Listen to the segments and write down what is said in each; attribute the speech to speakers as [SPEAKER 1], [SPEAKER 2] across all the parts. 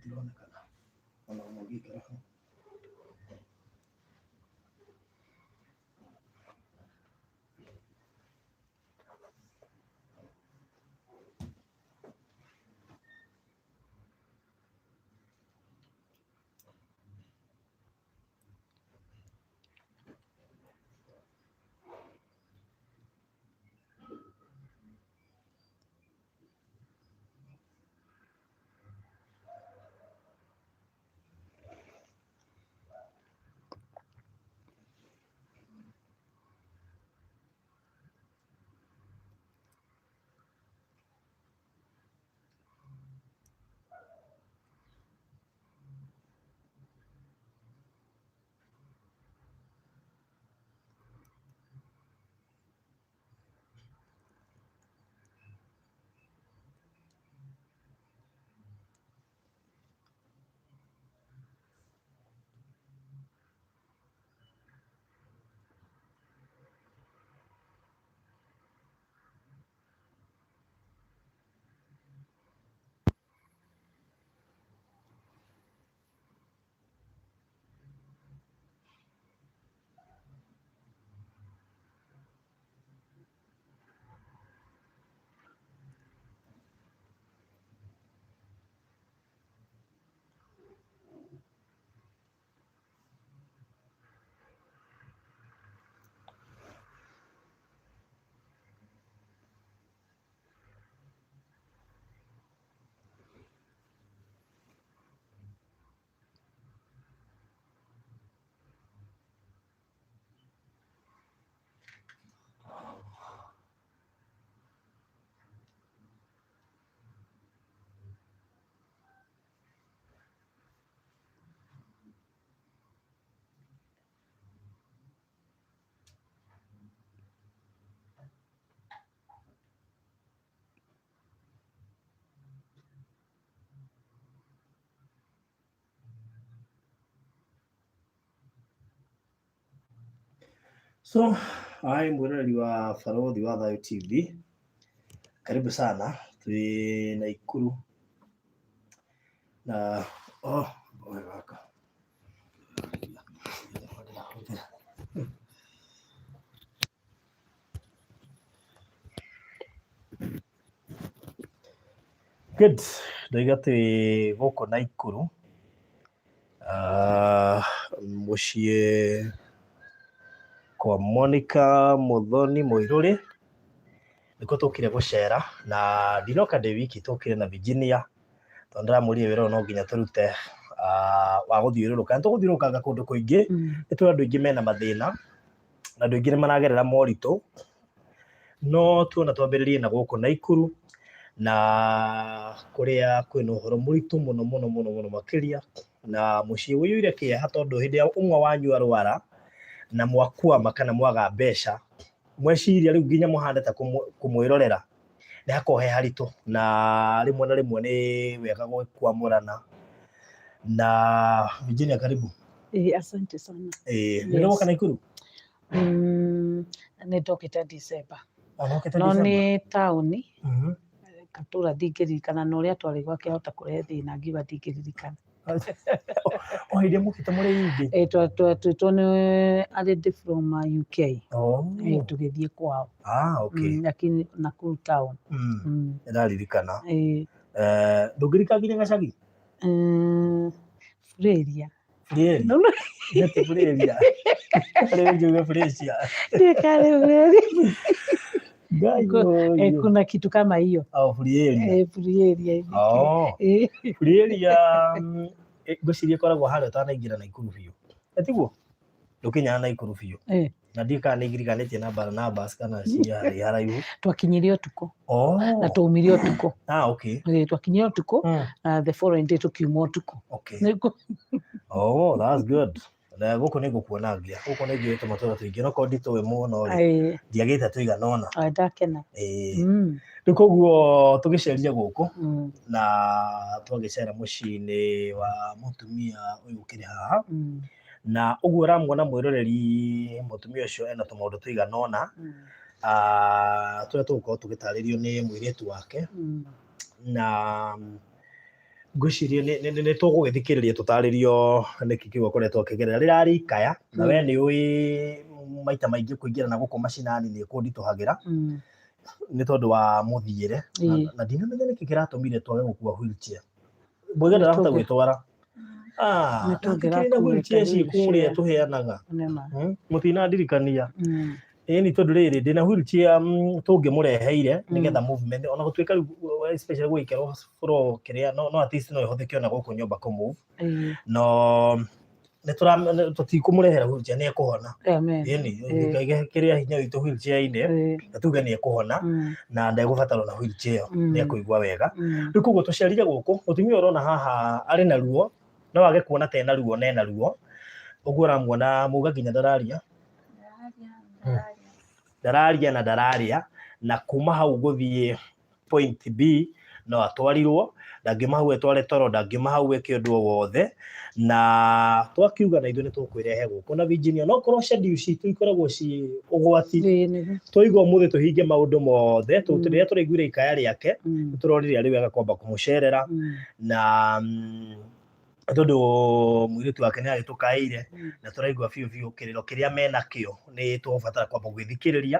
[SPEAKER 1] Gũtironekana ona ũmwe ũngĩikara hau. So, hai mwĩroreri wa Barothi wa Thayũ TV, karibu sana, twĩ Naikuru na oh, oe gaka Good. Ndoiga twĩ gũkũ Naikuru Ah, mũciĩ kwa Monica Muthoni Mũirũrĩ nĩkuo tũkire gũcera na ndinoka ndĩ wiki, tũkire na Virginia tondũ ndĩramwĩrire wĩra ũyũ no nginya tũrute ah, wa gũthiũrũrũka. Nĩ tũgũthiũrũrũkanga kũndũ kũingĩ, nĩ tũĩ andũ aingĩ mena mathĩna na andũ aingĩ nĩ maragerera moritũ, no tuona twambĩrĩrie na gũkũ Naikuru na kũrĩa kwĩna ũhoro mũritũ mũno mũno mũno mũno makĩria, na mũciĩ ũiyũire kĩeha tondũ hĩndĩ ĩrĩa ũmwe wanyu arwara na mwakwama kana mwaga mbeca, mweciria rĩu nginya mũhane ta kũmwĩrorera nĩ hakoragwo he haritũ, na rĩmwe na rĩmwe nĩ wega gwĩkwamũrana. Na Virginia, karibu.
[SPEAKER 2] Eh, asante sana.
[SPEAKER 1] Eh, nĩ woka Naikuru?
[SPEAKER 2] Nĩ ndokĩte December.
[SPEAKER 1] Wokĩte
[SPEAKER 2] No
[SPEAKER 1] December?
[SPEAKER 2] nĩ taũni gatũra ndingĩririkana na ũrĩa twarĩ gwake ahota kũrehe thĩna ngiuga ndingĩririkana.
[SPEAKER 1] O hĩndĩ ĩrĩa mũkĩte mũrĩ aingĩ?
[SPEAKER 2] Eh, twetwo nĩ a lady from UK.
[SPEAKER 1] Oh.
[SPEAKER 2] Eh, tũgĩthiĩ kwao.
[SPEAKER 1] Ah, okay.
[SPEAKER 2] Lakini Nakuru town.
[SPEAKER 1] Nĩ ndaririkana.
[SPEAKER 2] Eh.
[SPEAKER 1] Eh, ndũngĩririkana nginya gacagi?
[SPEAKER 2] Furaria.
[SPEAKER 1] Furaria?
[SPEAKER 2] No, no.
[SPEAKER 1] Nĩ Furaria. Rĩu njuge Furaria.
[SPEAKER 2] Ndiũĩ kana nĩ Furaria.
[SPEAKER 1] Ngai
[SPEAKER 2] Eh,
[SPEAKER 1] ũyũ.
[SPEAKER 2] kuna kitu kama hiyo.
[SPEAKER 1] Oh, Furaria.
[SPEAKER 2] Eh, Furaria. I think.
[SPEAKER 1] Oh.
[SPEAKER 2] Eh.
[SPEAKER 1] Furaria, ngwĩciria ĩkoragwo harĩa ũtanaingĩra Naikuru biũ. Ĩ tiguo? Ndũkinyaga Naikuru biũ.
[SPEAKER 2] Eh.
[SPEAKER 1] Na ndiũĩ kana nĩ iriganĩtie na Barnabas kana ciarĩ haraihu.
[SPEAKER 2] Twakinyire ũtukũ.
[SPEAKER 1] Oh.
[SPEAKER 2] Na twaumire ũtukũ.
[SPEAKER 1] Ah, okay.
[SPEAKER 2] Eh, twakinyire ũtukũ na the following day tũkiuma ũtukũ.
[SPEAKER 1] Okay.
[SPEAKER 2] Nĩguo.
[SPEAKER 1] Oh, that's good. Na gũkũ nĩ ngũkuona ngia. Gũkũ nĩ njũĩ tũmatũra tũingĩ no korwo nditũĩ mũno rĩ.
[SPEAKER 2] Eh.
[SPEAKER 1] Ndiagĩte tũigana ũna.
[SPEAKER 2] Ai, ndakena.
[SPEAKER 1] Ĩĩ. Rĩu koguo tũgĩcerire gũkũ na twagĩcera mũciĩ-inĩ wa mũtumia ũyũ ũkĩrĩ haha. Na ũguo ũramuona mwĩroreri mũtumia ũcio ena tũmaũndũ tũigana ũna ah, tũrĩa tũgũkorwo tũgĩtarĩrio nĩ mũirĩtu wake. Na Ngwĩciria nĩ tũgũgĩthikĩrĩria tũtarĩrio nĩkĩ kĩu akoretwo akĩgerera rĩrarĩ ikaya na we nĩ ũĩ maita maingĩ kũingĩra na gũkũ macinani nĩ kũnditũhagĩra nĩ tondũ wa mũthiĩre na ndinamenya nĩkĩ kĩratũmire twage gũkua wheelchair. Mbũiga ndarahota gwĩtwara. Ah,
[SPEAKER 2] Nĩtũngĩrakuĩte
[SPEAKER 1] na wheelchair ciĩ kũrĩa
[SPEAKER 2] wheelchair.
[SPEAKER 1] tũheanaga.
[SPEAKER 2] Nĩma.
[SPEAKER 1] Mũtinandirikania. Ĩni tondũ rĩrĩ ndĩna wheelchair tũngĩmũreheire nĩgetha movement ona gũtuĩka rĩu especially gũgĩkerwo floor kĩrĩa no at least no ĩhũthĩke ona gũkũ nyũmba kũ move no nĩ tũtikũmũrehera wheelchair nĩ ekũhona.
[SPEAKER 2] Amen.
[SPEAKER 1] Ĩni Ngai kĩrĩa hinya witũ wheelchair-inĩ na tuge nĩ ekũhona na ndegũbatara ona wheelchair ĩyo nĩ ekũigua wega. Rĩu koguo tũcerire gũkũ mũtumia ũyũ ũrona haha arĩ na ruo no age kuona ta ena ruo na ena ruo ũguo ũramuona muga nginya ndararia ndararia na ndararia na kuma hau gũthiĩ point B no atwarirwo ndangiuma hau etware toro ndangiuma hau eke ũndũ o wothe na twakiuga na ithuĩ nĩ tũkwĩrehe gũkũ na Virginia no korwo schedule citũ ikoragwo ci ũgwati twaigua ũmũthĩ tũhinge maũndũ mothe rĩrĩa tũraiguire ikaya rĩake tũrorire arĩ wega kwamba kũmũcerera na tondũ mũirĩtu wake nĩ agĩtũkaĩire na tũraigua biũ biũ kĩrĩro kĩrĩa menakĩo nĩ tũgũbatara kwamba gwĩthikĩrĩria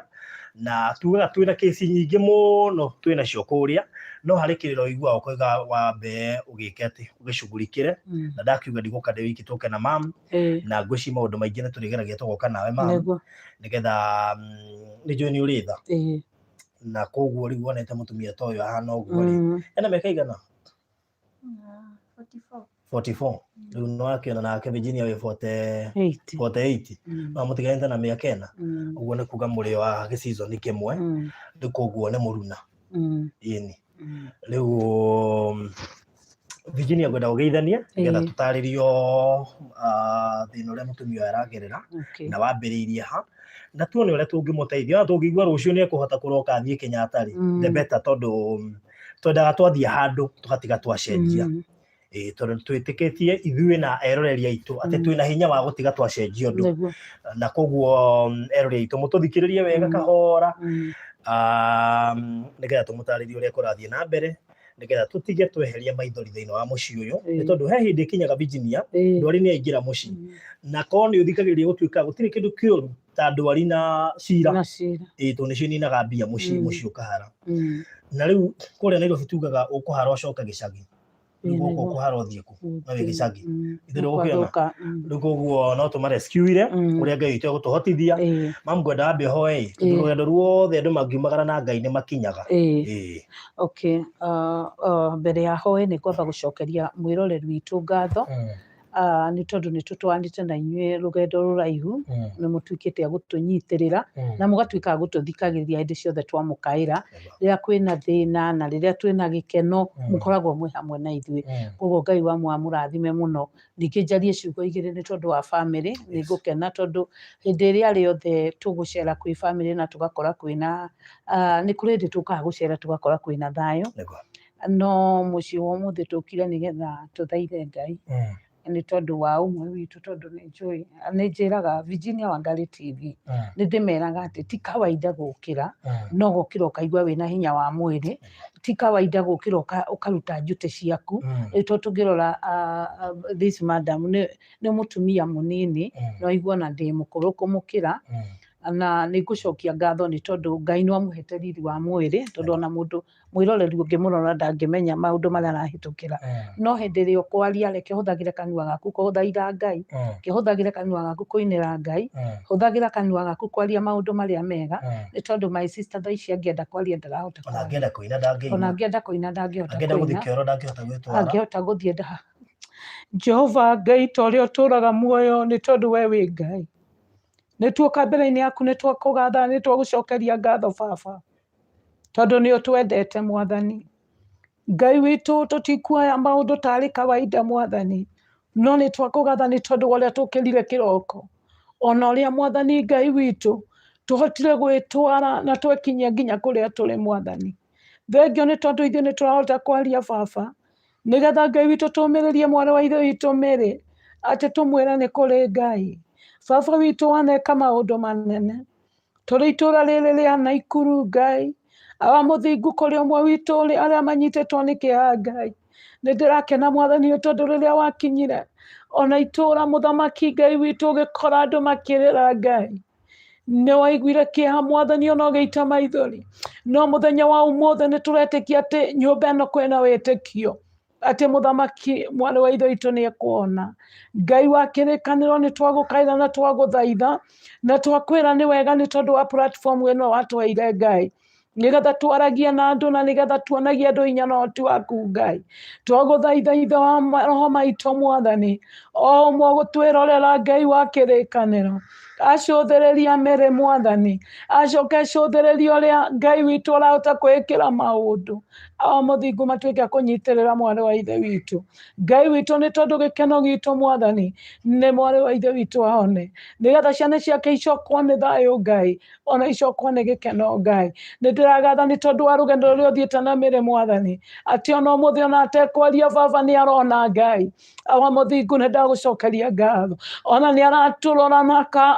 [SPEAKER 1] na tugaga twĩna kĩci nyingĩ mũno twĩnacio kũrĩa no harĩ kĩrĩro ũiguaga ũkoiga wambe ũgĩke atĩ ũgĩcugurikĩre na ndakiuga ndigũka ndĩ wiki tũke na mam na ngwĩciria maũndũ maingĩ nĩ tũrĩgeragia tũgoka nawe mam nĩgetha nĩ njũĩ nĩ ũrĩ tha na koguo rĩu wonete mũtumia ta ũyũ ahana ũguo rĩ ena mĩaka igana? 44. Rĩu nĩ wakĩona nake Virginia wĩ 40 48 no mũtiganĩte na mĩaka ĩna ũguo nĩ kuga mũrĩ wa gĩcizoni kĩmwe rĩu koguo nĩ mũruna ĩni rĩu Virginia ngwenda ũgeithanie nĩgetha tũtarĩrio thĩna ũrĩa mũtumia ũyũ aragerera na wambĩrĩirie ha na tuone ũrĩa tũngĩmũteithia ona tũngĩigua rũciũ nĩ ekũhota kũroka athiĩ Kenyatta rĩ the better tondũ twendaga twathiĩ handũ tũgatiga twacenjia tondũ twĩtĩkĩtie ithuĩ na eroreri aitũ atĩ twĩna hinya wa gũtiga twacenjia ũndũ na koguo eroreri aitũ mũtũthikĩrĩrie wega kahora nĩgetha tũmũtarĩrie ũrĩa kũrathiĩ na mbere nĩgetha tũtige tweheria maithori thĩinĩ wa mũciĩ ũyũ nĩ tondũ he hĩndĩ ĩkinyaga Virginia ndwari nĩ yaingĩra mũciĩ na korwo nĩ ũthikagĩrĩria gũtuĩka gũtirĩ kĩndũ kĩũru ta ndwari na cira tondũ nĩcio ininaga mbia mũciĩ mũciĩ ũkahara na rĩu kũrĩa Nairobi tugaga ũkũhara ũcoke gĩcagi rĩu gũkũ ũkũhara ũthiĩ kũ no wĩ gĩcagi ithuĩ ndũgũkĩona rĩu koguo no tũmarescuire ũrĩa Ngai witũ egũtũhotithia mam ngwenda wambe ũhoe tondũ rũgendo ruothe andũ mangiumagara na Ngai nĩ makinyaga.
[SPEAKER 2] Okay, mbere ya hoe nĩ ngwamba gũcokeria mwĩroreri witũ ngatho nĩ tondũ nĩ tũtwaranĩte na inyuĩ rũgendo rũraihu nĩ mũtuĩkĩte a gũtũnyitĩrĩra na mũgatuĩka a gũtũthikagĩrĩria hĩndĩ ciothe twamũkaĩra rĩrĩa kwĩna thĩna na rĩrĩa twĩna gĩkeno mũkoragwo mwĩ hamwe na ithuĩ koguo Ngai wa amũrathime mũno. Ningĩ njarie ciugo igĩrĩ nĩ tondũ wa bamĩrĩ nĩ ngũkena tondũ hĩndĩ ĩrĩa rĩothe tũgũcera kwĩ bamĩrĩ na tũgakora kwĩna nĩ kũrĩ hĩndĩ tũkaga gũcera tũgakora kwĩna thayũ no mũciĩ wa ũmũthĩ tũkire nĩgetha tũthaithe Ngai nĩ tondũ wa ũmwe witũ tondũ nĩ njũĩ nĩ njĩraga Virginia Wangari TV nĩ ndĩmeraga atĩ ti kawaida gũkĩra no gũkĩra ũkaigua wĩna hinya wa mwĩrĩ ti kawaida gũkĩra ũkaruta njutĩ ciaku rĩu tondũ tũngĩrora this madam nĩ mũtumia mũnini no aigua ona ndĩ mũkũrũ kũmũkĩra na nĩ ngũcokia ngatho nĩ tondũ Ngai nĩ amũhete riri wa mwĩrĩ tondũ ona mũndũ mwĩroreri ũngĩmũrora ndangĩmenya maũndũ marĩa arahĩtũkĩra no hĩndĩ ĩrĩa ũkwaria reke ũhũthagĩre kanua gaku kũthaitha Ngai kĩhũthagĩre kanua gaku kũinĩra Ngai hũthagĩra kanua gaku kwaria maũndũ marĩa mega nĩ tondũ my sister thaa ici angĩenda kwaria ndarahota
[SPEAKER 1] Ona angĩenda kũina ndangĩina.
[SPEAKER 2] Ona angĩenda kũina ndangĩhota
[SPEAKER 1] Angĩenda gũthiĩ kĩoro ndangĩhota gwĩtwara.
[SPEAKER 2] Angĩhota gũthiĩ nda Jehova Ngai ta ũrĩa ũtũũraga muoyo nĩ tondũ we wĩ Ngai nĩ tuoka mbere-inĩ yaku nĩ twakũgatha nĩ twagũcokeria ngatho baba tondũ nĩ ũtwendete mwathani Ngai witũ tũtikuoya maũndũ tarĩ kawaida mwathani no nĩ twakũgatha nĩ tondũ wa ũrĩa tũkĩrire kĩroko ona ũrĩa mwathani Ngai witũ tũhotire gwĩtwara na twekinyia nginya kũrĩa tũrĩ mwathani thengio nĩ tondũ ithuĩ nĩ tũrahota kwaria baba nĩgetha Ngai witũ tũmĩrĩrie mwarĩ wa ithe witũ Mary atĩ tũmwĩre nĩ kũrĩ Ngai baba witũ waneka maũndũ manene tũrĩ itũra rĩrĩ rĩa Naikuru Ngai awa mũthingu kũrĩ ũmwe witũ arĩa manyitĩtwo nĩ kĩeha Ngai
[SPEAKER 3] Nĩ ndĩrakena mwathani ũyũ tondũ rĩrĩa wakinyire ona itũũra mũthamaki Ngai witũ ũgĩkora andũ makĩrĩra Ngai, nĩ waiguire kĩeha mwathani ona ũgĩita maithori. No mũthenya wa ũmũthĩ nĩ tũretĩkia atĩ nyũmba ĩno kwĩna wĩtĩkio atĩ mũthamaki mwarĩ wa ithe witũ nĩ ekuona. Ngai wa kĩrĩkanĩro, nĩ twagũkaĩra na twagũthaitha na twakwĩra nĩ wega nĩ tondũ wa platform ĩno watũheire Ngai, nĩgetha twaragie na andũ na nĩgetha tuonagie andũ hinya na ũhoti waku Ngai. Twagũthaitha ithe wa maroho maitũ mwathani, o ũmwe ũgũtwĩrorera Ngai wa kĩrĩkanĩro, acũthĩrĩria mĩrĩ mwathani, acoke acũthĩrĩria ũrĩa Ngai witũ ũrahota kwĩĩkĩra maũndũ o mũthingu matuĩke a kũnyitĩrĩra mwarĩ wa ithe witũ Ngai witũ, nĩ tondũ gĩkeno gitũ mwathani nĩ mwarĩ wa ithe witũ ahone, nĩgetha ciana ciake icokwo nĩ thayũ Ngai, ona icokwo nĩ gĩkeno Ngai. Nĩ ndĩragatha nĩ tondũ wa rũgendo rũrĩa ũthiĩte na mĩrĩ mwathani, atĩ ona ũmũthĩ ona atekwaria baba nĩ arona Ngai. Awa mũthingu, nĩ ndagũcokeria ngatho, ona nĩ aratũrora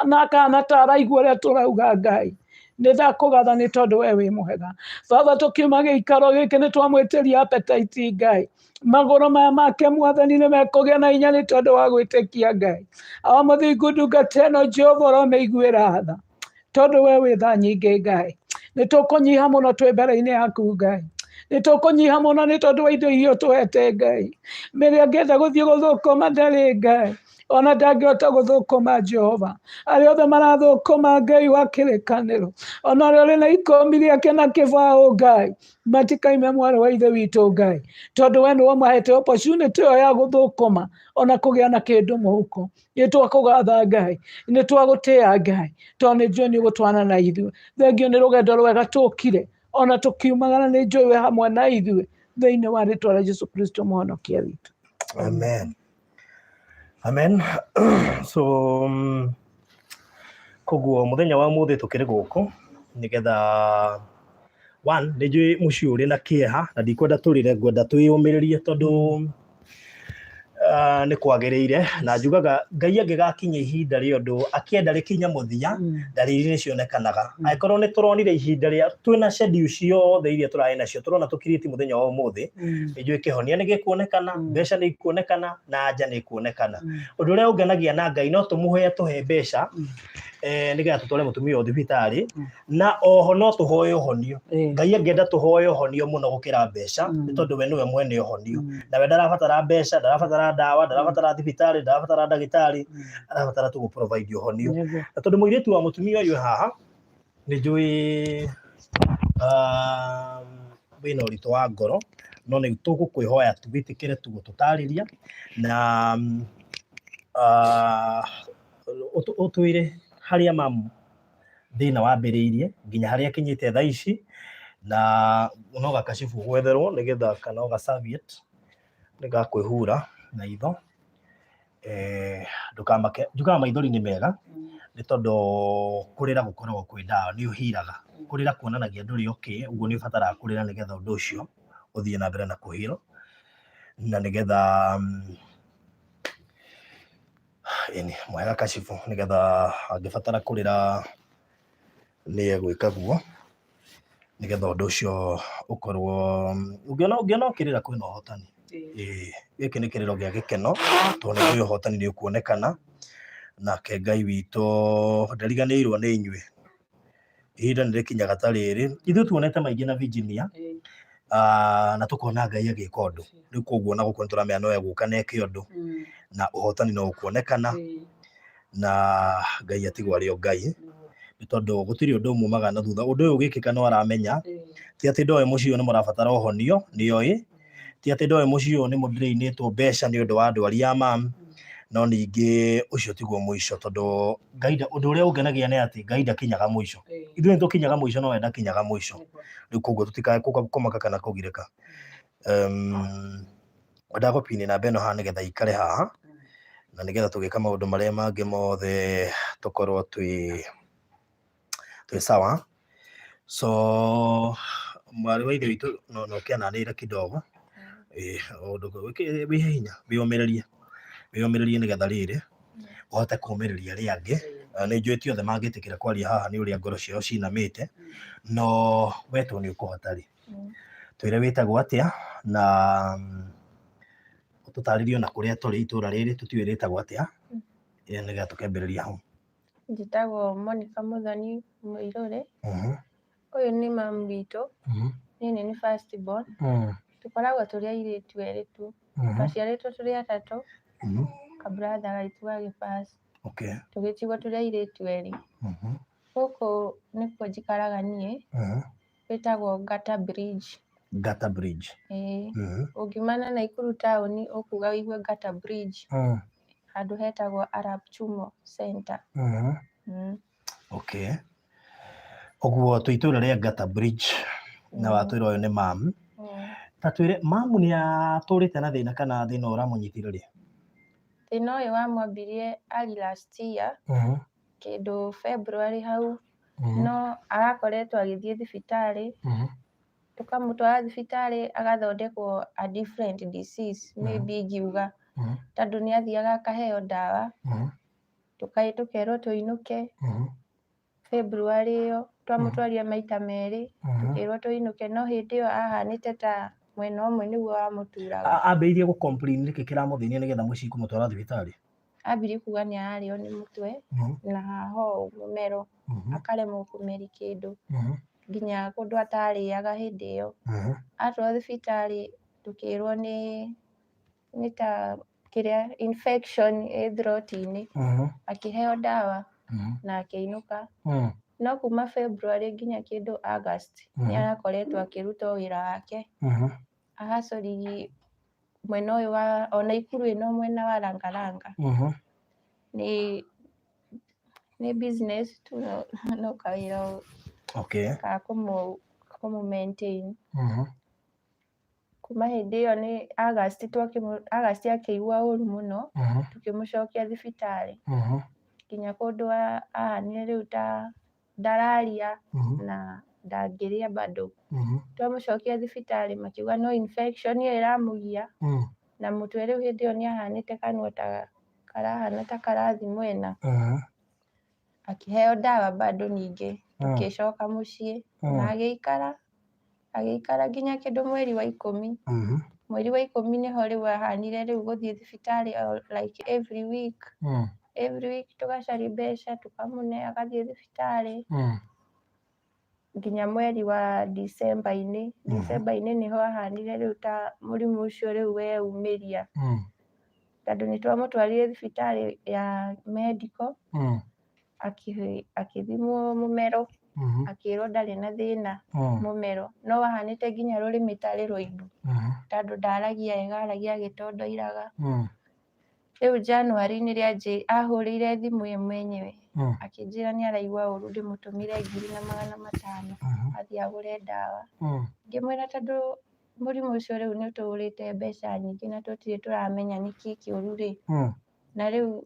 [SPEAKER 3] na akahana ta araigua ũrĩa tũrauga Ngai. Nĩ ndakũgatha nĩ tondũ we wĩ mwega baba. Tũkiuma gĩikaro gĩkĩ nĩ twamwĩtĩria appetite Ngai, magũrũ maya make mwathani nĩ mekũgĩa na hinya nĩ tondũ wa gwĩtĩkia Ngai. Awa mũthingu, ndungata ĩno Jehova ũromĩiguĩra tha, tondũ we wĩ tha nyingĩ Ngai. Nĩ tũkũnyiha mũno twĩ mbere-inĩ yaku Ngai, nĩ tũkũnyiha mũno nĩ tondũ wa indo iria ũtũhete Ngai. Mĩrĩ angĩenda gũthiĩ gũthũkũma ndarĩ Ngai, ona ndangĩhota gũthũkũma Jehova. Arĩa othe marathũkũma Ngai wa kĩrĩkanĩro, ona ũrĩa ũrĩ na ikũmi rĩake na kĩbaũ Ngai, matikaime mwarĩ wa ithe witũ Ngai, tondũ we nĩwe ũmahete opportunity ĩyo ya gũthũkũma ona kũgĩa na kĩndũ mũhuko. Nĩ twakũgatha Ngai, nĩ twagũtĩĩa Ngai, tondũ nĩ njũĩ nĩ ũgũtwana na ithuĩ. Thengio nĩ rũgendo rwega tũkire ona tũkiumagara, nĩ njũĩ wĩ hamwe na ithuĩ, thĩinĩ wa rĩtwa rĩa Jesu Kristo mũhonokia witũ.
[SPEAKER 1] Amen. Amen. So koguo muthenya wa muthi tukiri guku nigetha one nĩ njũĩ mũciĩ ũrĩ na kĩeha na ndikwenda tũrĩre, ngwenda twĩyũmĩrĩrie tondũ nĩ kwagĩrĩire, na njugaga Ngai angĩgakinya ihinda rĩa ũndũ akĩenda rĩkinya mũthia, ndariri nĩ cionekanaga. Angĩkorwo nĩ tũronire ihinda rĩa twĩna schedule ciothe iria tũrarĩ nacio, tũrona tũkirĩtie mũthenya wa ũmũthĩ, nĩ njũĩ kĩhonia nĩ gĩkuonekana, mbeca nĩ ikuonekana na anja nĩ ikuonekana. Ũndũ ũrĩa ũngenagia na Ngai no tũmũhe atũhe mbeca nĩgetha tũtware mũtumia ũyũ thibitarĩ, na oho no tũhoe ũhonio. Ngai angĩenda tũhoe ũhonio mũno gũkĩra mbeca, nĩ tondũ we nĩwe mwene ũhonio, na we ndarabatara mbeca, ndarabatara ndawa, ndarabatara thibitarĩ, ndarabatara ndagĩtarĩ, arabatara tu gũ-provide ũhonio. Na tondũ mũirĩtu wa mũtumia ũyũ haha, nĩ njũĩ wĩna ũritũ wa ngoro, no nĩ tũgũkwĩhoya tu wĩtĩkĩre tu gũtũtarĩria na ũtwĩre harĩa mamu thĩna wambĩrĩirie nginya harĩa akinyĩte thaa ici, na no gakacibu gwetherwo nĩgetha kana o ga serviette nĩgakwĩhura na itho. Ndũkamake, njugaga maithori nĩ mega nĩ tondũ kũrĩra gũkoragwo kwĩ ndawa, nĩ ũhiraga. Kũrĩra kuonanagia ndũrĩ okay, ũguo nĩ ũbataraga kũrĩra nĩgetha ũndũ ũcio ũthiĩ na mbere na kũhiro, na nĩgetha ĩni mũhe gakacibu nĩgetha angĩbatara kũrĩra nĩ egwĩka guo, nĩgetha ũndũ ũcio ũkorwo ũngĩona ũkĩrĩra kwĩna ũhotani. Ĩĩ, gĩkĩ nĩ kĩrĩro gĩa gĩkeno tondũ nĩ njũĩ ũhotani nĩ ũkuonekana, nake Ngai witũ ndariganĩirwo nĩ inyuĩ. Ihinda nĩ rĩkinyaga ta rĩrĩ, ithuĩ tuonete maingĩ na Virginia, na tũkona Ngai agĩka ũndũ. Rĩu koguo ona gũkũ nĩ tũramenya no egũka na eke ũndũ, na ũhotani no ũkuonekana, na Ngai atigwo arĩ o Ngai, nĩ tondũ gũtirĩ ũndũ umumaga na thutha. Ũndũ ũyũ ũgĩkĩka no aramenya, ti atĩ ndoĩ mũciĩ ũyũ nĩ mũrabatara ũhonio, nĩ oĩ, ti atĩ ndoĩ mũciĩ ũyũ nĩ mũndĩrĩinĩtwo mbeca nĩ ũndũ wa ndwari ya mam, no ningĩ ũcio tiguo mũico, tondũ Ngai ũndũ ũrĩa ũngenagia nĩ atĩ Ngai ndakinyaga mũico. Ithuĩ nĩ tũkinyaga mũico no we ndakinyaga mũico. Rĩu koguo tũtikae kũmaka kana kũgirĩka. Ndagũpini namba ĩno haha nĩgetha ikare haha, na nĩgetha tũgĩka maũndũ marĩa mangĩ mothe tũkorwo twĩ sawa. So mwarĩ wa ithe witũ no ũkĩananĩire kidogo, wĩhe hinya, wĩyũmĩrĩrie, wĩyũmĩrĩrie nĩgetha rĩrĩ ũhote kũũmĩrĩria arĩa angĩ. Nĩ njũĩ ti othe mangĩtĩkĩra kwaria haha nĩ ũrĩa ngoro ciao cinamĩte, no we to nĩ ũkũhota rĩ, twĩre wĩtagwo atĩa na Ũtũtarĩrie ona kũrĩa tũrĩ itũra rĩrĩ tũtiũĩ rĩtagwo atĩa. Ĩĩ nĩgetha tũkĩambĩrĩria hau.
[SPEAKER 4] Njĩtagwo Monica Muthoni Mũirũrĩ. Ũyũ nĩ mamu witũ, niĩ nĩ niĩ first born. Tũkoragwo tũrĩ airĩtu erĩ tu. Twaciarĩtwo tũrĩ atatũ, ka brother gaitũ gagĩ pass. Tũgĩtigwo tũrĩ airĩtu erĩ. Gũkũ nĩkuo njikaraga niĩ, gwĩtagwo Ngata Bridge.
[SPEAKER 1] Ngata Bridge.
[SPEAKER 4] Ĩĩ. Ũngiuma na Naikuru taũni ũkuga ũigue Ngata Bridge, handũ hetagwo Arab Chumo Center.
[SPEAKER 1] Okay. Ũguo twĩ itũra rĩa Ngata Bridge na watwĩra ũyũ nĩ mamu. Ta twĩre mamu nĩ atũrĩte na thĩna kana thĩna ũramũnyitire rĩ?
[SPEAKER 4] Thĩna ũyũ wamwambirie early last year, kĩndũ February hau, no arakoretwo agĩthiĩ thibitarĩ, tũkamũtwara thibitarĩ agathondekwo a different disease maybe ingiuga, tondũ nĩ athiaga akaheo ndawa, tũkerwo tũinũke. February ĩyo twamũtwarire maita merĩ, tũkĩrwo tũinũke, no hĩndĩ ĩyo ahanĩte ta mwena ũmwe nĩguo wamũturaga.
[SPEAKER 1] Ambĩrĩirie gũ complain nĩkĩ kĩramũthĩnia nĩgetha mũciĩ kũmũtwara thibitarĩ?
[SPEAKER 4] Ambirie kuga nĩ ararĩo nĩ mũtwe na haha ũũ mũmero, akaremwo kũmeria kĩndũ, nginya kũndũ atarĩaga hĩndĩ ĩyo. Atwarwo thibitarĩ tũkĩrwo nĩ ta kĩrĩa infection ĩ throat-inĩ, akĩheo ndawa na akĩinũka. No kuma February nginya kĩndũ August nĩ arakoretwo akĩruta o wĩra wake. Ahacũrigi mwena ũyũ wa o Naikuru ĩno mwena wa Langalanga. Nĩ business tu no kawĩra ka kũmũ maintain. Kuma hĩndĩ ĩyo nĩ August August akĩigua ũru mũno, tũkĩmũcokia thibitarĩ. Nginya kũndũ ahanire rĩu ta ndararia na ndangĩrĩa bado. Twamũcokia thibitarĩ makiuga no infection ĩyo ĩramũgia na mũtwe rĩu hĩndĩ ĩyo nĩ ahanĩte kanua ta karahana ta karathi mwena. Akĩheo ndawa bado ningĩ tũkĩcoka mũciĩ na agĩikara agĩikara nginya kĩndũ mweri wa 10. Mweri wa 10 nĩho rĩu ahanire rĩu gũthiĩ thibitarĩ like every week. Every week tũgacaria mbeca tũkamũne agathiĩ thibitarĩ nginya mweri wa December-inĩ. December-inĩ nĩho ahanire rĩu ta mũrimũ ũcio rĩu weyumĩria. Tondũ nĩ twamũtwarire thibitarĩ ya medical, akĩthimwo mũmero, akĩrwo ndarĩ na thĩna mũmero, no ahanĩte nginya rũrĩmĩ tarĩ rũimbu, tondũ ndaragia wega, aragia agĩtondoiraga. Rĩu January nĩrĩa ahũrĩire thimũ ye mwenyewe, akĩnjĩra nĩ araigua ũru ndĩmũtũmĩre 1500 athiĩ agũre ndawa. Ngĩmwĩra tondũ mũrimũ ũcio rĩu nĩ ũtũrĩte mbeca nyingĩ na tũtirĩ tũramenya nĩkĩ kĩũru rĩ, na rĩu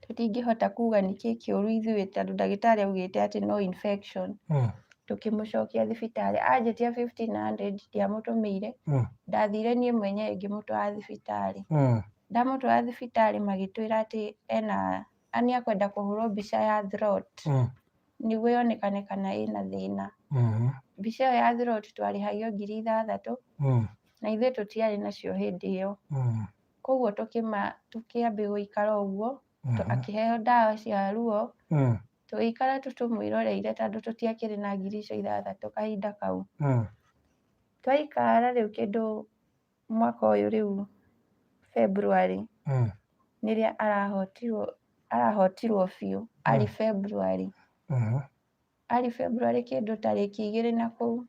[SPEAKER 4] tũtingĩhota kuga nĩkĩ kĩũru ithuĩ tondũ ndagĩtarĩ augĩte atĩ no infection. Tũkĩmũcokia thibitarĩ, anjĩtia 1500 ndiamũtũmĩire, ndathire niĩ mwenyewe ngĩmũtwara thibitarĩ. Ndamũtwara thibitarĩ magĩtwĩra atĩ ena nĩ akwenda kũhũrwo mbica ya throat nĩguo yonekane kana ĩna thĩna. Mbica ĩyo ya throat twarĩhagio 6000 na ithuĩ tũtiarĩ nacio hĩndĩ ĩyo. Koguo tũkĩambia gũikara ũguo, akĩheo ndawa cia ruo, tũgĩikara tu tũmwĩroreire tondũ tũtiakĩrĩ na 6000 kahinda kau. Twaikara rĩu kĩndũ mwaka ũyũ rĩu February nĩrĩa arahotirwo biũ, arĩ February. Arĩ February kĩndũ tarĩki 2 na kũu,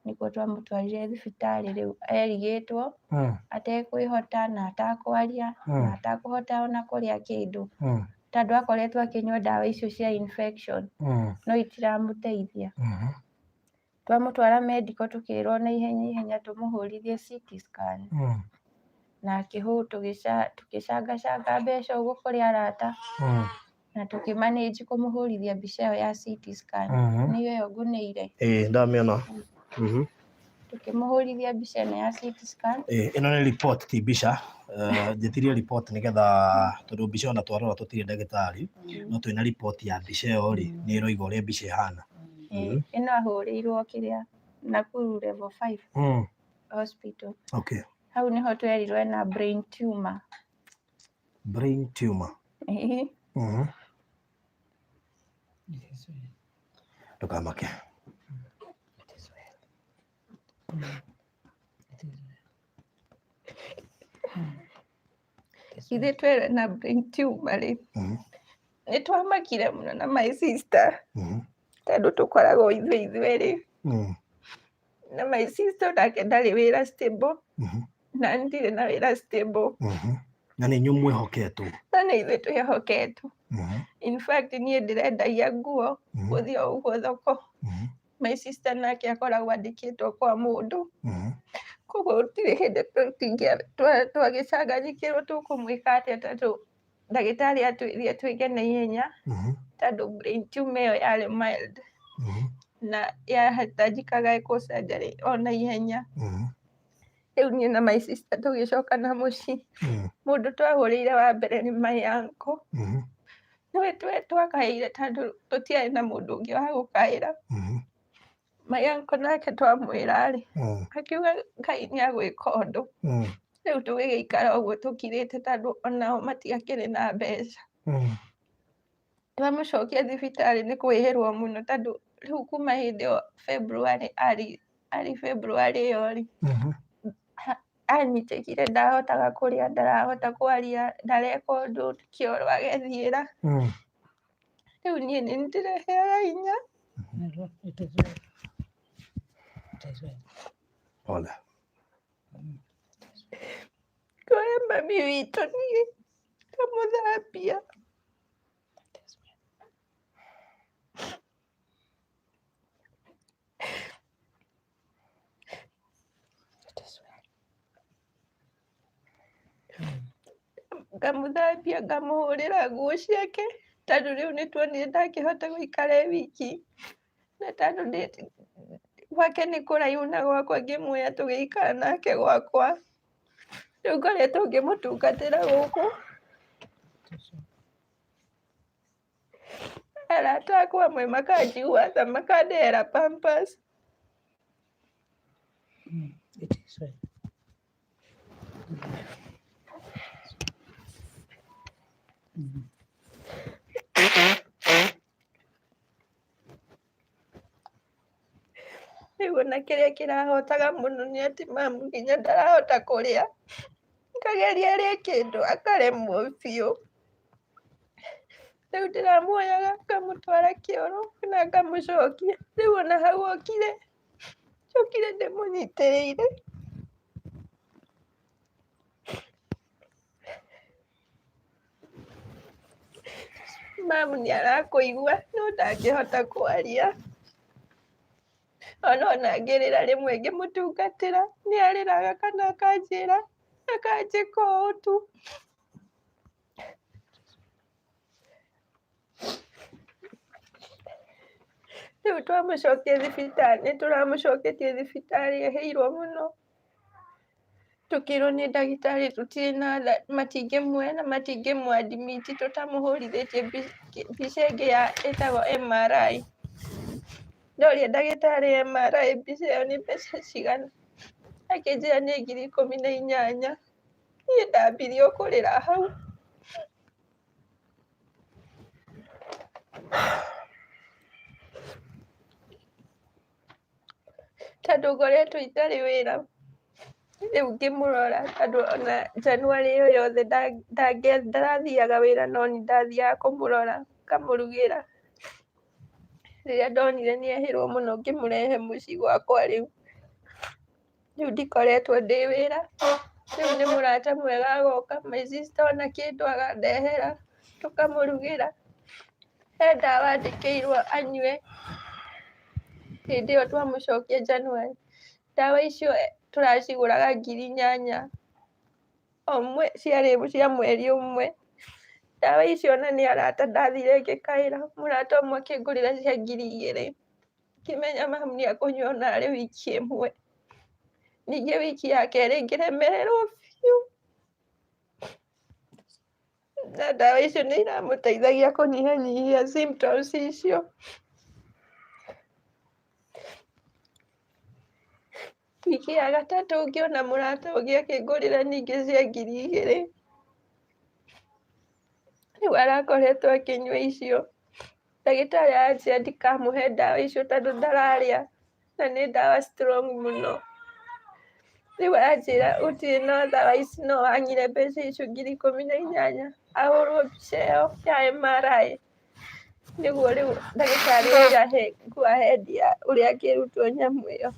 [SPEAKER 4] nĩguo twamũtwarire thibitarĩ rĩu erigĩtwo atekwĩhota na atakwaria na atakũhota ona kũrĩa kĩndũ, tondũ akoretwo akĩnyua ndawa icio cia infection no itiramũteithia. Twamũtwara medical tũkĩrwo na ihenya ihenya tũmũhũrithie CT scan, na tũgĩcangacanga mbeca ũguo kũrĩ arata na tũkĩmanage kũmũhũrithia mbica ĩyo ya CT scan, nĩyo ĩyo ngũnĩire.
[SPEAKER 1] Ĩĩ ndamĩona.
[SPEAKER 4] Tũkĩmũhũrithia mbica ĩno ya CT scan.
[SPEAKER 1] Ĩĩ ĩno nĩ report ti mbica. Njĩtirie report nĩgetha tondũ mbica ona twarora tũtirĩ ndagĩtarĩ, no twĩna report ya mbica ĩyo rĩ, nĩ ĩroiga ũrĩa mbica ĩhana.
[SPEAKER 4] Ĩno ahũrĩirwo kĩrĩa Nakuru level 5. Hospital.
[SPEAKER 1] Okay.
[SPEAKER 4] Hau nĩho twerirwo ena brain tumor.
[SPEAKER 1] Brain tumor.
[SPEAKER 4] Ĩĩ.
[SPEAKER 1] Ndũkamake.
[SPEAKER 4] Ithuĩ twerwo ena brain tumor rĩ, nĩ twamakire mũno na my sister tondũ tũkoragwo ithuĩ ithuerĩ. Na my sister onake ndarĩ wĩra stable na ndirĩ na wĩra stable.
[SPEAKER 1] Na nĩ inyuĩ mwĩhoketwo.
[SPEAKER 4] Na nĩ ithuĩ twĩhoketwo. In fact niĩ ndĩrendagia nguo gũthiĩ o ũguo thoko. My sister nake akoragwo andĩkĩtwo kwa mũndũ. Koguo gũtirĩ hĩndĩ twagĩcanganyikĩrwo tũkũmwĩka atĩa tondũ ndagĩtarĩ atwĩrire twĩke na ihenya tondũ brain tumor ĩyo yarĩ mild na yahitajikaga ĩkwo surgery o na ihenya. Rĩu niĩ na my sister tũgĩcoka na mũciĩ. Mũndũ twahũrĩire wa mbere nĩ my uncle. Nĩwe twakaĩire tondũ tũtiarĩ na mũndũ ũngĩ wa gũkaĩra. My uncle nake twamwĩra rĩ, akiuga Ngai nĩ agwĩka ũndũ. Rĩu tũgĩgĩikara ũguo tũkirĩte tondũ onao matiakĩrĩ na mbeca. Twamũcokia thibitarĩ nĩ kwĩhĩrwo mũno tondũ rĩu kuma hĩndĩ ĩyo February arĩ February ĩyo rĩ, anyitĩkire ndahotaga kũrĩa, ndarahota kwaria, ndareka ũndũ, kĩoro agethiĩra. Rĩu niĩ nĩ ndĩreheaga hinya.
[SPEAKER 1] Pole.
[SPEAKER 4] Ngoya mami witũ niĩ ngamũthambia. Ngamũthambia ngamũhũrĩra nguo ciake tondũ rĩu nĩ tuonire ndangĩhota gũikara e wiki na tondũ gwake nĩ kũraihu na gwakwa ngĩmuoya tũgĩikara nake gwakwa. Rĩu ngoretwo ngĩmũtungatĩra gũkũ. Arata akwa amwe makanjigua tha makandehera pampers.
[SPEAKER 2] It is well.
[SPEAKER 4] Rĩu ona kĩrĩa kĩrahotaga mũno nĩ atĩ mamu nginya ndarahota kũrĩa. Ngageria arĩe kĩndũ akaremwo biũ. Rĩu ndĩramuoyaga ngamũtwara kĩoro na ngamũcokia. Rĩu ona hau okire, njokire ndĩmũnyitĩrĩire. Mamu nĩ arakũigua no ndangĩhota kwaria. Ona ona ngĩrĩra rĩmwe ngĩmũtungatĩra nĩ arĩraga kana akanjĩra akanjĩka ũũ tu. Rĩu twamũcokia thibitarĩ nĩ tũramũcoketie thibitarĩ ehĩirwo mũno. Tũkĩrwo nĩ ndagĩtarĩ tũtirĩ na tha matingĩmuoya na matingĩmũ admit tũtamũhũrithĩtie mbica ĩngĩ ya ĩtagwo MRI. Ndoria ndagĩtarĩ MRI mbica ĩyo nĩ mbeca cigana, akĩnjĩra nĩ 18,000. Niĩ ndambirie o kũrĩra hau. Tondũ ngoretwo itarĩ wĩra, rĩu ngĩmũrora tondũ ona January ĩyo yothe ndarathiaga wĩra no nĩ ndathiaga kũmũrora ngamũrugĩra. Rĩrĩa ndonire nĩ ehĩrwo mũno ngĩmũrehe mũciĩ gwakwa rĩu. Rĩu ndikoretwo ndĩ wĩra, rĩu nĩ mũrata mwega agoka, my sister ona kĩndũ akandehera tũkamũrugĩra. He ndawa andĩkĩirwo anyue hĩndĩ ĩyo twamũcokia January. Ndawa icio tũracigũraga 8,000 o ciarĩ cia mweri ũmwe. Ndawa icio ona nĩ arata ndathire ngĩkaĩra, mũrata ũmwe akĩngũrĩra cia 2,000. Ngĩmenya mamu nĩ ekũnyua ona arĩ wiki ĩmwe. Ningĩ wiki ya kerĩ ngĩremererwo biũ. Na ndawa icio nĩ iramũteithagia kũnyihanyihia symptoms icio. Wiki ya gatatũ ngĩona mũrata ũngĩ akĩngũrĩra ningĩ cia 2000. Rĩu arakoretwo akĩnyua icio. Ndagĩtarĩ aranjĩra ndikamũhe ndawa icio tondũ ndararĩa na nĩ ndawa strong mũno. Rĩu aranjĩra gũtirĩ na ndawa ici no anyire mbeca icio 18,000 ahũrwo mbica ĩyo ya MRI nĩguo rĩu ndagĩtarĩ ũcio ahe go ahead ya ũrĩa angĩrutwo nyamũ ĩyo.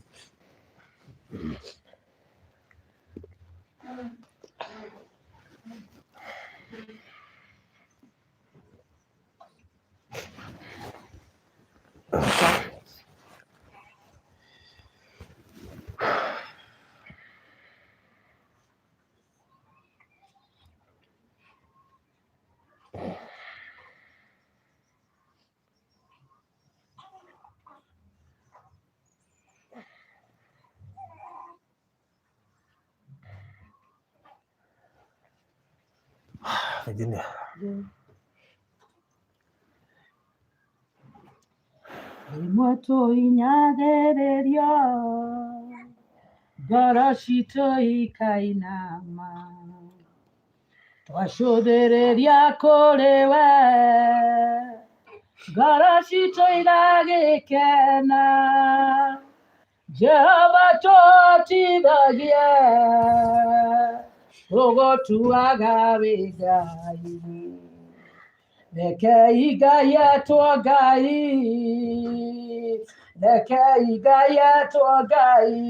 [SPEAKER 1] Virginia.
[SPEAKER 2] Rĩmwe tũinyagĩrĩrio, ngoro citũ ikainama, twacũthĩrĩria kũrĩ we, ngoro citũ iragĩkena. Jehova tũtithagie, tũgũtuaga wĩ Ngai. Rekei Ngai etwo Ngai, rekei Ngai etwo Ngai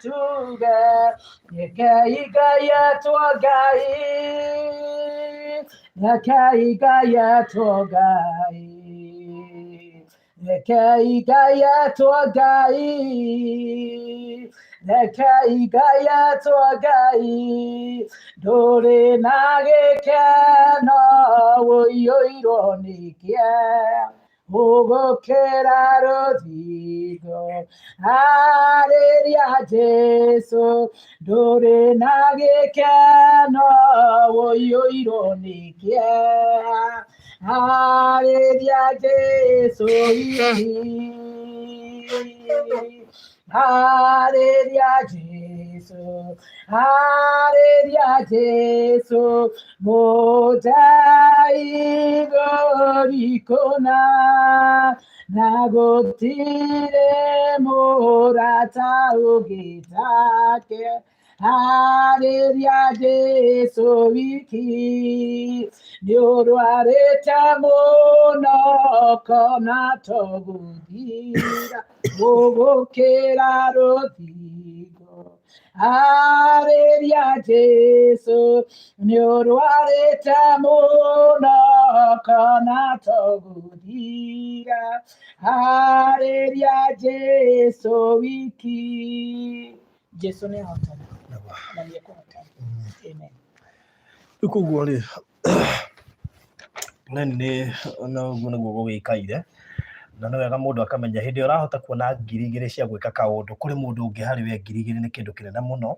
[SPEAKER 2] tuge, rekei Ngai etwo Ngai, rekei Ngai etwo Ngai. Rekei Ngai etwo Ngai, rekei Ngai etwo Ngai, ndũrĩ na gĩkeno ũiyũirwo nĩ kĩeha, ũgũkĩra rũthingo, arĩria Jesũ, ndũrĩ na gĩkeno ũiyũirwo nĩ kĩeha, arĩria Jesũ wiki, arĩria Jesũ, arĩria Jesũ, mũteithũri kũna, na gũtirĩ mũrata ũngĩ take. Arĩria Jesũ wiki, nĩ ũrwarĩte mũno kona tũgũthira, gũgũkĩra rũthingo. Arĩria Jesũ, nĩ ũrwarĩte mũno kona tũgũthira, arĩria Jesũ wiki. Jesu nĩ ahotana na nĩ ekũhotana. Amen.
[SPEAKER 1] Rĩu koguo rĩ, plan nĩ na ũguo nĩguo gũgĩikaire, na nĩ wega mũndũ akamenya hĩndĩ ĩrĩa ũrahota kuona 2000 cia gwĩka kaũndũ, kũrĩ mũndũ ũngĩ harĩ we 2000 nĩ kĩndũ kĩnene mũno,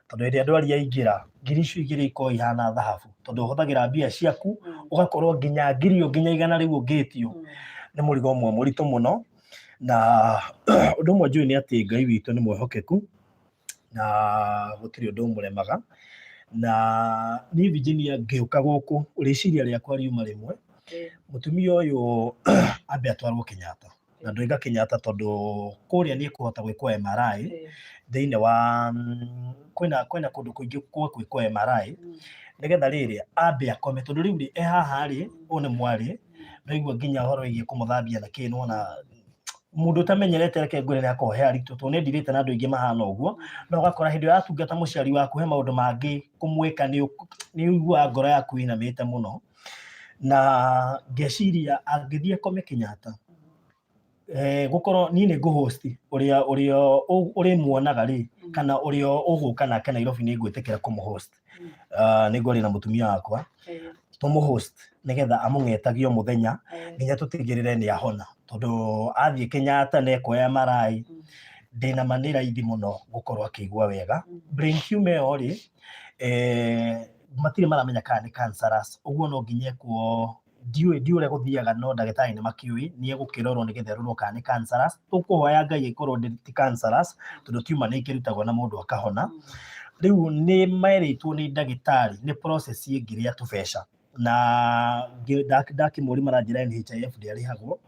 [SPEAKER 1] tondũ hĩndĩ ĩrĩa ndwari yaingĩra, ngiri icio igĩrĩ ikoragwo ihana thahabu, tondũ ũhũthagĩra mbia ciaku, ũgakorwo nginya ngiri ĩyo nginya 100 rĩu ũngĩtio, nĩ mũrigo ũmwe mũritũ mũno. Na ũndũ ũmwe njũĩ nĩ atĩ Ngai witũ nĩ mwĩhokeku, na gũtirĩ ũndũ ũmũremaga. Na niĩ Virginia ngĩũka gũkũ, rĩciria rĩakwa riuma rĩmwe, mũtumia ũyũ ambe atwarwo Kenyatta. Na ndoiga Kenyatta tondũ kũrĩa nĩ ekũhota gwĩkwo MRI, thĩinĩ wa, kwĩna kũndũ kũingĩ gwa gwĩkwo MRI, nĩgetha rĩrĩ, ambe akome, tondũ rĩu rĩ, e haha rĩ, ũyũ nĩ mwarĩ, ndaigua nginya ũhoro wĩgiĩ kũmũthambia na kĩ nĩwona mũndũ ũtamenyerete reke ngwĩre nĩ akoragwo he aritũ tondũ nĩ ndirĩte na andũ aingĩ mahana ũguo, na ũgakora hĩndĩ ĩrĩa ũratungata mũciari waku he maũndũ mangĩ kũmwĩka nĩ ũiguaga ngoro yaku ĩinamĩte mũno, na ngeciria angĩthiĩ akome Kenyatta, gũkorwo niĩ nĩ ngũ host ũrĩa ũrĩa ũrĩmuonaga rĩ, kana ũrĩa ũgũka nake Nairobi nĩ ngwĩtĩkĩra kũmũ host. Nĩ ngwaria na mũtumia wakwa, tũmũ host nĩgetha amũng'etagie o mũthenya nginya tũtigĩrĩre nĩ ahona, tondũ athiĩ Kenyatta na ekwo MRI, ndĩna ma nĩ raithi mũno gũkorwo akĩigua wega. Brain tumor ĩyo rĩ, matirĩ maramenya kana nĩ cancerous, ũguo no nginya ekwo Ndiũĩ ndiũĩ ũrĩa gũthiaga no ndagĩtarĩ nĩ makĩũĩ nĩ egũkĩrorwo nĩgetha ĩrorwo kana nĩ cancerous. Tũkũhoya Ngai ĩkorwo ti cancerous tondũ tumor nĩ ikĩrutagwo na mũndũ akahona. Rĩu nĩ merĩtwo nĩ ndagĩtarĩ nĩ process ĩngĩrĩa tũbeca na ndakĩmũria maranjĩra NHIF ndĩarĩhagwo,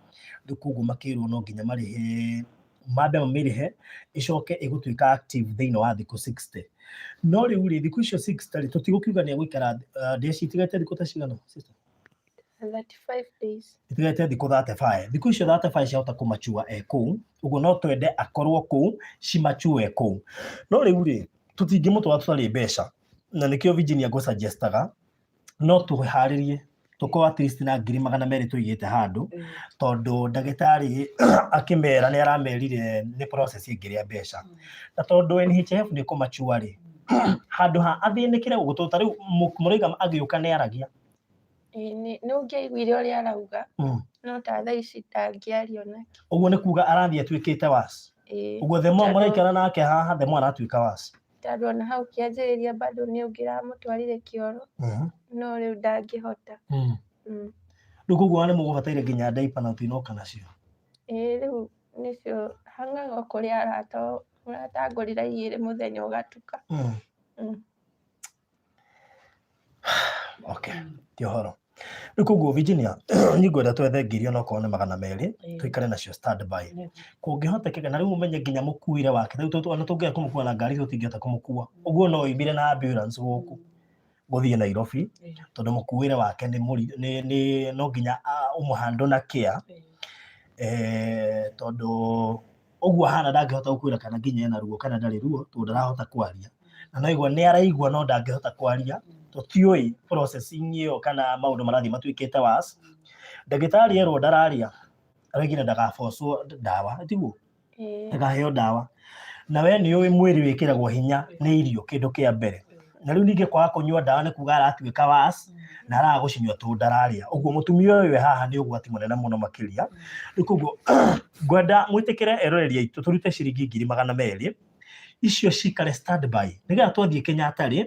[SPEAKER 1] rĩu koguo makĩrwo no nginya marĩhe mambe mamĩrĩhe ĩcoke ĩgũtuĩka active thĩinĩ wa thikũ 60. No rĩu rĩ thikũ icio 60 rĩ tũtigũkiuga nĩ egũikara ndĩcitigĩte thikũ ta cigana sister?
[SPEAKER 4] 35 days.
[SPEAKER 1] Itigaite thikũ 35. Thikũ icio 35 ciahota kũmachua e kũu, ũguo no twende akorwo kũu cimachue kũu. No rĩu rĩ tũtingĩmũtwara tũtarĩ mbeca, na nĩkĩo Virginia ngũsuggestaga no tũharĩrie tũkorwo at least na 200,000 tũigĩte handũ, tondũ ndagĩtarĩ akĩmera nĩ aramerire nĩ process ĩngĩrĩa mbeca. Na tondũ NHIF nĩ kũmachua rĩ, handũ ha athĩnĩkĩre gũkũ, tondũ ta rĩu mũraiga agĩũka nĩ aragia.
[SPEAKER 4] Ĩĩ nĩ ũngĩaiguire ũrĩa arauga, no ta thaa ici ndangĩaria onake.
[SPEAKER 1] Ũguo nĩ kuga arathiĩ atuĩkĩte worse.
[SPEAKER 4] Ĩĩ.
[SPEAKER 1] Ũguo the more mũraikara nake haha, the more aratuĩka worse.
[SPEAKER 4] Tondũ ona hau kĩanjĩrĩria bado nĩ ũngĩramũtwarire kĩoro, no rĩu ndangĩhota.
[SPEAKER 1] Rĩu koguo nĩ mũgũbataire nginya diaper na tũtinoka nacio.
[SPEAKER 4] Ĩĩ rĩu nĩcio hang'aga o kũrĩ arata, mũrata angũrĩra igĩrĩ mũthenya ũgatuka.
[SPEAKER 1] Okay, ti ũhoro. Rĩu koguo Virginia, niĩ ngwenda twethe ngiri onokorwo nĩ 200, tũikare nacio stand by. Kũngĩhotekeka, na rĩu ũmenye nginya mũkuĩre wake, rĩu ona tũngĩaga kũmũkua na ngari tũtingĩhota kũmũkua. Ũguo no oimire na ambulance gũkũ gũthiĩ Nairobi, tondũ mũkuĩre wake nĩ nĩ nĩ no nginya ũmũhandle na care, tondũ ũguo ahana ndangĩhota gũkwĩra kana nginya ena ruo kana ndarĩ ruo, tondũ ndarahota kwaria. Na no aigua nĩ araigua no ndangĩhota kwaria, tũtiũĩ processing ĩyo kana maũndũ marathiĩ matuĩkĩte worse. Ndagĩtarĩ erwo ndararia, araugire ndagabocwo ndawa, tiguo? Ndakaheo ndawa. Na we nĩ ũĩ mwĩrĩ wĩkĩragwo hinya nĩ irio kĩndũ kĩa mbere. Na rĩu ningĩ kwaga kũnyua ndawa nĩ kuga aratuĩka worse, na araga gũcinyua tondũ ndararĩa. Ũguo mũtumia ũyũ e haha nĩ ũgwati mũnene mũno makĩria. Rĩu koguo ngwenda mwĩtĩkĩre eroreri aitũ tũrute ciringi 200,000, icio cikare stand by, nĩgetha twathiĩ Kenyatta rĩ,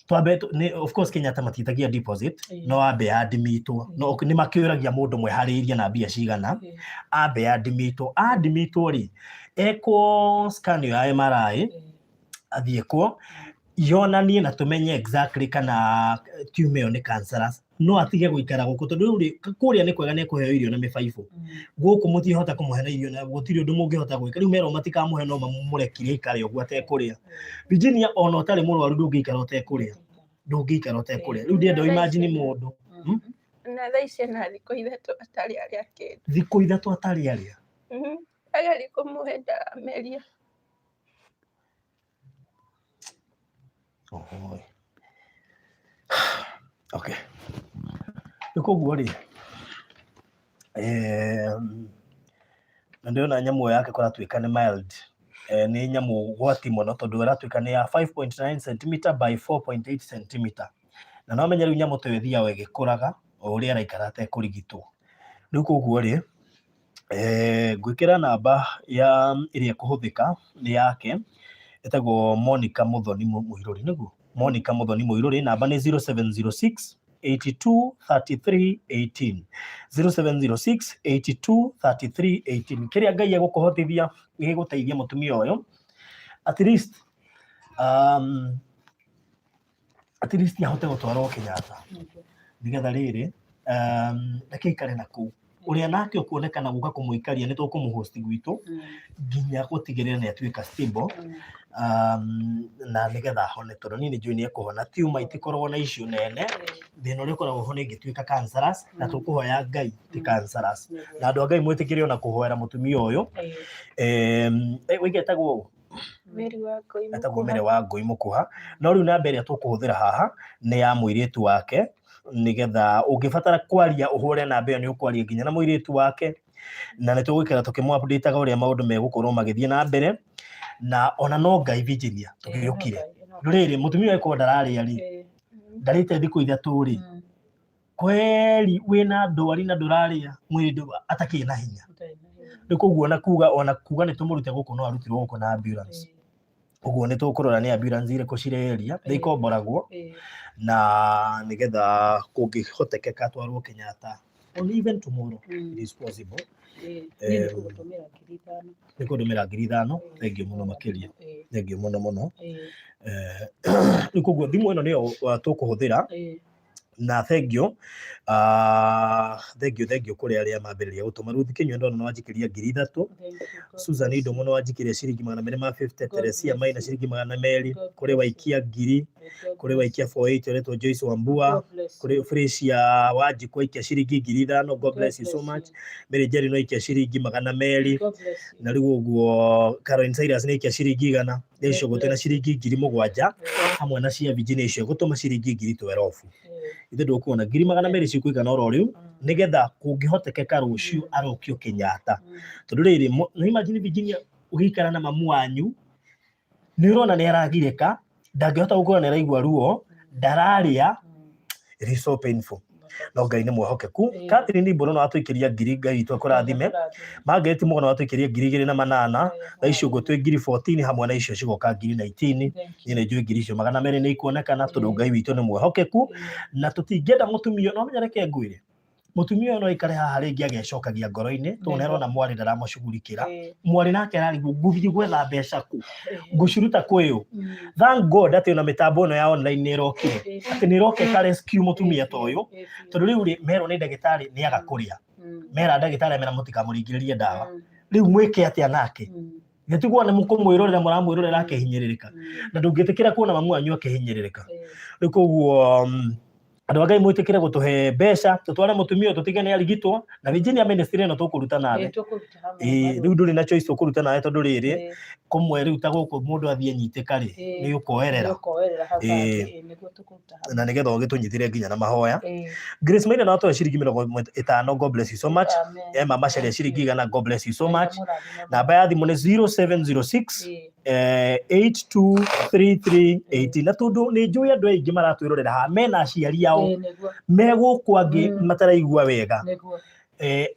[SPEAKER 1] twambe nĩ of course Kenyatta matiĩtagia deposit, no ambe andimitwo. No nĩ makĩũragia mũndũ mwĩharĩirie na mbia cigana, ambe andimitwo. Andimitwo rĩ, ekwo scan ĩyo ya MRI, athiĩ kuo, yonanie na tũmenye exactly kana tumor ĩyo nĩ cancerous. No atige gũikara gũkũ tondũ rĩu rĩ, kũrĩa nĩ kwega nĩ ekũheo irio na mĩbaibũ. Gũkũ mũtingĩhota kũmũhe na irio na gũtirĩ ũndũ mũngĩhota gwĩka. Rĩu merwo matikamũhe no mamũrekirie aikare ũguo atekũrĩa. Virginia ona ũtarĩ mũrwaru ndũngĩikara ũtekũrĩa. Ndũngĩikara ũtekũrĩa. Rĩu ndĩrenda imagine mũndũ.
[SPEAKER 4] Na thaa ici ena thikũ 3 atarĩ arĩa kĩndũ.
[SPEAKER 1] Thikũ 3 atarĩ arĩa?
[SPEAKER 4] Ageria kũmũhe ndarameria.
[SPEAKER 1] Ohoi. Okay. Rĩu koguo rĩ, na ndĩrona nyamũ ĩyo yake kũratuĩka nĩ mild. Nĩ nyamũ gwati mũno tondũ ĩratuĩka nĩ ya 5.9 cm by 4.8 cm. Na no menye rĩu nyamũ ta ĩyo ĩthiaga ĩgĩkũraga o ũrĩa ĩraikara ĩtekũrigitwo. Rĩu koguo rĩ, ngwĩkĩra namba ya ĩrĩa ĩkũhũthĩka nĩ yake, ĩtagwo Monica Muthoni Mũirũrĩ, nĩguo? Monica Muthoni Mũirũrĩ, namba nĩ 0706 82 33 18. 0706 82 33 18. Kĩrĩa Ngai egũkũhotithia gĩgũteithia mũtumia ũyũ, at least, at least ahote gũtwarwo Kenyatta. Nĩgetha rĩrĩ, reke aikare na kũu. Ũrĩa nake ũkuonekana gũka kũmũikaria nĩ tũkũmũhost gwitũ, nginya gũtigĩrĩra nĩ atuĩka stable, na nĩgetha ahone, tondũ niĩ nĩ njũĩ nĩ ekũhona. Tumor itikoragwo na issue nene, thĩna ũrĩa ũkoragwo ho nĩ ĩngĩtuĩka cancerous, na tũkũhoya Ngai ti cancerous. Na andũ a Ngai mwĩtĩkĩre ona kũhoera mũtumia ũyũ. Ũige etagwo ũ?
[SPEAKER 4] Mary wa Ngũi
[SPEAKER 1] Etagwo
[SPEAKER 4] Mũkuha.
[SPEAKER 1] Mary wa Ngũi Mũkuha. No rĩu namba ĩrĩa tũkũhũthĩra haha nĩ ya mũirĩtu wake, nĩgetha ũngĩbatara kwaria ũhũre namba ĩyo nĩ ũkwaria nginya na mũirĩtu wake, na nĩ tũgũikara tũkĩmũ update-aga ũrĩa maũndũ megũkorwo magĩthiĩ na mbere. Na ona no Ngai Virginia tũgĩũkire. Rĩrĩ, mũtumia ũyũ korwo ndararĩa rĩ, ndarĩte thikũ 3 rĩ, kweri wĩna ndwari na ndũrarĩa mwĩrĩ atakĩrĩ na hinya. Rĩu koguo ona kuga nĩ tũmũrute gũkũ no arutirwo gũkũ na ambulance. Ũguo nĩ tũkũrora nĩ ambulance irĩkũ cirĩ area, nĩ ikomboragwo na nĩgetha kũngĩhotekeka atwarwo Kenyatta on even tomorrow, it is possible.
[SPEAKER 2] Niĩ nĩ ngũgũtũmĩra 5,000.
[SPEAKER 1] Nĩ kũndũmĩra 5,000. Thengiũ mũno makĩria. Thengiũ mũno mũno. Rĩu koguo thimũ ĩno nĩyo tũkũhũthĩra. Na thengiũ, thengiũ, thengiũ kũrĩ arĩa mambĩrĩria gũtũma. Ruth Kĩnyua ndona nĩ wanjikĩria 3,000. Susan Indo mũno wanjikĩria ciringi 250. Teresia Maina ciringi 200. Kũrĩ waikia 1,000, kũrĩ waikia 480 ũretwo Joyce Wambua, kũrĩ Frisia Wanjikũ aikia ciringi 5,000. God bless you so much. Mary Jerry no aikia ciringi 200. Na rĩu ũguo Caroline Cyrus nĩ aikia ciringi 100. Thaa icio ũguo twĩna ciringi 7,000 hamwe na cia Virginia icio gũtũma ciringi 12,000. Ithe ndũkuona 200,000 cikũigana oro rĩu, nĩgetha kũngĩhotekeka rũciũ arokio Kenyatta. Tondũ rĩrĩ, nĩ imagine Virginia ũgĩikara na mamu wanyu, nĩ ũrona nĩ aragirĩka, ndangĩhota gũkorwo nĩ araigua ruo, ndararĩa, it is so painful. No Ngai nĩ mwehokeku. Catherine Mbũrũ no atũikĩria 1,000, Ngai witũ akũrathime. Margaret Mũgo no atũikĩria 2,800. Thaa icio ũguo twĩ 14,000 hamwe na icio cigoka 19,000. Niĩ nĩ njũĩ 200,000 nĩ ikuonekana tondũ Ngai witũ nĩ mwehokeku. Na tũtingĩenda mũtumia, no menya reke ngwĩre, mũtumia ũyũ no aikare haha rĩngĩ agecokagia ngoro-inĩ, tondũ nĩ arona mwarĩ ndaramũcugurikĩra. Mwarĩ nake ararigwo ngũthiĩ gwetha mbeca kũ, ngũciruta kwĩ ũ. Thank God atĩ ona mĩtambo ĩno ya online nĩ ĩrokire, atĩ nĩ ĩroka ĩka rescue mũtumia ta ũyũ, tondũ rĩu rĩ, merwo nĩ ndagĩtarĩ nĩ aga kũrĩa, mera ndagĩtarĩ amera mũtikamũringĩrĩrie ndawa, rĩu mwĩke atĩa nake? Gĩtigwo nĩ mũkũmwĩrorera, mũramwĩrorera akĩhinyĩrĩrĩka, na ndũngĩtĩkĩra kuona mamu wanyu akĩhinyĩrĩrĩka. Rĩu koguo andũ a Ngai mwĩtĩkĩre gũtũhe mbeca tũtware mũtumia ũyũ, tũtige nĩ arigitwo. Na Virginia ministry ĩno tũkũruta nawe. Ĩĩ, rĩu ndũrĩ na choice, tũkũruta nawe tondũ rĩrĩ kũmwe rĩu ta gũkũ mũndũ athiĩ anyitĩka rĩ, nĩ ũkoerera. Na nĩgetha ũgĩtũnyitĩre nginya na mahoya. Grace Maina no atũhe ciringi 50, God bless you so much. Emma Macharia ciringi 100, God bless you so much. Namba ya thimũ nĩ 0706 823318. Na tondũ nĩ njũĩ andũ aingĩ maratwĩrorera haha mena aciari ao me gũkũ angĩ mataraigua wega,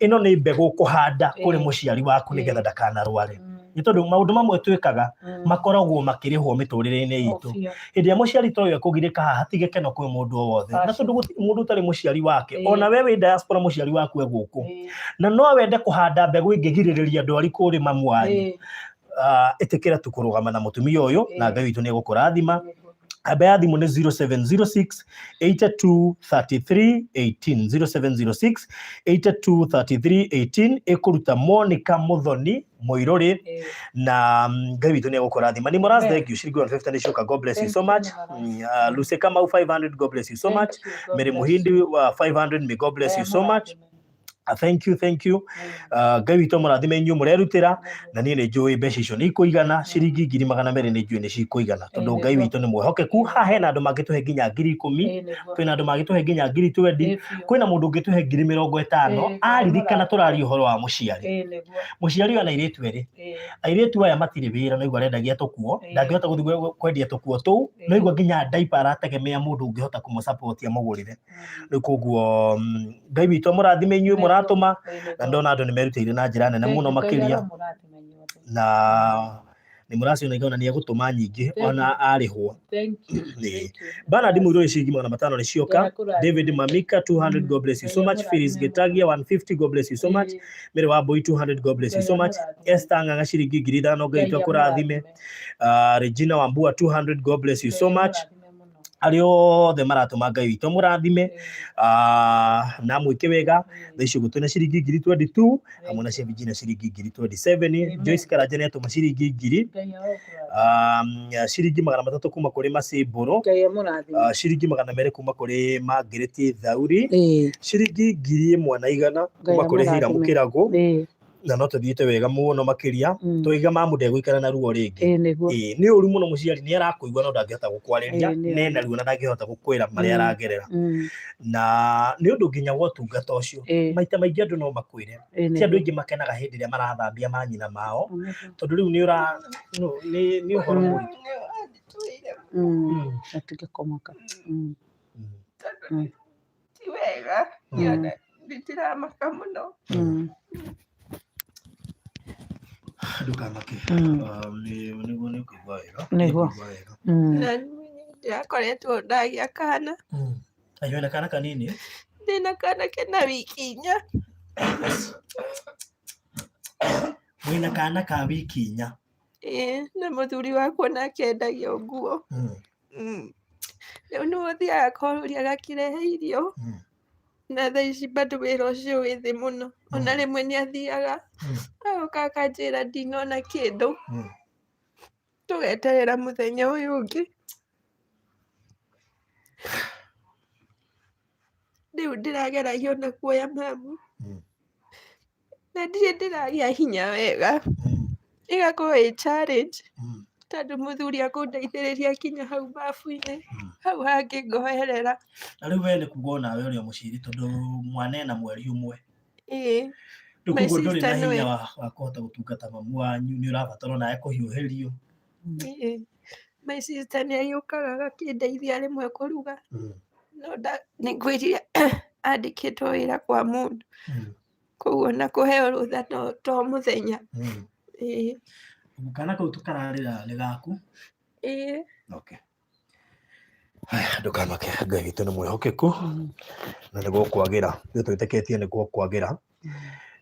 [SPEAKER 1] ĩno nĩ mbegũ kũhanda kũrĩ mũciari waku nĩgetha ndakanarware, nĩ tondũ maũndũ mamwe twĩkaga makoragwo makĩrĩhwo mĩtũrĩre-inĩ itũ. Hĩndĩ ĩrĩa mũciari ta ũyũ ekũgirĩka haha, ti gĩkeno kwĩ mũndũ o wothe, na tondũ gũtirĩ mũndũ ũtarĩ mũciari wake, ona we wĩ diaspora mũciari waku e gũkũ, na no wende kũhanda mbegũ ĩngĩgirĩrĩria ndwari kũrĩ mamu wanyu, ĩtĩkĩra tu kũrũgama na mũtumia ũyũ, na Ngai witũ nĩ egũkũrathima. Namba ya thimũ nĩ 0706 82 33 18, 0706 82 33 18, ĩkũruta Monica Muthoni Mũirũrĩ, na Ngai witũ nĩ egũkũrathima. Nĩ Moras, thank you. Ciringi 150 nĩ cioka, God bless you so much. Lucy Kamau 500, God bless you so much. Mary Muhindi 500, may God bless you so much. Thank you, thank you. Ngai witũ mũrathime inyuĩ mũrerutĩra, na niĩ nĩ njũĩ mbeca icio nĩ ikũigana. Ciringi 200,000 nĩ njũĩ nĩ cikũigana tondũ Ngai witũ nĩ mwĩhokeku. Haha hena andũ mangĩtũhe nginya 10,000, kwĩna andũ mangĩtũhe nginya 20,000, kwĩna mũndũ ũngĩtũhe 50,000. Aririkana tũraria ũhoro wa mũciari, mũciari ũyũ ana airĩtu erĩ. Airĩtu aya matirĩ wĩra, no igua arendagia tũkuo, ndangĩhota gũthiĩ kwendia tũkuo tũu, no igua nginya ndaipa arategemea mũndũ ũngĩhota kũmũsupport amũgũrĩre. Rĩu koguo Ngai witũ amũrathime inyuĩ mũratũma, na ndona andũ nĩ merutĩire na njĩra nene mũno makĩria, na nĩ mũraciona ikona nĩ egũtũma nyingĩ ona arĩhwo. Nĩ Bernard Mũirũ ciringi 500 nĩ cioka. David Mamika 200, God bless you so much. Phyllis Getagia 150, God bless you so much. Mary Wambui 200, God bless you so much. Esther Ng'ang'a ciringi 5,000, Ngai witũ akũrathime. Regina Wambua 200, God bless you so much. Arĩa othe maratũma, Ngai witũ mũrathime na mwĩke wega. Thaa icio ũguo twĩna ciringi 22,000 hamwe na cia Virginia ciringi 27,000. Joyce Karanja nĩ atũma ciringi 1,000, ciringi 300 kuma kũrĩ Macĩmbũrũ, ciringi 200 kuma kũrĩ Margaret Thauri, ciringi 1,100 kuma kũrĩ Hira Mũkĩragũ. Na no tũthiĩte wega mũno makĩria, tũiga mamu ndegũikara na ruo rĩngĩ. Ĩĩ, nĩ ũru mũno, mũciari nĩ arakũigua no ndangĩhota gũkwarĩria, nena ruo na ndangĩhota gũkwĩra marĩa aragerera, na nĩ ũndũ nginya wa ũtungata ũcio maita maingĩ andũ no makwĩre ti andũ aingĩ makenaga hĩndĩ ĩrĩa marathambia manyina mao, tondũ rĩu nĩ ũra nĩ ũhoro mũritũ.
[SPEAKER 2] Gatingĩkomoka.
[SPEAKER 4] Ti wega ngĩona ndĩramaka mũno.
[SPEAKER 1] Ndũkamake. Nĩguo nĩ Nĩngũigua wega.
[SPEAKER 2] Nĩguo.
[SPEAKER 1] Nĩngũigua wega.
[SPEAKER 4] Na ndĩrakoretwo ndagĩa kana.
[SPEAKER 1] Na wĩna kana kanini?
[SPEAKER 4] Ndĩna kana kena wiki 4.
[SPEAKER 1] Wĩna kana ka wiki 4?
[SPEAKER 4] Ĩĩ, na mũthuri wakwa nake endagia o nguo. Rĩu nĩwe ũthiaga akahũria agakĩrehe irio. Na thaa ici bado wĩra ũcio wĩ thĩ mũno. Ona rĩmwe nĩ athiaga agoka akanjĩra ndinona kĩndũ. Tũgeterera mũthenya ũyũ ũngĩ. Rĩu ndĩrageragia ona kuoya mamu. Na ndirĩ ndĩragĩa hinya wega. Ĩgakorwo ĩ challenge tondũ mũthuri akũndeithĩrĩria kinya hau babu-inĩ, hau hangĩ ngoerera.
[SPEAKER 1] Na rĩu we nĩ kuga onawe ũrĩ o mũciĩ tondũ mwana ena mweri ũmwe.
[SPEAKER 4] Ĩĩ.
[SPEAKER 1] Rĩu
[SPEAKER 4] My
[SPEAKER 1] koguo ndũrĩ na
[SPEAKER 4] sister
[SPEAKER 1] hinya
[SPEAKER 4] nĩwe.
[SPEAKER 1] wa kũhota gũtungata mamu wanyu, nĩ ũrabatara onawe kũhiũhĩrio.
[SPEAKER 4] Ĩĩ. My sister nĩ agĩũkaga agakĩndeithia rĩmwe kũruga. No nĩ ngwĩrire andĩkĩtwo wĩra kwa mũndũ. Koguo ona kũheo rũtha to mũthenya. Ĩĩ.
[SPEAKER 1] Kana kau kararĩra nĩ gaku?
[SPEAKER 4] Ĩĩ.
[SPEAKER 1] Okay. Haya, ndũkamake, Ngai witũ nĩ mwĩhokeku na nĩ gũkwagĩra. Ithuĩ twĩtĩkĩtie nĩ gũkwagĩra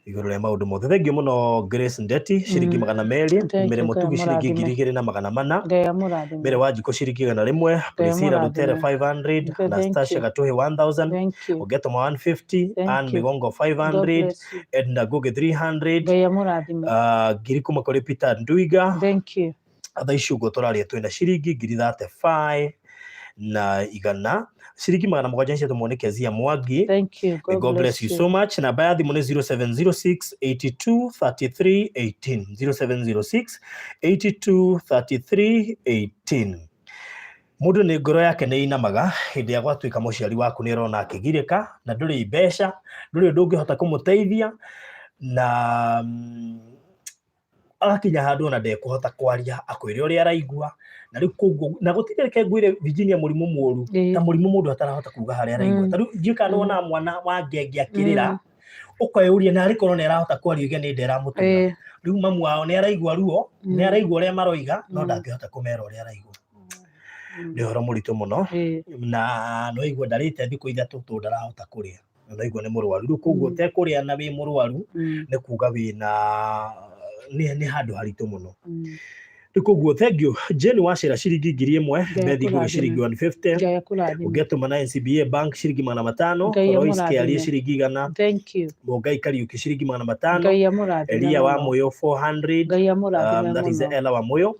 [SPEAKER 1] igũrũ rĩa maũndũ mothe. Thengiũ mũno Grace Ndeti ciringi 200,
[SPEAKER 2] Thank
[SPEAKER 1] Mary
[SPEAKER 2] you, Ngai
[SPEAKER 1] Mũtugi ciringi
[SPEAKER 2] amũrathime.
[SPEAKER 1] 2400,
[SPEAKER 2] Ngai amũrathime.
[SPEAKER 1] Mary Wanjikũ ciringi 100,
[SPEAKER 2] Ngai
[SPEAKER 1] Priscilla Rutere
[SPEAKER 2] amũrathime.
[SPEAKER 1] 500,
[SPEAKER 2] Ngai, thank
[SPEAKER 1] Anastasia
[SPEAKER 2] you.
[SPEAKER 1] Gatuhi 1000,
[SPEAKER 2] Thank you.
[SPEAKER 1] Ogetoma 150,
[SPEAKER 2] Thank
[SPEAKER 1] Ann
[SPEAKER 2] you.
[SPEAKER 1] Migongo
[SPEAKER 2] God
[SPEAKER 1] 500,
[SPEAKER 2] bless you.
[SPEAKER 1] Edna Ngugi 300,
[SPEAKER 2] Ngai amũrathime.
[SPEAKER 1] 1000 kuma kũrĩ Peter Ndwiga.
[SPEAKER 2] Thank you.
[SPEAKER 1] Thaa ici ũguo tũraria twĩna ciringi 35,100, ciringi 700 ciatũmwo nĩ Kezia Mwangi.
[SPEAKER 2] Thank you.
[SPEAKER 1] May God bless you so much. Namba ya thimũ nĩ 0706 82 33 18. 0706 82 33 18. Mũndũ nĩ ngoro yake nĩ inamaga hĩndĩ ya gwatuĩka mũciari waku nĩ ũrona akĩgirĩka na ndũrĩ mbeca, ndũrĩ ũndũ ũngĩhota kũmũteithia na agakinya handũ ona ndekũhota kwaria akwĩre ũrĩa araigua na rĩu koguo na gũtirĩ reke ngwĩre Virginia mũrimũ mũru ta mũrimũ mũndũ atarahota kuga harĩa araigua. Ta rĩu ndiũĩ kana nĩwonaga mwana wa ngenge akĩrĩra ũkeyũria na arĩ korwo nĩ arahota kwaria uge nĩ nda ĩramũtura. Rĩu mamu wao nĩ araigua ruo, nĩ araigua ũrĩa maroiga no ndangĩhota kũmera ũrĩa araigua. Nĩ ũhoro mũritũ mũno na no igua ndarĩte thikũ 3 tondũ ndarahota kũrĩa. Na no igua nĩ mũrwaru. Rĩu koguo ũtekũrĩa na wĩ mũrwaru nĩ kuga wĩna nĩ handũ haritũ mũno. Rĩu koguo thank you Jane Wachira ciringi 1000,
[SPEAKER 2] Ngai
[SPEAKER 1] Bethi Ngugi
[SPEAKER 2] akũrathime.
[SPEAKER 1] ciringi 150,
[SPEAKER 2] Ngai akũrathime.
[SPEAKER 1] Ũngĩatũma na NCBA Bank ciringi 500,
[SPEAKER 2] Ngai
[SPEAKER 1] Lois Kĩarie
[SPEAKER 2] amũrathime.
[SPEAKER 1] ciringi 100,
[SPEAKER 2] Thank you.
[SPEAKER 1] Mũngai Kariũki ciringi 500,
[SPEAKER 2] Ngai amũrathime
[SPEAKER 1] Elia wa
[SPEAKER 2] mũno.
[SPEAKER 1] Mũyũ 400,
[SPEAKER 2] Ngai amũrathime
[SPEAKER 1] that is
[SPEAKER 2] mũno.
[SPEAKER 1] Ella wa Mũyũ,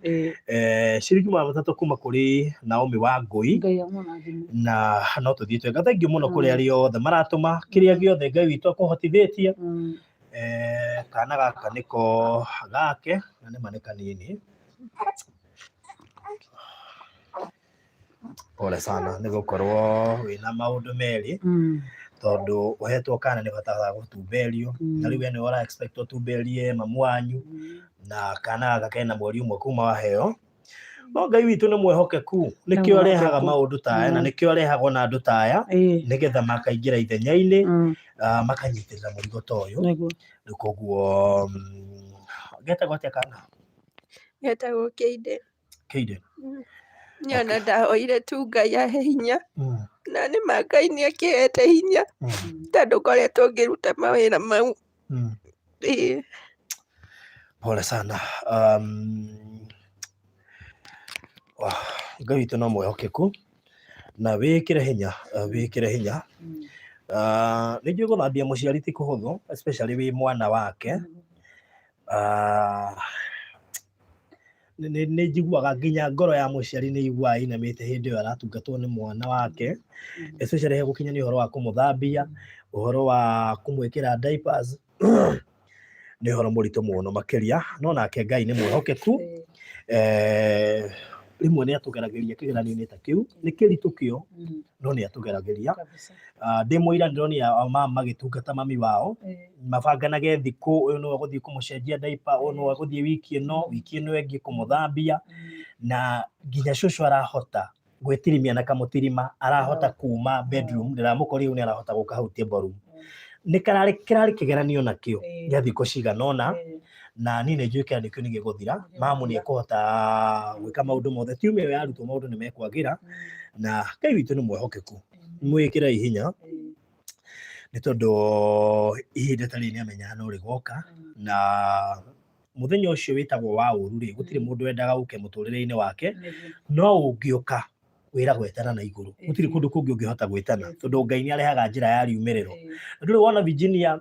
[SPEAKER 1] ciringi 300 kuma kũrĩ Naomi wa Ngũi.
[SPEAKER 2] Ngai amũrathime.
[SPEAKER 1] Na no tũthiĩ twega. Thank you mũno kũrĩ arĩa othe maratũma kĩrĩa gĩothe Ngai witũ akũhotithĩtie. Kana gaka nĩko gake na nĩma nĩ kanini. Pole sana nĩ gũkorwo wĩna maũndũ merĩ tondũ ũhetwo kana nĩ ũbataraga gũtumberio na rĩu we nĩwe ũra expect ũtumberie mamu wanyu na kana gaka kena mweri ũmwe kuma waheo. No Ngai witũ nĩ mwĩhokeku, nĩkĩo arehaga maũndũ ta aya na nĩkĩo arehaga ona andũ ta aya nĩgetha makaingĩra ithenya-inĩ, makanyitĩrĩra mũrigo ta ũyũ. Rĩu koguo getagwo atĩa kana?
[SPEAKER 4] Getagwo Keiden.
[SPEAKER 1] Keiden.
[SPEAKER 4] Niĩ ona ndahoire tu Ngai ahe hinya na nĩ ma Ngai nĩ akĩhete hinya tondũ ngoretwo ngĩruta mawĩra mau. Ĩĩ.
[SPEAKER 1] Pole sana. Ngai witũ no mwĩhokeku na wĩkĩre hinya, wĩkĩre hinya. Nĩ njũĩ gũthambia mũciari ti kũhũthũ, especially wĩ mwana wake. Nĩ njiguaga nginya ngoro ya mũciari nĩ iguaga ĩinamĩte hĩndĩ ĩyo aratungatwo nĩ mwana wake, especially he gũkinya nĩ ũhoro wa kũmũthambia, ũhoro wa kũmwĩkĩra diapers. Nĩ ũhoro mũritũ mũno makĩria, no nake Ngai nĩ mwĩhokeku. Rĩmwe nĩ atũgeragĩria kĩgeranio-inĩ ta kĩu, nĩ kĩritũ kĩo, no nĩ atũgeragĩria. Ndĩ mũira ndĩronire mama magĩtungata mami wao, mabanganage thikũ, ũyũ nĩwe ũgũthiĩ kũmũcenjia diaper, ũyũ nĩwe ũgũthiĩ wiki ĩno, wiki ĩno ĩngĩ kũmũthambia, na nginya cũcũ arahota gwĩtirimia na kamũtirima, arahota kuma bedroom, ndĩramũkorire rĩu nĩ arahota gũka hau table room. Nĩ kĩrarĩ kĩgeranio nakĩo gĩa thikũ cigana ũna, Na niĩ nĩ njũĩ kĩgeranio kĩu nĩ gĩgũthira, mamu nĩ ekũhota gwĩka maũndũ mothe, kiumia ĩyo yarutwo maũndũ nĩ mekwagĩra, na Ngai witũ nĩ mwĩhokeku. Mwĩkĩrei hinya nĩ tondũ ihinda ta rĩrĩ nĩ amenyaga no rĩgoka, na mũthenya ũcio wĩtagwo wa ũru rĩ, gũtirĩ mũndũ wendaga ũke mũtũrĩre-inĩ wake, no ũngĩũka wĩragwo etana na igũrũ, gũtirĩ kũndũ kũngĩ ũngĩhota gwĩtana, tondũ Ngai nĩ arehaga njĩra ya riumĩrĩro. Na ndũrĩ wona Virginia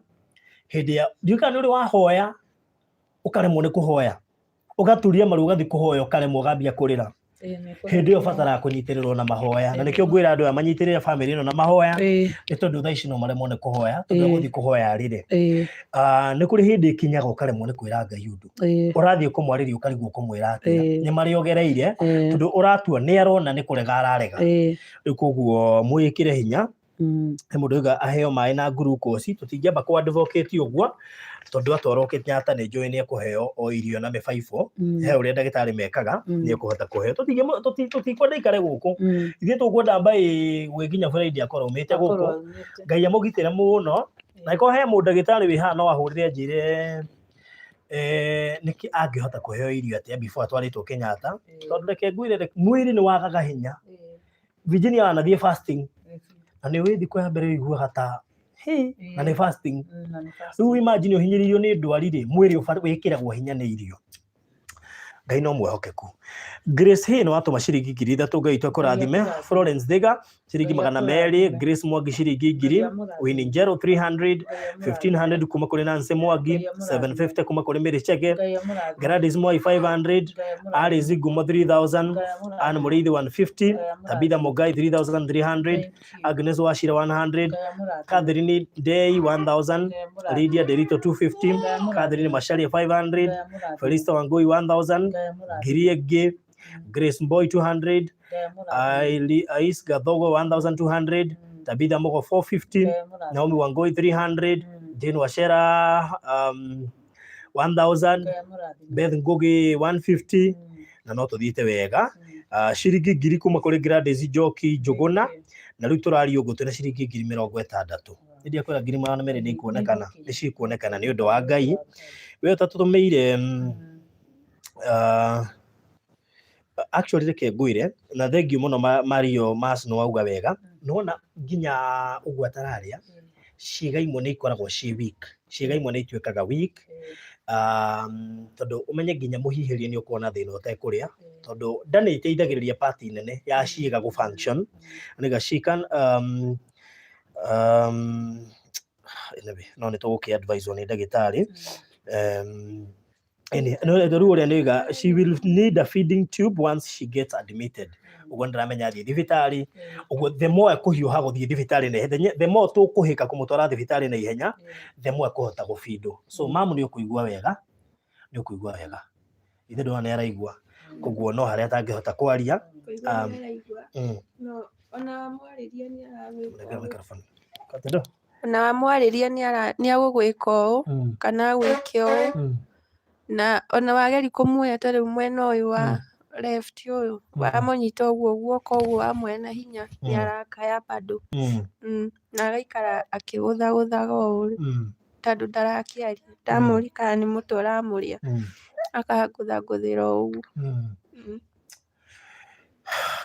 [SPEAKER 1] hĩndĩ ya ndiũĩ kana nĩ ũrĩ wahoya ũkaremwo nĩ kũhoya, ũgaturia maru ũgathiĩ kũhoya ũkaremwo ũgambia kũrĩra. Hĩndĩ ĩyo ũbataraga kũnyitĩrĩrwo na mahoya, na nĩkĩo ngwĩra andũ aya manyitĩrĩre bamĩrĩ ĩno na mahoya, nĩ tondũ thaa ici no maremwo nĩ kũhoya, tondũ egũthiĩ kũhoya arĩre. Nĩ kũrĩ hĩndĩ ĩkinyaga ũkaremwo nĩ kwĩra Ngai ũndũ, ũrathiĩ kũmwarĩria ũkarigwo ũkũmwĩra atĩa, nĩ marĩa ũgereire, tondũ ũratua nĩ arona nĩ kũrega ararega. Rĩu koguo mwĩkĩre hinya. He mũndũ auga aheo maĩ na glucose, tũtingĩamba kũ advocate ũguo tondũ atwarwo Kenyatta nĩ njũĩ nĩ ekũheo o irio na mĩbaibũ, he ũrĩa ndagĩtarĩ mekaga, nĩ ekũhota kũheo. Tũtikwenda aikare gũkũ, ithuĩ tũkwenda mbaĩ gwĩ nginya Friday akorwo aumĩte gũkũ. Ngai amũgitĩre mũno, na angĩkorwo he mũndagĩtarĩ wĩ haha no ahũrĩre anjĩre nĩkĩ angĩhota kũheo irio atĩa before atwarĩtwo Kenyatta, tondũ reke ngwĩre mwĩrĩ nĩ wagaga hinya. Virginia wanathiĩ fasting na nĩ wĩ thikũ ya mbere ũiguaga ta hey, na nĩ fasting. Rĩu imagine ũhinyĩrĩirio nĩ ndwari rĩ, mwĩrĩ wĩkĩragwo hinya nĩ irio. Ngai no mwĩhokeku. Grace Hay nĩ watũma ciringi 3,000, Ngai witũ akũrathime. Florence Thiga ciringi 200, Grace Mwangi ciringi 1,000, Winnie Njeru 300, 1500 kuma kũrĩ Nancy Mwangi, 750 kuma kũrĩ Mary Chege, Gladys Mwai 500, Alice Ngumo 3000, Anne Mũrĩithi 150, Tabitha Mũngai 3300, Agnes Wachira 100, Catherine Ndei 1000, Lydia Derito 250, Catherine Macharia 500, Felista Wangui 1000, ngiri ĩngĩ, Grace Mboi 200, Ais Gathogo 1200, Tabitha Mogo 450, Naomi Wangui 300, Jane Wachera 1000, Beth Ngugi 150, na no tũthiĩte wega. Ciringi 1,000 kuma kũrĩ Gladys Njoki Njũgũna, na rĩu tũraria ũguo twĩna ciringi 60,000. Nĩ ndiakwĩra 200,000 nĩ ikuonekana, nĩ cikuonekana nĩ ũndũ wa Ngai. We ũtatũtũmĩire, actually reke ngwĩre na thengiũ mũno Mario Mas nĩ wauga wega. Nĩwona nginya ũguo atararĩa, ciĩga imwe nĩ ikoragwo ciĩ weak, ciĩga imwe nĩ ituĩkaga weak, tondũ ũmenye nginya mũhihĩrie nĩ ũkoragwo na thĩna ũtekũrĩa, tondũ nda nĩ ĩteithagĩrĩria part nene ya ciĩga gũ function. Nĩga she can, anyway, no nĩ tũgũkĩ advise nĩ ndagĩtarĩ. Rĩu ũrĩa nĩuga she will need a feeding tube once she gets admitted. Ũguo nĩndĩramenya athiĩ thibitarĩ, ũguo the more ekũhiũha gũthiĩ thibitarĩ na ihenya, the more tũkũhĩka kũmũtwara thibitarĩ na ihenya, the more ekũhota gũbindwo. So mamu nĩ ũkũigua wega, nĩ ũkũigua wega. Ithe ndona nĩ araigua, koguo no harĩa atangĩhota kwaria.
[SPEAKER 4] Kũigua nĩ araigua. No ona wamwarĩria nĩ aragwĩka
[SPEAKER 1] Nengera
[SPEAKER 4] ũũ.
[SPEAKER 1] microphone. Katendo.
[SPEAKER 4] Ona wamwarĩria nĩ agũgwĩka ũũ kana agwĩke ũũ. Na ona wageria kũmuoya ta rĩu mwena ũyũ wa left ũyũ, wamũnyita ũguo guoko ũguo wamuoya na hinya nĩ arakaya bado. Na agaikara akĩgũthagũthaga ũũ tondũ ndarakĩaria. Ndamũria kana nĩ mũtwe ũramũrĩa, akangũthangũthĩra o ũguo.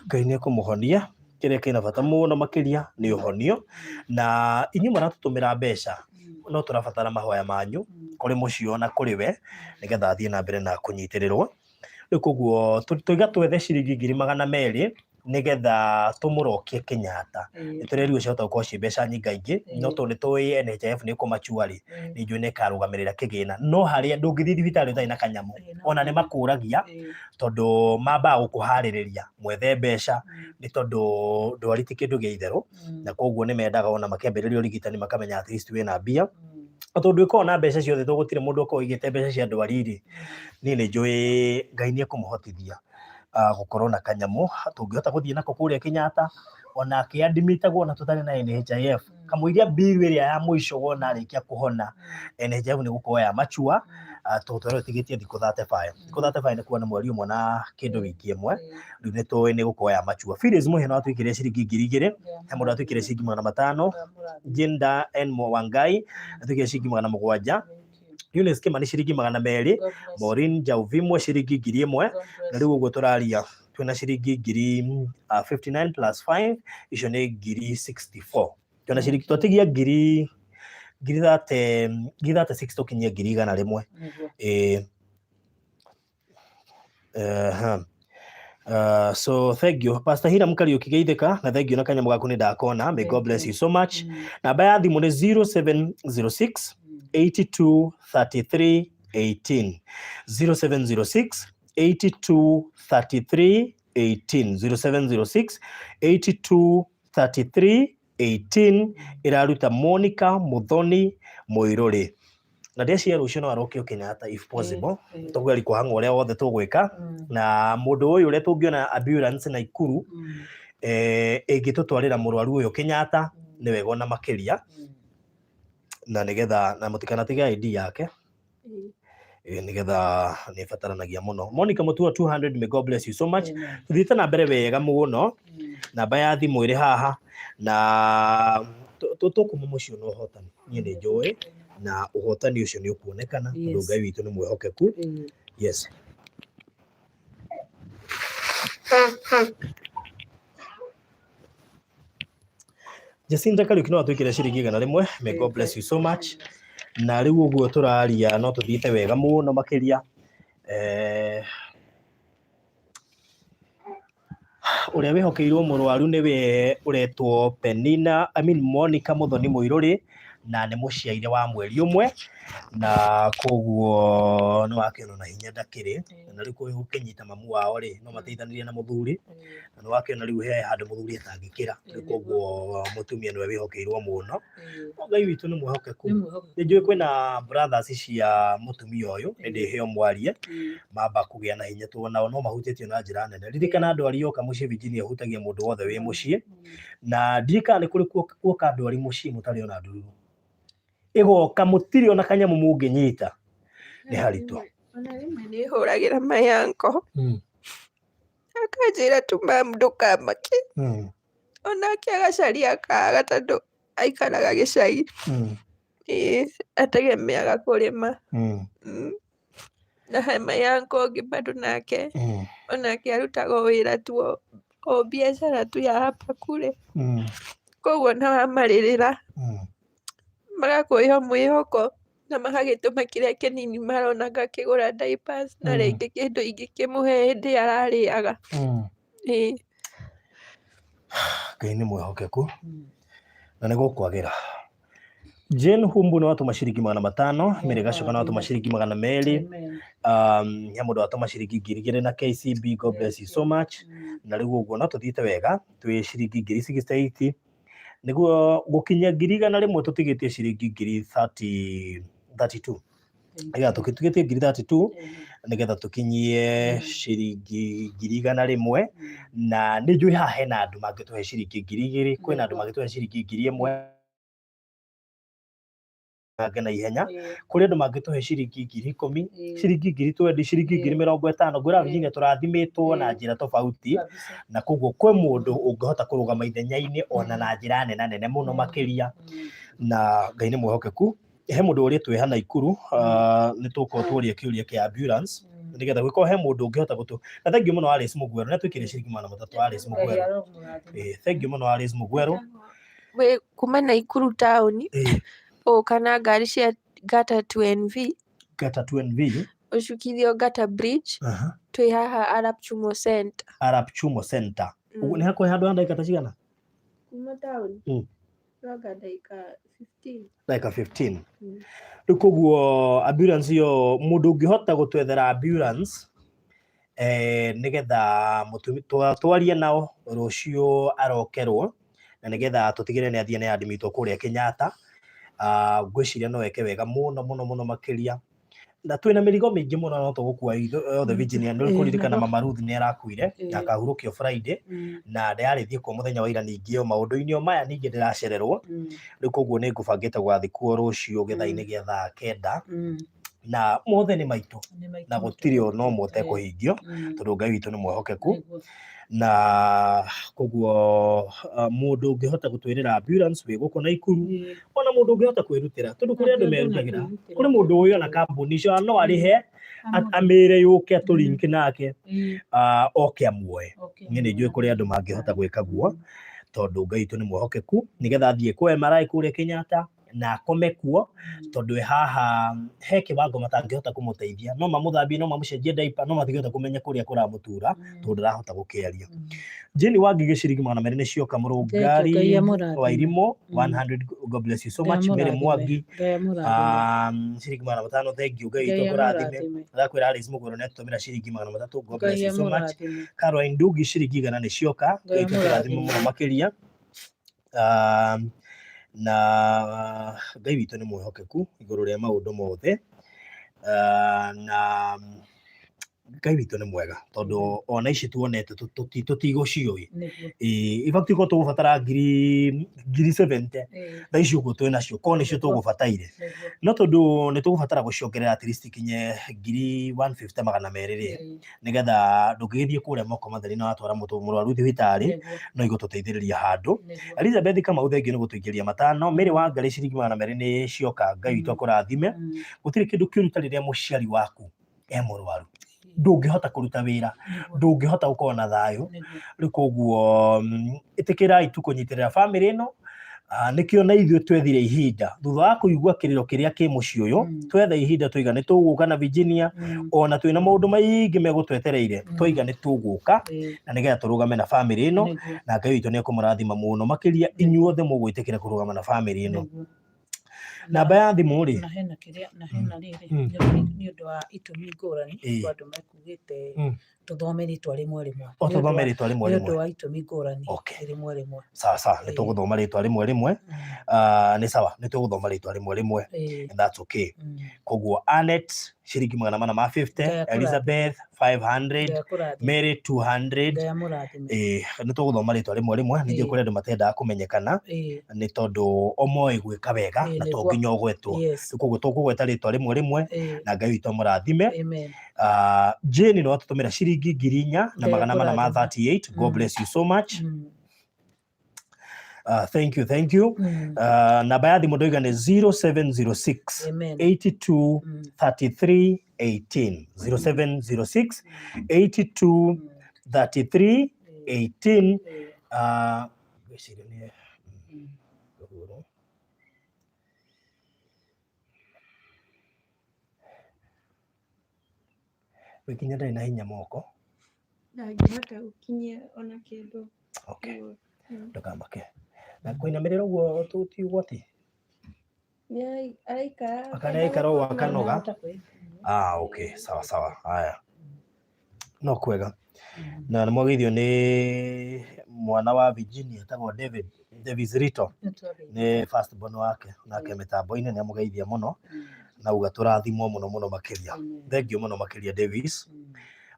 [SPEAKER 1] Ngai nĩ ekũmũhonia, kĩrĩa kĩna bata mũno makĩria nĩ ũhonio, na inyuĩ mũratũtũmĩra mbeca, no tũrabatara mahoya manyu kũrĩ mũciĩ ona kũrĩ we, nĩgetha athiĩ na mbere na kũnyitĩrĩrwo. Rĩu koguo tũiga twethe ciringi 200,000 nĩgetha tũmũrokie Kenyatta. Nĩ tũrerirwo ciahota gũkorwo ciĩ mbeca nyingaingĩ, no tondũ nĩ tũĩ NHIF nĩ ĩkũmachua rĩ, nĩ njũĩ nĩ ĩkarũgamĩrĩra kĩgĩna. No harĩa ndũngĩthiĩ thibitarĩ ũtarĩ na kanyamũ, ona nĩ makũragia, tondũ mambaga gũkũharĩrĩria mwethe mbeca, nĩ tondũ ndwari ti kĩndũ gĩa itherũ, na koguo nĩ mendaga ona makĩambĩrĩria ũrigitani makamenya at least wĩna mbia. Na tondũ ndwĩkoragwo na mbeca ciothe, tondũ gũtirĩ mũndũ ũkoragwo aigĩte mbeca cia ndwari rĩ, niĩ nĩ njũĩ Ngai nĩ ekũmũhotithia gũkorwo na kanyamũ tũngĩhota gũthiĩ nako kũrĩa Kenyatta, ona akĩadmitagwo ona tũtarĩ na NHIF, kamũiria bill ĩrĩa ya mũico wona arĩkia kũhona, NHIF nĩ gũkorwo ya machua, tũtwarwo ĩtigĩtie thikũ 35. Thikũ 35 nĩ kuona mweri ũmwe na kĩndũ wiki ĩmwe, rĩu nĩ tũĩ nĩ gũkorwo ya machua. Phyllis Mũhĩa no atwĩkĩrĩre ciringi 2,000, he mũndũ atwĩkĩrĩre ciringi 500, Jenda N Wangai atwĩkĩrĩre ciringi 700. Eunice Kimani ciringi 200.
[SPEAKER 2] God bless.
[SPEAKER 1] Maureen Njauvimwe ciringi 1000.
[SPEAKER 2] God
[SPEAKER 1] Na
[SPEAKER 2] bless.
[SPEAKER 1] rĩu ũguo tũraria twĩna ciringi ngiri 59 plus 5, icio nĩ ngiri 64. Twĩna ciringi, twatigia ngiri 30, ngiri 36 tũkinyie 100,000.
[SPEAKER 2] Nĩguo.
[SPEAKER 1] Ĩĩ. So thank you Pastor Hiram Kariuki geithĩka na thank you na kanyamũ gaku nĩ ndakona. May God bless you so much. Namba ya thimũ nĩ 0706 82 33 18, 0706 82 33 18, 0706 82 33 18. Ĩraruta Monica Muthoni Mũirũrĩ na ndeciria rũciũ no arokio Kenyatta if possible. Tũgeria kũhang'a ũrĩa wothe tũgwĩka na mũndũ ũyũ ũrĩa tũngĩona ambulance Naikuru ĩngĩtũtwarĩra mũrwaru ũyũ Kenyatta nĩ wega ona makĩria, na nĩgetha na mũtikanatige ID yake, nĩgetha nĩ ĩbataranagia mũno. Monica Mutua 200, may God bless you so much. Tuthiĩte na mbere wega mũno. Namba ya thimũ ĩrĩ haha na tũkuma mũciĩ na ũhotani. Niĩ nĩ njũĩ na ũhotani ũcio nĩ ũkuonekana tondũ Ngai witũ nĩ mwĩhokeku. Yes. Jacinta Kariuki no atwĩkĩre ciringi 100. May God bless you so much. Na rĩu ũguo tũraria no tũthiĩte wega mũno makĩria. Ũrĩa wĩhokeirwo mũrwaru nĩwe ũretwo Penina, I mean Monica Muthoni Mũirũrĩ, na nĩ mũciaire wa mweri ũmwe, na koguo nĩ wakĩona na hinya ndakĩrĩ na rĩu gũkĩnyita mamu wao rĩ, no mateithanirie na mũthuri, na nĩ wakĩona rĩu he handũ mũthuri atangĩkĩra. Rĩu koguo mũtumia nĩwe wĩhokeirwo mũno. No Ngai witũ nĩ mwĩhokeku. Nĩ njũĩ kwĩna brothers cia mũtumia ũyũ, nĩ ndĩheo mwarie mamba kũgĩa na hinya tondũ nao no mahutĩtio na njĩra nene. Ririkana ndwari yoka mũciĩ Virginia ĩhutagia mũndũ wothe wĩ mũciĩ, na ndiũĩ kana nĩ kũrĩ kuoka ndwari mũciĩ mũtarĩ ona ndururu, ĩgoka mũtirĩ ona kanyamũ mũngĩnyita, nĩ haritũ.
[SPEAKER 4] Ona rĩmwe nĩ hũragĩra my uncle akanjĩra tu, "Mam, ndũkamake." Onake agacaria akaga tondũ aikaraga gĩcagi. Ĩĩ, ategemeaga kũrĩma. Na he my uncle ũngĩ bado nake onake arutaga o wĩra tu o biacara tu ya hapa kule. Koguo ona wamarĩrĩra magakũhe mwĩhoko na magagĩtũma kĩrĩa kĩnini marona ngakĩgũra diapers na rĩngĩ kĩndũ ingĩkĩmũhe hĩndĩ ĩrĩa ararĩaga. Ĩĩ.
[SPEAKER 1] Ngai nĩ mwĩhokeku na nĩ gũkwagĩra. Jane Humbu nĩ watũma ciringi 500, Mary Gacoka nĩ watũma ciringi 200, he mũndũ watũma ciringi 2000 na KCB, God bless you so much. Na rĩu ũguo no tũthiĩte wega twĩ ciringi ngiri 68, nĩguo gũkinya 100,000 tũtigĩtie ciringi ngiri 30, 32, nĩgetha tũtigĩtie ngiri 32 nĩgetha tũkinyie ciringi 100,000. Na nĩ njũĩ haha hena andũ mangĩtũhe ciringi 2000, kwĩna andũ mangĩtũhe ciringi 1000 na ihenya, kũrĩ andũ mangĩtũhe ciringi 10,000, ciringi 20,000, ciringi 50,000. Ngwĩra Virginia tũrathimĩtwo na njĩra tofauti, na koguo kwĩ mũndũ ũngĩhota kũrũgama ithenya-inĩ ona na njĩra nena nene mũno makĩria, na Ngai nĩ mwĩhokeku. He mũndũ ũrĩtwo ĩha Naikuru, nĩ tũkorwo tũrie kĩũria kĩa ambulance nĩgetha gwĩkorwo he mũndũ ũngĩhota gũtũ. Na thank you mũno Alice Mũgwero, nĩ atwĩkĩire ciringi 300 Alice Mũgwero. Thank you mũno Alice Mũgwero.
[SPEAKER 4] Wĩ kuma Naikuru taũni, ũgũka na ngari cia Ngata 2NV.
[SPEAKER 1] Ngata 2NV.
[SPEAKER 4] Ũcukithio Ngata Bridge. Twĩ haha Arap Chumo Center.
[SPEAKER 1] Arap Chumo Center. Ũguo nĩ hakuhĩ handũ ha ndagĩka ta cigana?
[SPEAKER 4] Kuma taũni no anga ndagĩka 15.
[SPEAKER 1] Ndagĩka 15. Rĩu koguo ambulance ĩyo, mũndũ ũngĩhota gũtwethera ambulance nĩgetha twarie nao rũciũ arokerwo na nĩgetha tũtigĩrĩre nĩ athiĩ nĩ admitwo kũrĩa Kenyatta, ngwĩciria no eke wega mũno mũno mũno makĩria. Na twĩna mĩrigo mĩingĩ mũno no tũgũkua yothe Virginia. Nĩ kũririkana Mama Ruth nĩ arakuire na akahurũkio Friday, na ndĩrarĩthiĩ kuo mũthenya wa ira, ningĩ o maũndũ-inĩ o maya ningĩ ndĩracererwo. Rĩu koguo nĩ ngũbangĩte gũgathiĩ kuo rũciũ gĩthaa-inĩ gĩa thaa 9. Na mothe nĩ maitũ
[SPEAKER 2] Nĩ maitũ
[SPEAKER 1] na
[SPEAKER 2] nĩ
[SPEAKER 1] gũtirĩ ona ũmwe ũtekũhingio tondũ Ngai witũ nĩ mwĩhokeku. Na koguo mũndũ ũngĩhota gũtwĩrĩra ambulance wĩ gũkũ Naikuru, ona mũndũ ũngĩhota kwĩrutĩra, tondũ kũrĩ andũ merutagĩra, kũrĩ mũndũ ũĩ ona kambuni icio no arĩhe amĩre yũke atũ-link nake, oke amuoe. Niĩ nĩ njũĩ kũrĩ andũ mangĩhota gwĩka guo tondũ Ngai witũ nĩ mwĩhokeku, nĩgetha athiĩ kwa MRI kũrĩa Kenyatta na akome kuo, tondũ e haha he kĩwango matangĩhota kũmũteithia. No mamũthambie, no mamũcenjie diaper, no matingĩhota kũmenya kũrĩa kũramũtura tondũ ndarahota gũkĩaria. Jane Wangige ciringi 200 nĩ cioka. Mũrũngari
[SPEAKER 2] Ngai amũrathime.
[SPEAKER 1] Wa Irimũ 100, God bless you so much. Mary Mwangi ciringi 500, thank you, Ngai witũ akũrathime. Ndakwĩra Alice Mũgũrũ nĩ atũtũmĩra ciringi 300, God bless you so much. Caroline Ndugi ciringi 100 nĩ cioka, Ngai witũ akũrathime mũno makĩria. Na Ngai witũ nĩ mwĩhokeku igũrũ rĩa maũndũ mothe. Na Ngai witũ nĩ mwega tondũ ona ici tuonete tũtigũciũĩ. Ĩĩ, in fact korwo tũgũbatara ngiri 70 thaa ici ũguo twĩ nacio, korwo nĩcio tũgũbataire, no tondũ nĩ tũgũbatara gũciongerera at least ikinye ngiri 150, 200 rĩ, nĩgetha ndũngĩgĩthiĩ kũrĩa moko matheri na watwara mũrwaru thibitarĩ, no igũtũteithĩrĩria handũ. Elizabeth Kamau, thengiũ nĩ gũtũingĩria 5. Mary Wangari ciringi 200 nĩ cioka, Ngai witũ akũrathime. Gũtirĩ kĩndũ kĩũru ta rĩrĩa mũciari waku e mũrwaru, ndũngĩhota kũruta wĩra, ndũngĩhota gũkorwo na thayũ. Rĩu koguo ĩtĩkĩrai tu kũnyitĩrĩra bamĩrĩ ĩno. Nĩkĩo na ithuĩ twethire ihinda thutha wa kũigua kĩrĩro kĩrĩa kĩ mũciĩ ũyũ, twetha ihinda twaiga nĩ tũgũka na Virginia, ona twĩna maũndũ maingĩ megũtwetereire, twaiga nĩ tũgũka na nĩgetha tũrũgame na bamĩrĩ ĩno, na Ngai witũ nĩ ekũmũrathima mũno makĩria inyuothe mũgwĩtĩkĩra kũrũgama na bamĩrĩ ĩno. Namba ya thimũ rĩ?
[SPEAKER 2] Na hena kĩrĩa, na hena rĩrĩ, nĩ ũndũ wa itũmi ngũrani, kwĩ andũ mekugĩte tũthome rĩtwa rĩmwe rĩmwe.
[SPEAKER 1] O tũthome rĩtwa rĩmwe
[SPEAKER 2] Nĩ
[SPEAKER 1] rĩmwe.
[SPEAKER 2] ũndũ wa itũmi ngũrani, rĩmwe rĩmwe.
[SPEAKER 1] Sawa sawa, nĩ tũgũthoma rĩtwa rĩmwe rĩmwe. Nĩ sawa, nĩ tũgũthoma rĩtwa rĩmwe rĩmwe. And that's okay. Koguo Anet ciringi 450,
[SPEAKER 2] Ngai akũrathime.
[SPEAKER 1] Elizabeth 500,
[SPEAKER 2] Ngai akũrathime.
[SPEAKER 1] Mary 200.
[SPEAKER 2] Ngai amũrathime.
[SPEAKER 1] Nĩ tũgũthoma rĩtwa rĩmwe rĩmwe, ningĩ kũrĩ andũ matendaga kũmenyekana nĩ tondũ o moĩ gwĩka wega na to nginya ũgwetwo. Koguo tũkũgweta rĩtwa rĩmwe rĩmwe na Ngai witũ amũrathime.
[SPEAKER 2] Amen.
[SPEAKER 1] Jane nĩ watũtũmĩra ciringi 4,438
[SPEAKER 2] Ngai akũrathime.
[SPEAKER 1] God bless you so much. Thank you, thank you. Namba ya thimũ ndoiga nĩ 0706
[SPEAKER 2] Amen.
[SPEAKER 1] 82 33 18, 0706 82 33 18. Ngwĩciria nĩ ũguo. Wĩkinya ndarĩ na hinya moko.
[SPEAKER 4] Ndangĩhota gũkinyia ona kĩndũ.
[SPEAKER 1] Okay. Ndũkamake. Na kũinamĩrĩra ũguo ti ũgwati?
[SPEAKER 4] Nĩ araikara.
[SPEAKER 1] Aka nĩ ũguo akanoga. Ah, okay, sawa sawa. Haya. No kwega. Na nĩ mwageithio nĩ mwana wa Virginia etagwo David, Davis Rito. Nĩ first born wake nake mĩtambo-inĩ nĩ amũgeithia mũno na uga tũrathimwo mũno mũno makĩria. Thank you mũno makĩria, Davis.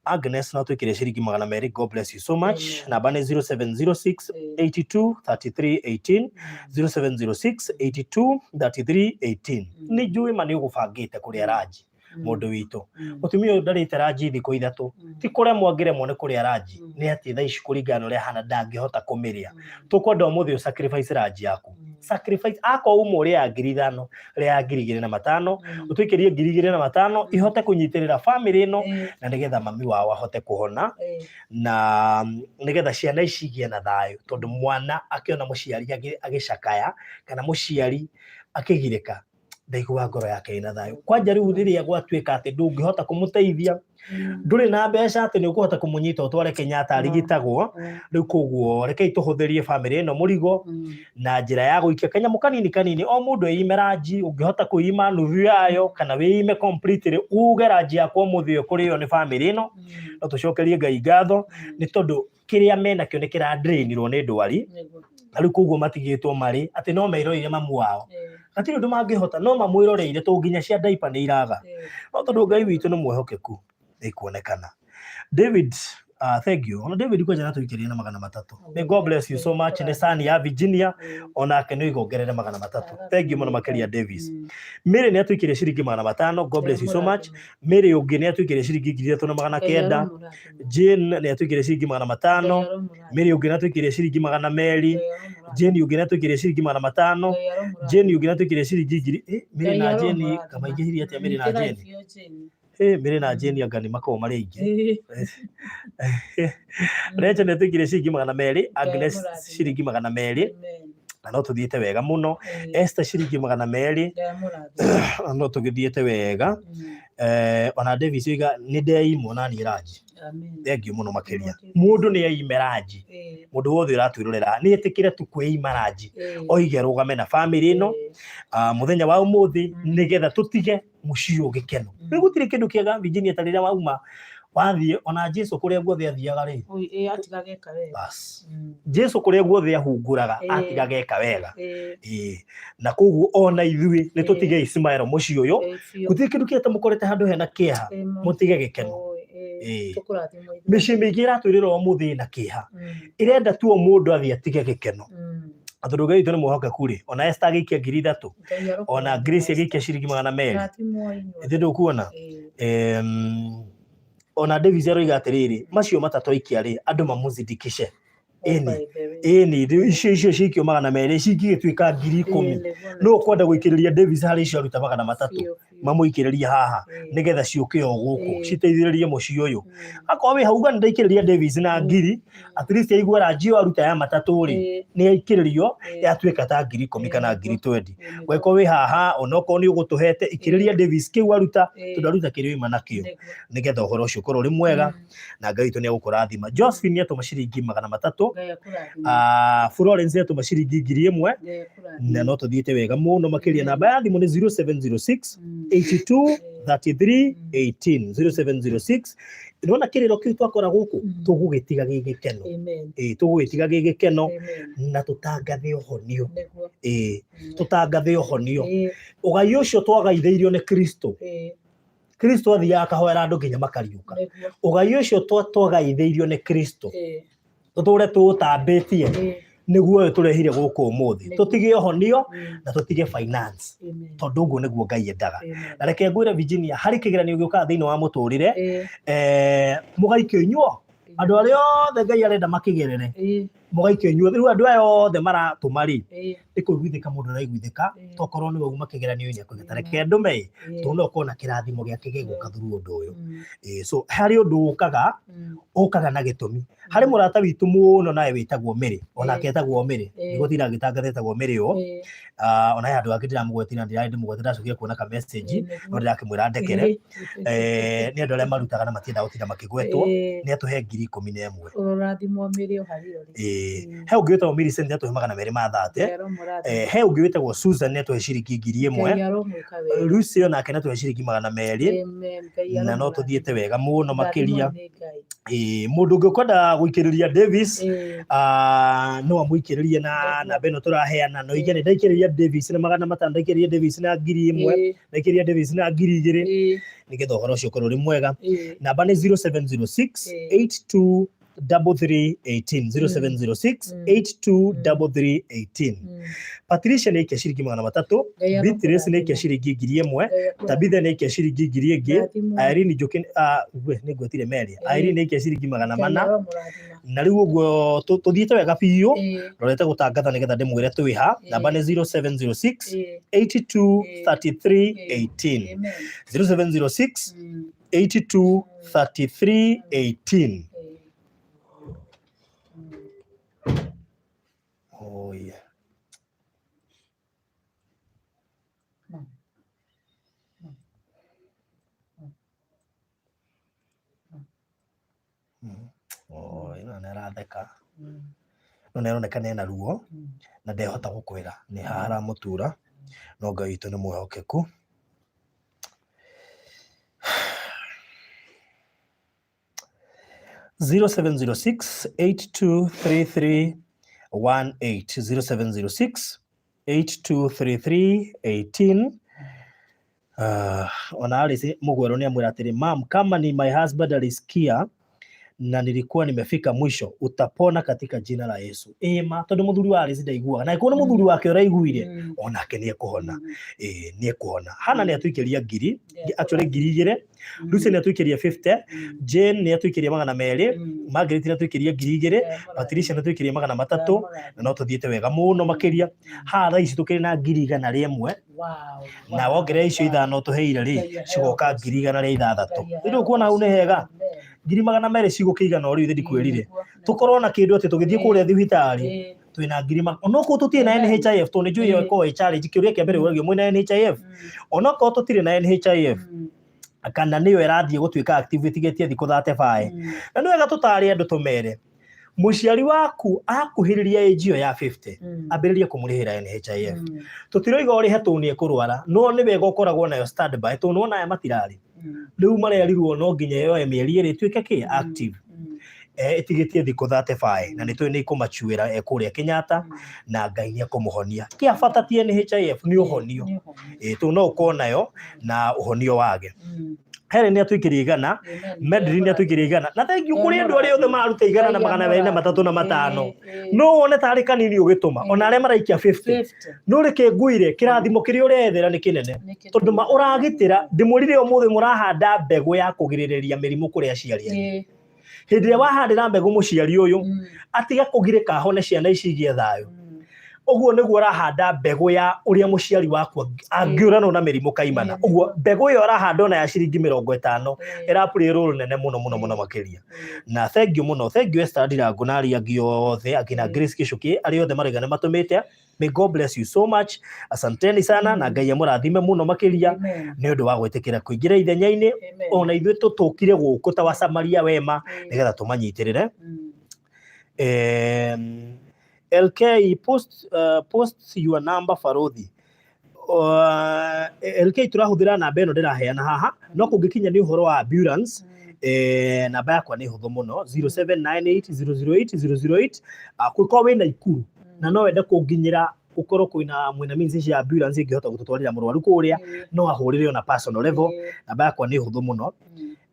[SPEAKER 1] Agnes no twĩkĩre ciringi 200, God bless you so much. Namba nĩ 0706 82 33 18, 0706 82 33 18. Nĩ njũĩ ma nĩ ũgũbangĩte kũrĩa ranji, mũndũ witũ. Mũtumia ũyũ ndarĩte ranji thikũ 3. Ti kũremwo angĩremwo nĩ kũrĩa ranji, nĩ atĩ thaa ici kũringana na ũrĩa ahana ndangĩhota kũmĩrĩa. Tũkwenda ũmũthĩ ũ sacrifice ranji yaku. Sacrifice akorwo uma ũrĩaga 5,000, rĩaga 2,500, ũtũikĩrie 2,500 ihote kũnyitĩrĩra bamĩrĩ ĩno na nĩgetha mami wao ahote kũhona na nĩgetha ciana ici igĩe na thayũ, tondũ mwana akĩona mũciari agĩcakaya kana mũciari akĩgirĩka ndaiguaga ngoro yake ĩna thayũ. Kwanja rĩu rĩrĩa gwatuĩka atĩ ndũngĩhota kũmũteithia, ndũrĩ na mbeca atĩ nĩ ũkũhota kũmũnyita ũtware Kenyatta arigitagwo. Rĩu koguo rekei tũhũthĩrie bamĩrĩ ĩno mũrigo na njĩra ya gũikia kanyamũ kanini kanini, o mũndũ eime ranji, ũngĩhota kwĩima nuthu yayo kana wĩime completely, uge ranji yakwa ũmũthĩ ũyũ kũrĩo nĩ bamĩrĩ ĩno. No tũcokerie Ngai ngatho nĩ tondũ kĩrĩa menakĩo nĩ kĩradrainirwo nĩ ndwari, na rĩu koguo matigĩtwo marĩ atĩ no meroreire mamu wao, hatirĩ ũndũ mangĩhota no mamwĩroreire tondũ nginya cia diaper nĩ iraga. No tondũ Ngai witũ nĩ mwĩhokeku, nĩ ikuonekana. David. Thank you. Ona David kwanja natũikĩrie na 300. May God bless you so much. Nĩ Sani ya Virginia onake nĩ oiga 300. Thank you mũno makĩria Davis. Mary nĩ atũikĩrie ciringi 500. God bless you so much. Mary ũngĩ nĩ atũikĩrie ciringi 3900. Jane nĩ atũikĩrie ciringi 500. Mary ũngĩ nĩ atũikĩrie ciringi 200. Jane ũngĩ nĩ atũikĩrie ciringi 500. Jane ũngĩ nĩ atũikĩrie ciringi ngiri. Mary na Jane kamaingĩhirie atĩa Mary na Jane? Mary na Jane anga nĩ makoragwo marĩ aingĩ. Rachel nĩ atũikĩrie ciringi 200, Agnes ciringi 200, na no tũthiĩte wega mũno. Esther ciringi 200, na no tũgĩthiĩte wega. Ona Davis oiga nĩ ndeimwo na niĩ ranji. Thank you mũno makĩria. Mũndũ nĩ eime ranji. Mũndũ wothe ũratwĩrorera nĩ etĩkĩre tu kwĩima ranji. Oige rũgame na famĩlĩ ĩno mũthenya wa ũmũthĩ nĩgetha tũtige mũciĩ ũyũ gĩkeno. Rĩu gũtirĩ kĩndũ kĩega Virginia ta rĩrĩa wauma wathiĩ ona Jesu kũrĩa guothe athiaga rĩ,
[SPEAKER 2] Atigaga eka wega.
[SPEAKER 1] Bas. Jesu kũrĩa guothe ahunguraga atigaga eka wega. Ĩĩ. Na koguo ona ithuĩ nĩ tũtige Ismael mũciĩ ũyũ. Gũtirĩ kĩndũ kĩega ta mũkorete handũ hena kĩeha, mũtige gĩkeno. Ĩĩ. Mĩciĩ mĩingĩ ĩratwĩrĩra ũmũthĩ ĩna kĩeha. Ĩrenda tu o mũndũ athiĩ atige gĩkeno. Na tondũ Ngai witũ nĩ mwĩhokeku rĩ, ona Esther agĩikia 3000, ona Grace agĩikia ciringi 200. Ithĩ ndũkuona? Ona Davis aroiga atĩrĩrĩ, macio matatũ aikia rĩ, andũ mamũzindikishe. Ĩni, ĩni, rĩu icio ciikio 200 cingĩgĩtuĩka 10,000. No ũkwenda gũikĩrĩria Davis harĩ icio aruta 300, mamũikĩrĩrie haha nĩgetha ciũke o gũkũ citeithĩrĩrie mũciĩ ũyũ. Akorwo wĩ hau uga nĩndaikĩrĩria Davis na ngiri, at least aigua ranji ĩyo aruta ya matatũ rĩ, nĩ yaikĩrĩrio yatuĩka ta 10,000 kana 20,000. Ũngĩkorwo wĩ haha onokorwo nĩ ũgũtũhete, ikĩrĩria Davis kĩu aruta, tondũ aruta kĩrĩa oima nakĩo, nĩgetha ũhoro ũcio ũkorwo ũrĩ mwega na Ngai witũ nĩ egũkũrathima. Josephine nĩ atũma ciringi 300, Florence nĩ atũma ciringi 1000, na no tũthiĩte wega mũno makĩria. Namba ya thimũ nĩ 0706 82 33 18, 0706. Nĩwona kĩrĩro kĩu twakora gũkũ, tũgũgĩtiga gĩ gĩkeno. Ĩĩ, tũgũgĩtiga gĩ gĩkeno na tũtangathe ũhonio. Ĩĩ, tũtangathe ũhonio. Ũgai ũcio twagaithĩirio nĩ Kristo. Kristo athiaga akahoera andũ nginya makariũka. Ũgai ũcio twagaithĩirio nĩ Kristo, tũtũre tũũtambĩtie, nĩguo ũyũ tũrehire gũkũ ũmũthĩ. Tũtige ũhonio na tũtige finance, tondũ ũguo nĩguo Ngai endaga. Na reke ngwĩre Virginia, harĩ kĩgeranio gĩũkaga thĩinĩ wa mũtũrĩre, mũgaikio inyuo andũ arĩa othe Ngai arenda makĩgerere, mũgaikio inyuothe. Rĩu andũ aya othe maratũma rĩ, nĩ kũiguithĩka mũndũ araiguithĩka, tokorwo nĩwe uma kĩgeranio-inĩ akauga ta reke ndũme ĩ, tondũ no ũkorwo na kĩrathimo gĩake gĩgũka through ũndũ ũyũ. So harĩ ũndũ ũkaga, ũkaga na gĩtũmi. Harĩ mũrata witũ mũno nawe wĩtagwo Mary, onake etagwo Mary, ndigũtinda ngĩtangatha etagwo Mary ũũ. Ona he handũ hangĩ ndĩramũgwetire na ndirarĩ ndĩmũgwete, ndacokire kuona ka message, no ndĩrakĩmwĩra ndekere. Nĩ andũ arĩa marutaga na matiendaga gũtinda makĩgwetwo, nĩ atũhe 11,000.
[SPEAKER 2] Ũrorathimwo Mary o harĩa ũrĩ.
[SPEAKER 1] He ũngĩ wĩtagwo Millicent nĩ atũhe 230. He ũngĩ wĩtagwo Susan nĩ atũhe ciringi 1000. Lucy onake nĩ atũhe ciringi 200. Na no tũthiĩte wega mũno makĩria. Mũndũ ũngĩ ũkwenda gũikĩrĩria Davis, no amũikĩrĩrie na namba ĩno tũraheana. No ige nĩ ndaikĩrĩria Davis na 500, ndaikĩrĩria Davis na 1000, ndaikĩrĩria Davis na 2000, nĩgetha ũhoro ũcio ũkorwo ũrĩ mwega. Namba nĩ 0706 82 33 18, 0706 82 33 18. Patricia nĩ aikia ciringi 300, Beatrice nĩ aikia ciringi 1000, Tabitha nĩ aikia ciringi ngiri ĩngĩ, Irene Njoki, we nĩ ngwetire Mary, Irene nĩ aikia ciringi 400. Na rĩu ũguo tũthiĩte wega biũ, rorete gũtangatha nĩgetha ndĩmwĩre twĩ ha. Namba nĩ 0706 82 33 18, 0706 82 33 18. Oh, yeah. Oh, ĩno nĩ aratheka, no nĩ aroneka ena ruo na ndehota gũkwĩra nĩ haha haramũtura, no Ngai witũ nĩ mwĩhokeku. 0706 8233 18, 0706 8233 18. Ona Alice Mugwero nĩ amwĩra atĩrĩ, mam, kama ni my husband alisikia. Na nilikuwa nimefika mwisho. Utapona katika jina la Yesu. Ĩma tondũ mũthuri wa Alice ndaiguaga na ĩkorwo nĩ mũthuri wake ũraiguire, onake nĩ ekũhona. Ĩĩ, nĩ ekũhona. Hana nĩ atũikĩria ngiri, actually 2000. Lucy nĩ atũikĩria 50. Jane nĩ atũikĩria 200. Margaret nĩ atũikĩria 2000. Patricia nĩ atũikĩria 300. Na no tũthiĩte wega mũno makĩria. Haha thaa ici tũkĩrĩ na 101,000. Na wongerera icio 5 tũheire rĩ, cigoka 106,000. Rĩu kuona hau nĩ hega. 200,000 cigũkĩigana o rĩu ithe ndikwĩrire. Tũkorwo na kĩndũ atĩ tũgĩthiĩ kũrĩa thibitarĩ twĩna ngiri onokorwo tũtirĩ na NHIF, tondũ nĩ njũĩ ĩyo ĩkoragwo ĩ challenge, kĩũria kĩa mbere ũragio mwĩna NHIF. Onokorwo tũtirĩ na NHIF, kana nĩyo ĩrathiĩ gũtuĩka active ĩtigĩtie thikũ 35. Na nĩ wega tũtare andũ tũmere, mũciari waku akuhĩrĩria age ĩyo ya 50, ambĩrĩria kũmũrĩhĩra NHIF. Tũtiroiga ũrĩhe tondũ nĩ ekũrwara, no nĩ wega ũkoragwo nayo standby, tondũ nĩwona aya matirarĩ. Rĩu marerirwo no nginya yoe mĩeri 2 ĩtuĩke kĩ active. Ĩtigĩtie thikũ 35, na nĩ tũĩ nĩ ikũmacuĩra e kũrĩa Kenyatta, na Ngai nĩ ekũmũhonia. Kĩa bata ti NHIF, nĩ ũhonio. Ĩ, tondũ no ũkorwo nayo na ũhonio wage. Helen nĩ atũikĩria 100, Medlin nĩ atũikĩria 100, na thank you kũrĩ andũ arĩa othe mararuta 100 na 235. No wone tarĩ kanini ũgĩtũma, ona arĩa maraikia 50. No reke ngwĩre, kĩrathimo kĩrĩa ũrethera nĩ kĩnene, tondũ ma ũragitĩra. Ndĩmwĩrire ũmũthĩ mũrahanda mbegũ ya kũgirĩrĩria mĩrimũ kũrĩ aciari anyu. Hĩndĩ ĩrĩa wahandĩra mbegũ mũciari ũyũ atige kũgirĩka, ahone, ciana ici igĩe thayũ, ũguo nĩguo ũrahanda mbegũ ya ũrĩa mũciari waku angĩũranwo na mĩrimũ kaimana. Ũguo mbegũ ĩyo ũrahanda ona ya ciringi 50 ĩra play role nene mũno mũno mũno makĩria. Na thank you mũno, thank you Esther Ndirangu na arĩa angĩ othe, akina Grace Gĩcũkĩ, arĩa othe marauga nĩ matũmĩte. May God bless you so much. Asanteni sana, na Ngai amũrathime mũno makĩria nĩ ũndũ wa gwĩtĩkĩra kũingĩra ithenya-inĩ. Ona ithuĩ tũtũkire gũkũ ta Wasamaria wema nĩgetha tũmanyitĩrĩre. LK, post your number, Farodhi. LK, tũrahũthĩra namba ĩno ndĩraheana haha, no kũngĩkinya nĩ ũhoro wa ambulance, namba yakwa nĩ hũthũ mũno, 0798 008 008. Kũngĩkorwo wĩna Ikuru na no wende kũnginyĩra, ũkorwo kwĩna mwĩna means cia ambulance ĩngĩhota gũtũtwarĩra mũrwaru kũrĩa, no ahũrĩre ona personal level. Namba yakwa nĩ hũthũ mũno,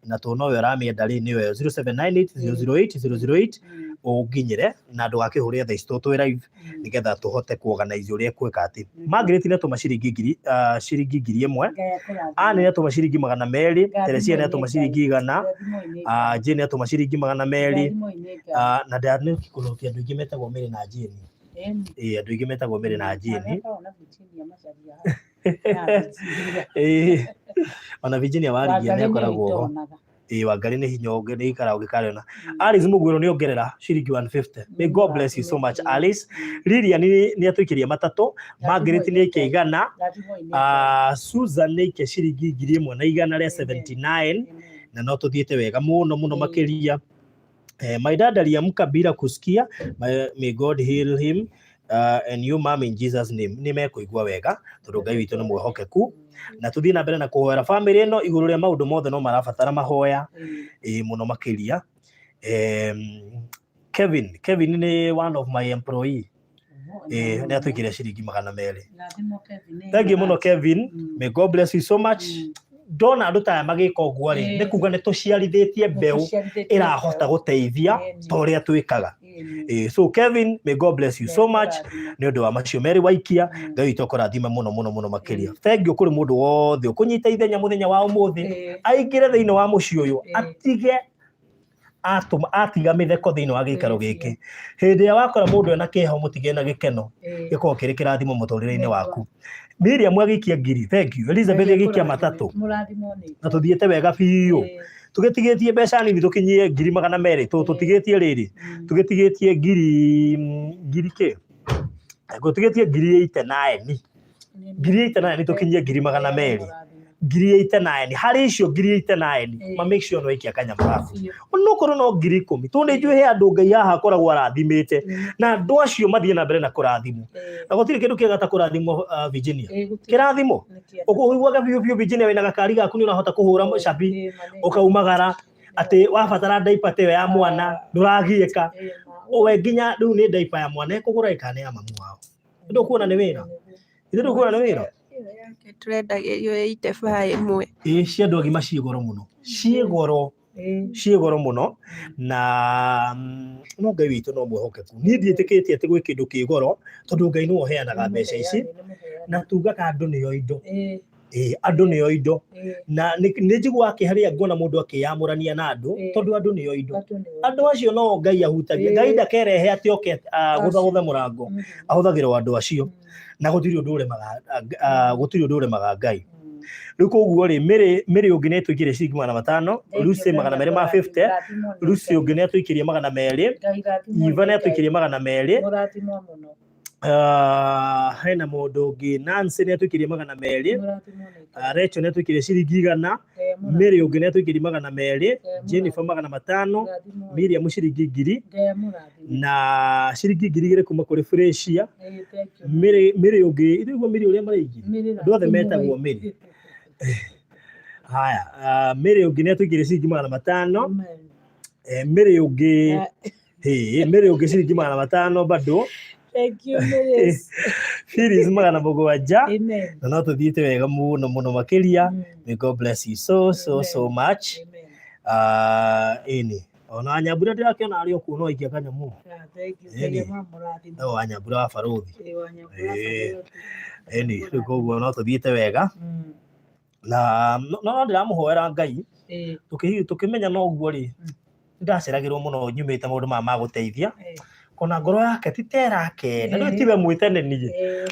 [SPEAKER 1] na tondũ nowe ũramĩenda rĩ, nĩyo 0798 008 008. Ũnginyĩre na ndũgakĩhũrĩre thaa ici tondũ twĩ live, nĩgetha tũhote kuorganize ũrĩa kwĩka atĩ. Margaret nĩ atũma ciringi 1000. Anne nĩ atũma ciringi 200. Teresia nĩ atũma ciringi 100. Jane nĩ atũma ciringi 200. Na ndanĩkũrũkia andũ aingĩ metagwo Mary na Jane. Ĩĩ, andũ aingĩ metagwo Mary na Jane. Ĩĩ, ona Virginia Warigia nĩ akoragwo ho. Ĩĩ, Wangari nĩ hinya ũngĩ nĩ ikara ũngĩkarĩona. Alice Mũgwĩrũ nĩ ongerera ciringi 150. May God bless you so much, Alice. Lilian nĩ atũikĩria 3. Margaret nĩ aikia 100. Susan nĩ aikia ciringi 1179, na no tũthiĩte wega mũno mũno makĩria. My dad aliamka bila kusikia. May God heal him and you, mom, in Jesus' name. Nĩ mekũigua wega tondũ Ngai witũ nĩ mwĩhokeku, na tũthiĩ na mbere na kũhoera famĩlĩ ĩno igũrũ rĩa maũndũ mothe, no marabatara mahoya ĩ mũno makĩria. Kevin nĩ one of my employee, nĩ atũikĩria ciringi 200. Thank you mũno, Kevin. May God bless you so much. Ndona andũ ta aya magĩka ũguo rĩ, nĩ kuga nĩ tũciarithĩtie mbeũ ĩrahota gũteithia ta ũrĩa twĩkaga. So Kevin, may God bless you so much nĩ ũndũ wa macio merĩ waikia. Ngai witũ akũrathime mũno mũno mũno makĩria. Thank you kũrĩ mũndũ wothe ũkũnyita ithenya mũthenya wa ũmũthĩ, aingĩre thĩinĩ wa mũciĩ ũyũ, atige atũma atiga mĩtheko thĩinĩ wa gĩikaro gĩkĩ. Hĩndĩ ĩrĩa wakora mũndũ ena kĩeha, ũmũtige na gĩkeno, gĩkorwo kĩrĩ kĩrathimo mũtũrĩre-inĩ waku. Miriam agĩikia 1000, thank you. Elizabeth agĩikia 3, na tũthiĩte wega biũ. Tũgĩtigĩtie mbeca nini tũkinyie 200,000, tũtigĩtie rĩrĩ, tũgĩtigĩtie ngiri kĩ, tũtigĩtie 89,000, 89,000 tũkinyie 200,000, 89,000. Harĩ icio 89,000, ma make sure nĩ waikia kanyamũ gaku, onokorwo no 10,000, tondũ nĩ njũĩ he andũ Ngai haha akoragwo arathimĩte, na andũ acio mathiĩ na mbere na kũrathimwo, na gũtirĩ kĩndũ kĩega ta kũrathimwo. Virginia, kĩrathimo ũiguaga biũ biũ. Virginia, wĩna gakari gaku, nĩ ũrahota kũhũra cabi ũkaumagara atĩ wabatara diaper ta ĩyo ya mwana, ndũragiĩka we nginya rĩu nĩ diaper ya mwana ĩkũgũra ĩkana nĩ ya mamu wao. Ndũkuona nĩ wĩra? Ithe ndũkuona nĩ wĩra?
[SPEAKER 4] Ĩyo yake tũrendagĩrio 85 ĩmwe.
[SPEAKER 1] Ĩĩ, cia andũ agima ciĩ goro mũno, ciĩ goro. Ciĩ goro mũno na no Ngai witũ no mwĩhokeku. Niĩ ndiĩtĩkĩtie atĩ gwĩ kĩndũ kĩ goro tondũ Ngai nĩwe ũheanaga mbeca ici na tugaga andũ nĩo indo. Ĩĩ, andũ nĩo indo na nĩ njiguaga kĩeha rĩrĩa nguona mũndũ akĩyamũrania na andũ tondũ andũ nĩo indo. Andũ acio no Ngai ahutagia. Ngai ndakerehe atĩ oke agũthagũthe mũrango, ahũthagĩra o andũ acio na gũtirĩ ũndũ ũremaga gũtirĩ ũndũ ũremaga Ngai. Rĩu koguo rĩ, Mary Mary ũngĩ nĩ atũikĩrie ciringi 500, Lucy 250, Lucy ũngĩ nĩ atũikĩrie 200, Eva nĩ atũikĩrie 200.
[SPEAKER 2] Mũrathimwo mũno.
[SPEAKER 1] Hena mũndũ ũngĩ Nancy nĩ atũikĩrie 200,
[SPEAKER 2] Mũrathimwo nĩ Ngai.
[SPEAKER 1] Rachel nĩ atũikĩrie ciringi 100,
[SPEAKER 2] Ngai amũrathime.
[SPEAKER 1] Mary ũngĩ nĩ atũikĩrie 200,
[SPEAKER 2] Ngai amũrathime.
[SPEAKER 1] Jennifer 500,
[SPEAKER 2] Mũrathimwo.
[SPEAKER 1] Miriam ciringi 1000
[SPEAKER 2] Ngai amũrathime.
[SPEAKER 1] Na ciringi 2000 kuma kũrĩ Fresia.
[SPEAKER 2] Thank you.
[SPEAKER 1] Mary Mary ũngĩ ithuĩ Mary ũrĩa maraingĩ
[SPEAKER 2] Mary
[SPEAKER 1] andũ othe
[SPEAKER 2] rathimwo.
[SPEAKER 1] Metagwo Mary. Haya, Mary ũngĩ nĩ atũikĩrie ciringi 500.
[SPEAKER 2] Amen.
[SPEAKER 1] Mary ũngĩ hĩ Mary ũngĩ ciringi 500 bado.
[SPEAKER 2] Thank you, Mary.
[SPEAKER 1] Phyllis 700.
[SPEAKER 2] Amen.
[SPEAKER 1] Na no tũthiĩte wega mũno mũno makĩria. May God bless you so so so
[SPEAKER 2] Amen.
[SPEAKER 1] much.
[SPEAKER 2] Amen.
[SPEAKER 1] Ĩni ona Nyambura ndĩrakĩona arĩ o kuo no aikia kanyamũ.
[SPEAKER 2] Ah, thank you.
[SPEAKER 1] Ĩni.
[SPEAKER 2] Ngai amũrathime.
[SPEAKER 1] No wa Nyambura wa barũthi.
[SPEAKER 2] Ĩĩ, wa Nyambura barũthi.
[SPEAKER 1] Ĩni rĩu koguo no tũthiĩte wega na no ndĩramũhoera Ngai tũkĩmenya no ũguo rĩ, ndaceragĩrwo mũno nyumĩte maũndũ maya ma gũteithia kona ngoro yake ti ta ĩrakena rĩu tiwe mwĩte nĩ niĩ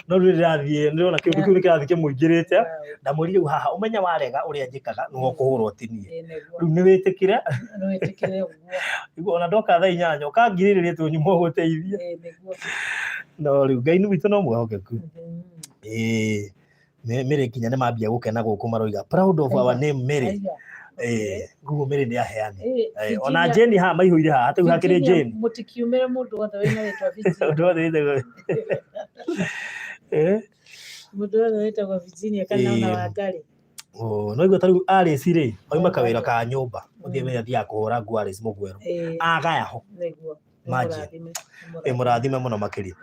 [SPEAKER 1] no rĩu ndĩrathiĩ ndĩrona kĩũndũ kĩu nĩ kĩrathiĩ kĩmũingĩrĩte. Ndamwĩrire rĩu haha ũmenye warega ũrĩa njĩkaga nĩwe ũkũhũrwo ti niĩ. Rĩu nĩ wĩtĩkĩre.
[SPEAKER 2] Nĩ wĩtĩkĩre ũguo.
[SPEAKER 1] Nĩguo ona ndoka thaa 8 ũkangirĩrĩria tũnyuma ũgũteithia. No rĩu Ngai witũ no mwĩhokeku. Ĩĩ Mary nginya nĩ mambia gũkena gũkũ maroiga proud of our name Mary. Ĩĩ guo Mary nĩ aheani. Ona Jane haha maihũire haha rĩu hakĩrĩ Jane.
[SPEAKER 2] Mũtikiumĩre mũndũ wothe wĩna rĩtwa Virginia.
[SPEAKER 1] Ũndũ wothe wĩtagwo
[SPEAKER 2] Mũndũ wothe wĩtagwo Virginia kana ona Wangari.
[SPEAKER 1] Oh, no igua ta rĩu Alice rĩ oima kawĩra ka nyũmba ũthiĩ wĩra athiaga kũhũra nguo Alice Mũgwero agaya ho.
[SPEAKER 2] Nĩguo.
[SPEAKER 1] Imagine.
[SPEAKER 2] Nĩmũrathime.
[SPEAKER 1] Ĩ mũrathime mũno makĩria.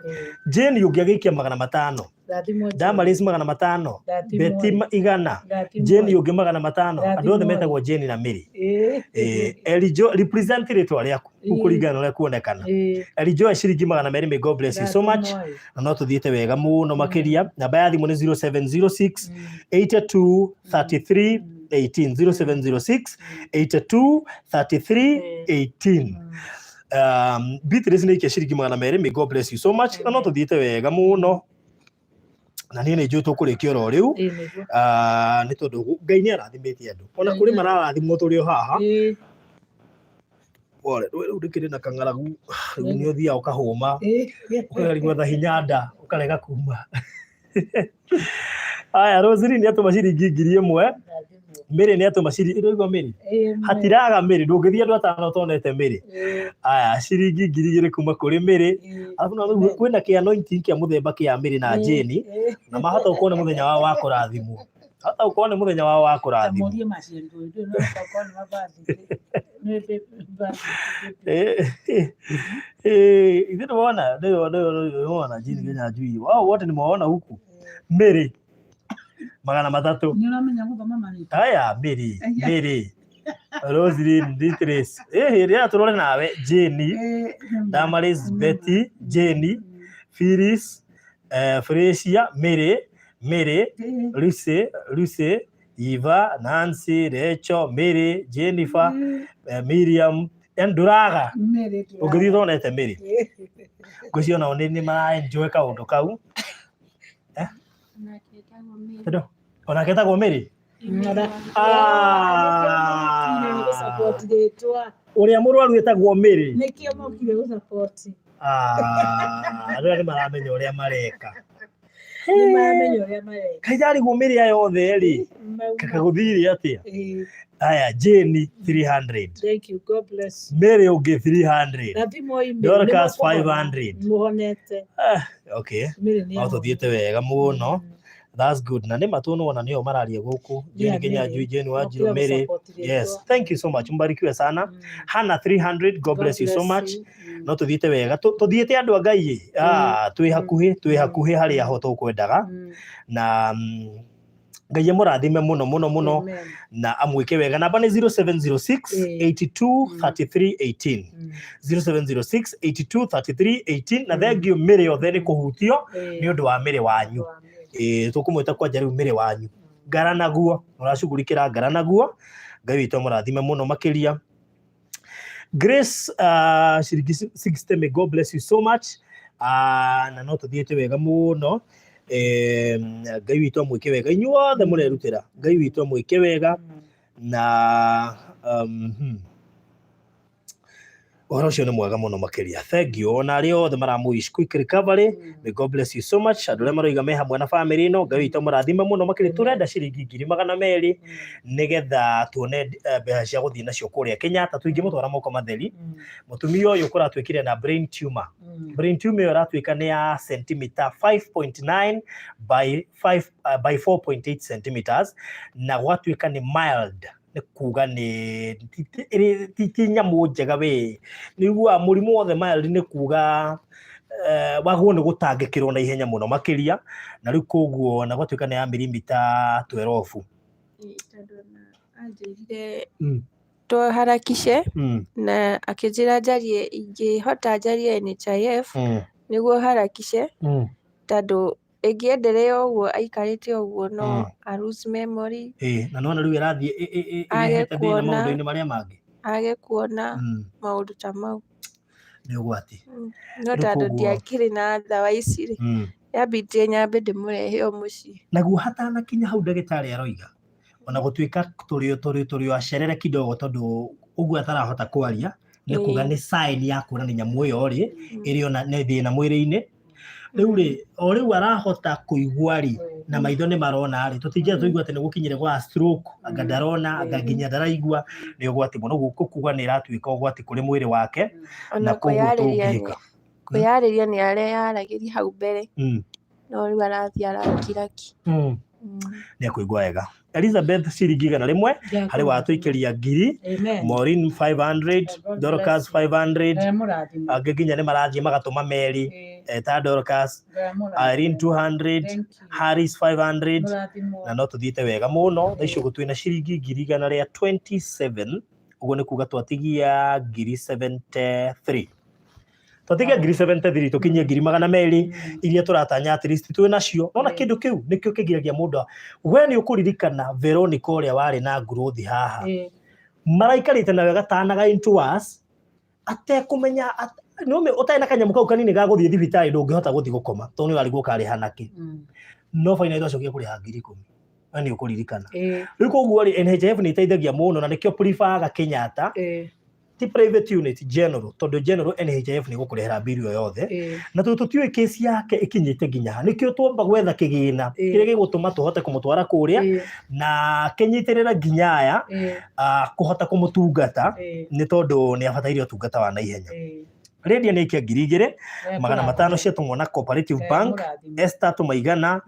[SPEAKER 1] Jane ũngĩ agĩikia 500.
[SPEAKER 2] Rathimwo Jane.
[SPEAKER 1] Damaris 500.
[SPEAKER 2] Rathimwo.
[SPEAKER 1] Betty 100.
[SPEAKER 2] Rathimwo.
[SPEAKER 1] Jane ũngĩ 500. Andũ othe
[SPEAKER 2] Rathimwo.
[SPEAKER 1] metagwo Jane na Mary. Elijo represent rĩtwa rĩaku kũringana na ũrĩa kuonekana. Elijo ciringi 200, may God bless you so much.
[SPEAKER 2] Rathimwo.
[SPEAKER 1] Na no tũthiĩte wega mũno makĩria. Namba ya thimũ nĩ 0706 82 33 18, 0706 82 33 18. Beatrice nĩ ikia ciringi 200, may God bless you so much. Na no tũthiĩte wega mũno na niĩ nĩ njũĩ tũkũrĩkia oro rĩu.
[SPEAKER 2] Nĩguo.
[SPEAKER 1] Ah, nĩ tondũ Ngai nĩ arathimĩte andũ ona kũrĩ mararathimwo tũrĩ o haha. Pole, rĩu ndĩkĩrĩ na kang'aragu rĩu nĩ ũthiaga ũkahũma ũkageria gwetha hinya nda ũkarega kuma. Aya, Rosemary nĩ atũma ciringi 1000.
[SPEAKER 2] Rathimwo.
[SPEAKER 1] Mary nĩ atũma ciringi ĩrĩa Mary hatiraga Mary ndũngĩthiĩ andũ atano ũtonete Mary. Aya, ciringi 2000 kuma kũrĩ Mary. Arabu na rĩu kwĩna kĩ anointing kĩa mũthemba kĩa Mary na Jane na mahota gũkorwo nĩ mũthenya wao wa kũrathimwo, hota gũkorwo nĩ mũthenya wao wa kũrathimwo.
[SPEAKER 2] Tamurie maciarirwo hĩndĩ ĩyo no okorwo nĩ mabirthday nĩ birthday.
[SPEAKER 1] Ithuĩ nĩwona nĩwona Jane Kĩnyanjui wao wote nimewaona huku. Mary 300.
[SPEAKER 2] Nĩ ũramenya gũthoma marĩtwa?
[SPEAKER 1] Aya, Mary Mary Roselyn Beatrice rĩrĩa tũrore nawe Jane Damaris Betty Jane Phyllis Fresia Mary Mary Lucy Lucy Eva Nancy Rachel Mary Jennifer Miriam yani ndũraga ũngĩthiĩ ũtonete Mary ngwĩciria onao nĩ mara enjoy kaũndũ kau.
[SPEAKER 4] Onake etagwo Mary.
[SPEAKER 1] Tondũ onake etagwo Mary. Ah.
[SPEAKER 2] Gũsupport rĩtwa.
[SPEAKER 1] Ũrĩa mũrwaru etagwo Mary.
[SPEAKER 2] Nĩkĩo mokire gũsupport.
[SPEAKER 1] Ah, andũ aya nĩ maramenya ũrĩa mareka.
[SPEAKER 2] Nĩ maramenya ũrĩa mareka.
[SPEAKER 1] Kaĩ ndarigwo Mary aya othe rĩ
[SPEAKER 2] Mauma.
[SPEAKER 1] kagũthire atĩa? Aya, Jane 300.
[SPEAKER 2] Thank you. God bless you.
[SPEAKER 1] Mary ũngĩ 300.
[SPEAKER 2] Rathimwo email.
[SPEAKER 1] Dorcas
[SPEAKER 2] Nĩmũkũhona.
[SPEAKER 1] 500.
[SPEAKER 2] Mũhonete.
[SPEAKER 1] Ah, okay.
[SPEAKER 2] Mary nĩ
[SPEAKER 1] No
[SPEAKER 2] ahona.
[SPEAKER 1] tũthiĩte wega mũno. That's good. Na nĩ matũ nĩwona nĩo mararia gũkũ. Jane
[SPEAKER 2] Yeah,
[SPEAKER 1] Kĩnyanjui,
[SPEAKER 2] Mary.
[SPEAKER 1] Jane Wanjiru,
[SPEAKER 2] Mokire
[SPEAKER 1] Mary.
[SPEAKER 2] gũsupport rĩtwa.
[SPEAKER 1] Yes, thank you so much. Mbarikiwe sana. Hannah 300, God bless you so much.
[SPEAKER 2] you.
[SPEAKER 1] No tũthiĩte wega. Tũthiĩte andũ a Ngai ĩ. Ah, twĩ hakuhĩ, twĩ hakuhĩ harĩa ho tũkwendaga. Na Ngai amũrathime mũno mũno mũno
[SPEAKER 2] Amen.
[SPEAKER 1] na amwĩke wega. Namba nĩ 0706 82 33 18, 0706 82 33 18. Na thengio mĩrĩ yothe nĩ kũhutio nĩ ũndũ wa mĩrĩ wanyu. Ĩĩ, tũkũmwĩta kwanja rĩu mĩrĩ wanyu ngara naguo mũracugurikĩra ngara naguo. Ngai witũ amũrathime mũno makĩria. Grace, ciringi 60, may God bless you so much. Na no tũthiĩte wega mũno. Ngai witũ amwĩke wega inyuothe mũrerutĩra. Ngai witũ amwĩke wega na ũhoro ũcio nĩ mwega mũno makĩria. Thank you ona arĩa othe maramũ quick recovery, may God bless you so much. Andũ arĩa maroiga me hamwe na family ĩno, Ngai witũ amũrathime mũno makĩria. Tũrenda ciringi 200,000 nĩgetha tuone mbeca cia gũthiĩ nacio kũrĩa Kenyatta. Tũingĩmũtwara moko matheri. Mũtumia ũyũ kũratuĩkire na brain tumor. Brain tumor ĩyo ĩratuĩka nĩ ya centimeter 5.9 by 5, by 4.8 centimeters, na gwatuĩka nĩ mild, nĩ kuga nĩ ti nyamũ njega. We nĩ iguaga mũrimũ wothe mild nĩ kuga wagwo nĩ gũtangĩkĩrwo na ihenya mũno makĩria. Na rĩu koguo na gwatuĩka nĩ ya mirimita 12.
[SPEAKER 4] Tondũ ona anjĩrire tũharakice na akĩnjĩra njarie, ingĩhota njarie NHIF nĩguo harakice, tondũ ĩngĩenderea ũguo aikarĩte ũguo no a lose memory.
[SPEAKER 1] Ĩĩ, na nona rĩu ĩrathiĩ
[SPEAKER 4] Age
[SPEAKER 1] ĩrehete thĩna
[SPEAKER 4] kuona.
[SPEAKER 1] maũndũ-inĩ marĩa mangĩ.
[SPEAKER 4] Age kuona maũndũ ta mau.
[SPEAKER 1] Nĩ ũgwati.
[SPEAKER 4] No
[SPEAKER 1] Rĩu
[SPEAKER 4] tondũ
[SPEAKER 1] koguo
[SPEAKER 4] ndiakĩrĩ na ndawa ici rĩ, yambindire nyambe ndĩmũrehe o mũciĩ.
[SPEAKER 1] Naguo hatanakinya hau ndagĩtarĩ aroiga ona gũtuĩka tũrĩ o acerere kidogo, tondũ ũguo atarahota kwaria nĩ kuga nĩ sign ya kuonania nyamũ ĩyo rĩ ĩrĩ ona nĩ thĩna mwĩrĩ-inĩ. Rĩu rĩ, o rĩu arahota kũigua rĩ, na maitho nĩ marona rĩ, tũtingĩenda tũigue atĩ nĩ gũkinyire gwa stroke, anga ndarona, anga nginya ndaraigua. Nĩ ũgwati mũno. Gũkũ kuga nĩ ĩratuĩka ũgwati kũrĩ mwĩrĩ wake
[SPEAKER 4] Ona
[SPEAKER 1] na koguo
[SPEAKER 4] kwĩyarĩria
[SPEAKER 1] tũngĩka
[SPEAKER 4] kwĩyarĩria nĩ areyaragĩria hau mbere, no rĩu arathiĩ arakiraki.
[SPEAKER 1] Nĩ akũigua wega. Elizabeth ciringi 100 harĩ watũikĩria 1000.
[SPEAKER 2] Amen.
[SPEAKER 1] Maureen 500.
[SPEAKER 2] God
[SPEAKER 1] Dorcas
[SPEAKER 2] bless you.
[SPEAKER 1] 500.
[SPEAKER 2] Ngai amũrathime.
[SPEAKER 1] Angĩ nginya nĩ marathiĩ magatũma meri, ta Dorcas.
[SPEAKER 2] Ngai amũrathime.
[SPEAKER 1] Irene 200.
[SPEAKER 2] Thank you.
[SPEAKER 1] Harris 500.
[SPEAKER 2] Mũrathimwo.
[SPEAKER 1] Na no tũthiĩte wega mũno. Thaa ici ũguo twĩna ciringi 127,000. Ũguo nĩ kuga twatigia 73,000, twatigia 73,000 tũkinyie 200,000 iria tũratanya at least twĩ nacio. Nona kĩndũ kĩu nĩkĩo kĩgiragia mũndũ. We nĩ ũkũririkana Veronica ũrĩa warĩ na growth haha, maraikarĩte nawe gatanaga into us atekũmenya nĩũmĩ ũtarĩ na kanyamũ kau kanini ga gũthiĩ thibitarĩ, ndũngĩhota gũthiĩ gũkoma tondũ nĩ ũrarigwo ũkarĩha nakĩ. No finally twacokire kũrĩha 10,000. We nĩ ũkũririkana. Rĩu koguo rĩ, NHIF nĩ ĩteithagia mũno na nĩkĩo preferaga Kenyatta, ti private unit, general, tondũ general NHIF nĩ gũkũrĩhĩra mbiri o yothe. Na tondũ tũtiũĩ kesi yake ĩkinyĩte nginya ha, nĩkĩo twamba gwetha kĩgĩna kĩrĩa gĩgũtũma tũhote kũmũtwara kũrĩa na kĩnyitĩrĩre nginya aya kũhota kũmũtungata, nĩ tondũ nĩ abataire ũtungata wa naihenya. Lydia nĩ aikia 2500 ciatũmwo na Cooperative Bank. Esther atũma 100.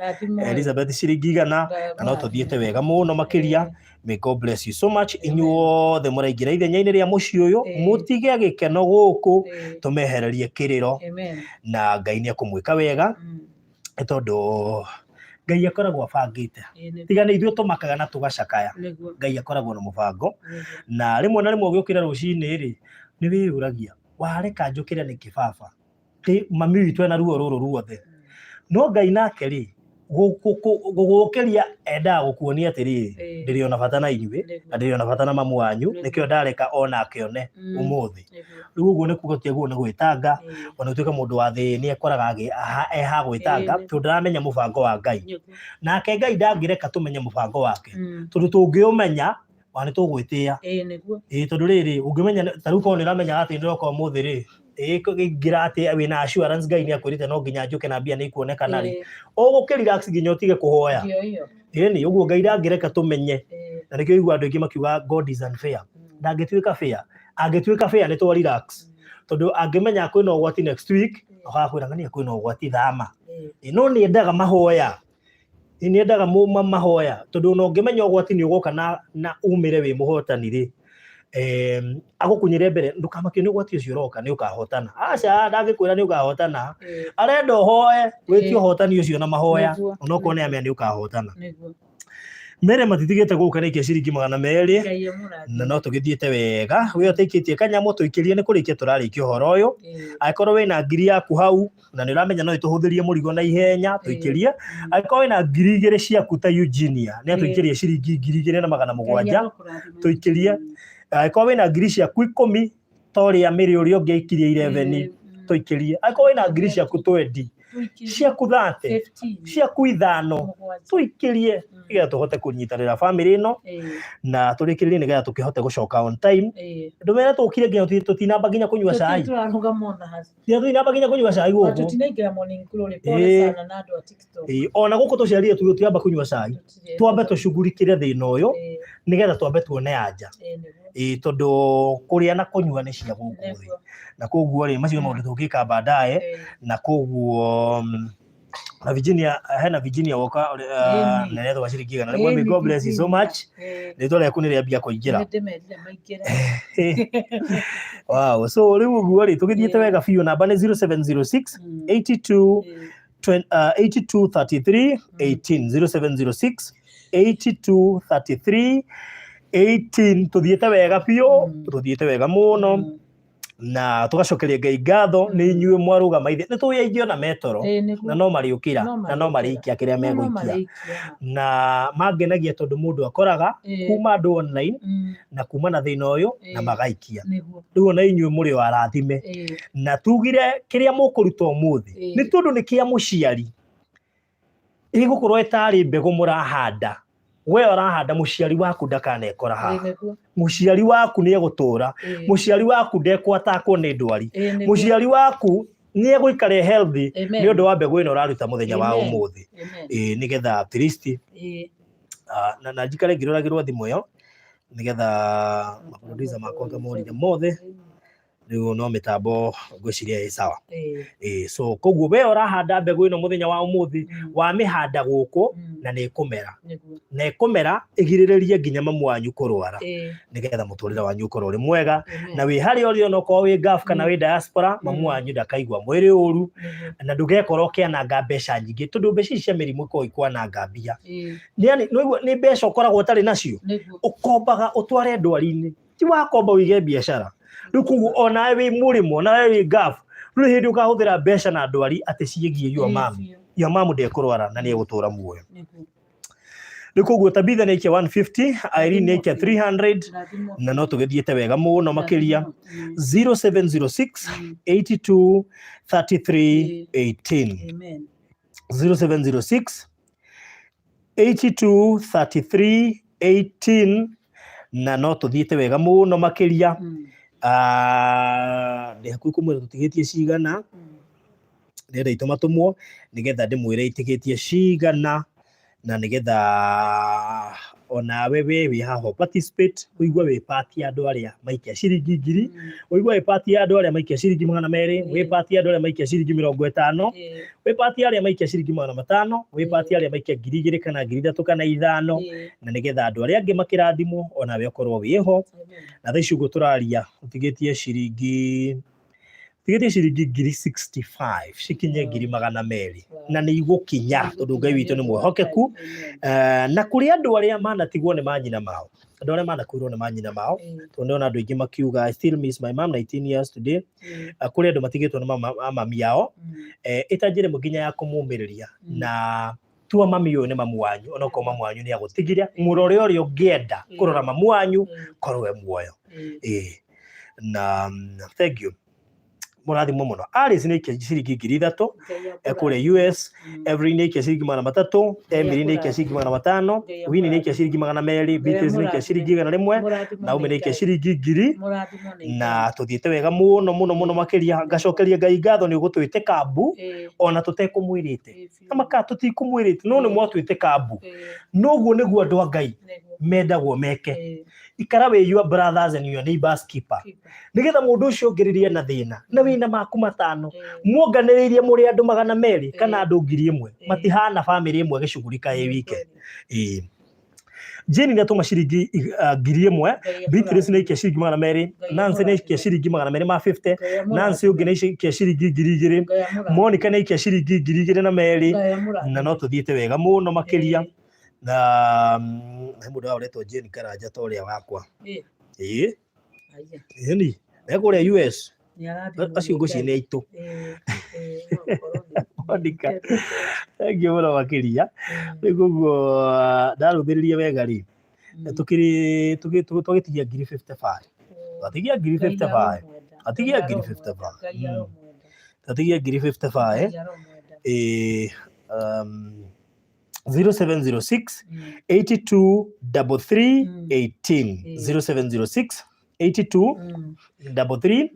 [SPEAKER 1] Elizabeth ciringi 100. Na no tũthiĩte wega mũno makĩria. May God bless you so much inyuothe mũraingĩra ithenya-inĩ rĩa mũciĩ ũyũ. Mũtige gĩkeno gũkũ, tũmehererie kĩrĩro.
[SPEAKER 2] Amen.
[SPEAKER 1] Na Ngai nĩ ekũmwĩka wega, nĩ tondũ Ngai akoragwo abangĩte. Tiga nĩ ithuĩ tũmakaga na tũgacakaya. Ngai akoragwo na mũbango. Na rĩmwe na rĩmwe ũgĩũkĩra rũcinĩ rĩ, nĩ wĩyũragia, wareka njũkĩre nĩkĩ baba? Ndĩ mami witũ ena ruo rũrũ ruothe. No Ngai nake rĩ, gũgũkĩria endaga gũkuonia atĩrĩrĩ, ndĩrĩ ona bata na inyuĩ na ndĩrĩ ona bata na mamu wanyu, nĩkĩo ndareka onake one ũmũthĩ. Rĩu ũguo nĩ kuga tũtiagĩrĩirwo nĩ gwĩtanga. Ona gũtuĩka mũndũ wa thĩ nĩ ekoraga eha gwĩtanga, tondũ ndaramenya mũbango wa Ngai. Nake Ngai ndangĩreka tũmenye mũbango wake, tondũ tũngĩũmenya ona nĩ tũgwĩtĩa. Ĩĩ, tondũ rĩrĩ, ũngĩmenya ta rĩu korwo nĩ ũramenya atĩ ndĩroka ũmũthĩ rĩ, ĩĩ ingĩra atĩ wĩna assurance Ngai nĩ akwĩrĩte no nginya njũke na mbia nĩ ikuonekana rĩ, ũgũkĩ relax nginya ũtige kũhoya. Ĩni ũguo Ngai ndangĩreka tũmenye. Na nĩkĩo ũiguaga andũ aingĩ makiuga God is unfair. Ndangĩtuĩka fair. Angĩtuĩka fair nĩ twa relax, tondũ angĩmenya kwĩna ũgwati next week, okaga kwĩra ng'ania kwĩna ũgwati thama. Ĩ, no nĩ endaga mahoya. Ĩ, nĩ endaga mahoya, tondũ ona ũngĩmenya ũgwati nĩ ũgoka na umĩre wĩ mũhotani rĩ, agũkunyĩre mbere, ndũkamakio nĩ ũgwati ũcio ũroka, nĩ ũkahotana. Aca, ndangĩkwĩra nĩ ũkahotana, arenda ũhoe wĩtie ũhotani ũcio na mahoya, onokorwo nĩ amenya nĩ ũkahotana. Mere matitigĩte gũka nĩ aikia ciringi 200.
[SPEAKER 2] Ngai amũrathime.
[SPEAKER 1] Na no tũgĩthiĩte wega. We ũtaikĩtie kanyamũ tũikĩrie nĩ kũrĩkia tũrarĩkia ũhoro ũyũ. Angĩkorwo wĩna ngiri yaku hau na nĩ ũramenya no ĩtũhũthĩrie mũrigo na ihenya tũikĩrie. Angĩkorwo wĩna 2000 ciaku ta Eugenia nĩ atũikĩrie ciringi 2700 tũikĩrie. Angĩkorwo wĩna ngiri ciaku 10 ta ũrĩa Mary ũrĩa ũngĩ aikirie 11 tũikĩrie. Angĩkorwo wĩna ngiri ciaku 20 ciaku 30 ciaku 5 tũikĩrie nĩgetha tũhote kũnyitanĩra bamĩrĩ ĩno na tũrĩkĩrĩrie nĩgetha tũkĩhote gũcoka on time. Ndũmere tũkire nginya tũtinamba nginya kũnyua cai. Nginya tũtinamba nginya kũnyua cai gũkũ.
[SPEAKER 2] Tũtinaingĩra morning glory, pole sana na andũ a TikTok.
[SPEAKER 1] Ĩĩ, ona gũkũ tũciarire tũtiramba kũnyua cai. Twambe tũcugurikĩre thĩna ũyũ nĩgetha twambe tuone anja. Ĩĩ, tondũ kũrĩa na kũnyua nĩ cia gũkũ thĩ. Na koguo rĩ, macio nĩ maũndũ tũngĩka baadaye. Na koguo na Virginia, hena Virginia woka na nĩatũma ciringi 100. May God bless you so much. Rĩtwa rĩaku nĩ rĩambia kũingĩra.
[SPEAKER 2] Nĩndĩmerire maingĩre.
[SPEAKER 1] Wow. So rĩu ũguo rĩ, tũgĩthiĩte wega biũ. Namba nĩ 0706 82 82 33 18, 0706 82 33 18. Tũthiĩte wega biũ, tũthiĩte wega mũno na tũgacokeria Ngai ngatho nĩ inyuĩ mwarũgama ithe. Nĩ tũĩ aingĩ ona metoro na no marĩũkĩra na no marĩikia kĩrĩa megũikia na mangenagia tondũ mũndũ akoraga kuma andũ online na kuma na thĩna ũyũ na magaikia. Rĩu ona inyuĩ mũrĩ o arathime na tugire kĩrĩa mũkũruta ũmũthĩ nĩ tondũ nĩ kĩa mũciari ĩgũkorwo ĩtarĩ mbegũ mũrahanda. We ũrahanda mũciari waku ndakanekora haha. Mũciari waku nĩ egũtũra, mũciari waku ndekwatakwo nĩ ndwari, mũciari waku nĩ egũikara e healthy nĩ ũndũ wa mbegũ ĩno ũraruta mũthenya wa ũmũthĩ. Ĩĩ, nĩgetha at least na njikare ngĩroragĩrwo thimũ ĩyo nĩgetha maproducer makwa ngamorire mothe. Rĩu no mĩtambo ngwĩciria ĩ sawa. Ĩĩ, so koguo we ũrahanda mbegũ ĩno mũthenya wa ũmũthĩ, wamĩhanda gũkũ na nĩ ĩkũmera na ĩkũmera ĩgirĩrĩrie nginya mamu wanyu kũrwara nĩgetha mũtũrĩre wanyu ũkorwo ũrĩ mwega na wĩ harĩa ũrĩ onokorwo wĩ Gulf kana wĩ diaspora, mamu wanyu ndakaigua mwĩrĩ ũru na ndũgekora ũkĩananga mbeca nyingĩ tondũ mbeca ici cia mĩrimũ ikoragwo ikwananga mbia. Yani nĩ mbeca ũkoragwo ũtarĩ nacio, ũkombaga ũtware ndwari-inĩ, ti wakomba ũige biacara. Rĩu koguo onawe wĩ mũrĩmo, onawe wĩ Gulf, rĩu hĩndĩ ũkahũthĩra mbeca na ndwari atĩ ciĩgiĩ your mom. Your mom ndekũrwara na nĩ egũtũra muoyo. Rĩu koguo Tabitha nĩ aikia 150, Irene nĩ aikia 300 na no tũgĩthiĩte wega mũno makĩria. 0706 82 33 18, 0706 82 33 18 na no tũthiĩte wega mũno makĩria. Ah, ndĩ hakuhĩ kũmwĩra tũtigĩtie cigana. Ndĩrenda itũmatũmwo nĩgetha ndĩmwĩre itigĩtie cigana na nĩgetha onawe we wĩ haha participate, ũigue wĩ part ya andũ arĩa maikia ciringi 1000, ũigue wĩ part ya andũ arĩa maikia ciringi 200, wĩ part ya andũ arĩa maikia ciringi 50, wĩ part ya arĩa maikia ciringi 500, wĩ part ya arĩa maikia 2000 kana 3000 kana 5,000, na nĩgetha andũ arĩa angĩ makĩrathimwo onawe ũkorwo wĩho. Na thaa ici ũguo tũraria ũtigĩtie ciringi 65,000 cikinye 200,000 na nĩ igũkinya tondũ Ngai witũ nĩ mwĩhokeku. Na kũrĩ andũ arĩa manatigwo nĩ manyina mao, andũ arĩa manakuĩrwo nĩ manyina mao, tondũ nĩona andũ aingĩ makiuga, "I still miss my mom 19 years today." Kũrĩ andũ matigĩtwo nĩ mami ao, ĩta njĩra ĩmwe nginya ya kũmũmĩrĩria na tua mami ũyũ nĩ mamu wanyu, onokorwo mamu wanyu nĩ agũtigire, mũrore ũrĩa ũngĩenda kũrora mamu wanyu korwo e muoyo. Ĩĩ, na thank you, mũrathimwo mũno. Alice nĩ aikia ciringi 3000 kũrĩa US, Evelyn nĩ aikia ciringi 300, Emily nĩ aikia ciringi 500, Winnie nĩ aikia ciringi 200, Beatrice nĩ aikia ciringi 100, Naomi nĩ aikia ciringi 1000 na tũthiĩte wega mũno mũno mũno makĩria. Ngacokeria Ngai ngatho nĩ ũgũtwĩtĩka mbu ona tũtekũmwĩrĩte na maka tũtikũmwĩrĩte no nĩ mwatwĩtĩka mbu. Noguo nĩguo andũ a Ngai mendagwo meke. Ikara wĩ your brothers and your neighbors keeper nĩgetha mũndũ ũcio ũngĩ rĩrĩa ena thĩna na wĩna maku matano muonganĩrĩirie mũrĩ andũ 200 kana andũ 1000 matihana bamĩrĩ ĩmwe gĩcugurika ĩ wike. Ĩĩ, Jane nĩ atũma ciringi 1000, Beatrice nĩ aikia ciringi 200, Nancy nĩ aikia ciringi 250, Nancy ũngĩ nĩ aikia ciringi 2000, Monica nĩ aikia ciringi 2002 na no tũthiĩte wega mũno makĩria. Na he mũndũ wa ũretwo Jane Karanja ta ũrĩa wakwa. Ĩĩ.
[SPEAKER 2] Aya.
[SPEAKER 1] Ĩni. E kũrĩa US.
[SPEAKER 2] Nĩ arathimwo
[SPEAKER 1] Acio
[SPEAKER 2] nĩ
[SPEAKER 1] ngwĩciria
[SPEAKER 2] Ngai.
[SPEAKER 1] nĩ aitũ.
[SPEAKER 2] Ĩĩ, ĩĩ, no ũkorwo nĩ-
[SPEAKER 1] Monica.
[SPEAKER 2] nĩ-
[SPEAKER 1] Thengiũ mũno makĩria. Rĩu koguo ndarũthĩrĩria wega rĩ, tũkĩrĩ twagĩtigia ngiri 55. Twatigia ngiri
[SPEAKER 2] Ngai
[SPEAKER 1] 55.
[SPEAKER 2] aromwenda.
[SPEAKER 1] Atigia
[SPEAKER 2] Ngai
[SPEAKER 1] ngiri
[SPEAKER 2] aromwenda.
[SPEAKER 1] 55.
[SPEAKER 2] Ngai aromwenda.
[SPEAKER 1] Twatigia ngiri 55.
[SPEAKER 2] Ngai aromwenda.
[SPEAKER 1] Ĩĩ, 0706 82 33 18. 0706 82 33.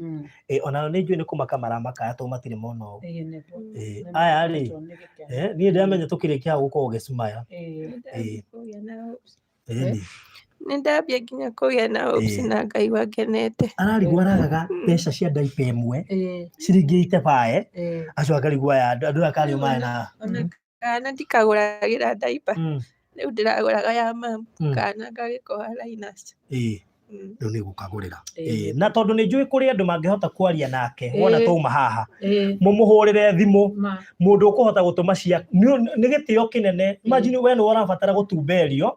[SPEAKER 1] Ona nĩ njũĩ nĩ kũmaka maramakaya tondũ matirĩ mona ũũ.
[SPEAKER 2] Ĩĩ, nĩguo.
[SPEAKER 1] Ĩĩ,
[SPEAKER 2] Nĩ
[SPEAKER 1] aya rĩ,
[SPEAKER 2] makĩtwo nĩ gĩkeno.
[SPEAKER 1] Niĩ ndĩramenya tũkĩrĩkia hau gũkorwo ũgĩcumaya.
[SPEAKER 2] Ĩĩ.
[SPEAKER 1] Ĩĩ.
[SPEAKER 4] Kũgĩa na hopes.
[SPEAKER 1] Ĩni.
[SPEAKER 4] Nĩ ndambia nginya kũgĩa na hopes na ngaigua ngenete.
[SPEAKER 1] Ararigwo aragaga mbeca cia ndaipa ĩmwe
[SPEAKER 2] Ĩĩ,
[SPEAKER 1] ciringi ite bae
[SPEAKER 2] ĩĩ.
[SPEAKER 1] acio akarigwo aya andũ aya karĩo maĩ na
[SPEAKER 4] Ona kana ndikagũragĩra ndaipa. Rĩu ndĩragũraga ya mamu kana ngagĩkoha liners.
[SPEAKER 1] Ĩĩ, rĩu nĩ gũkagũrĩra. Ĩĩ, na tondũ nĩ njũĩ kũrĩ andũ mangĩhota kwaria nake wona twauma haha, mũmũhũrĩre thimũ, mũndũ ũkũhota gũtũma cia nĩ gĩtĩo kĩnene. Imagine we nĩwe ũrabatara gũtumberio,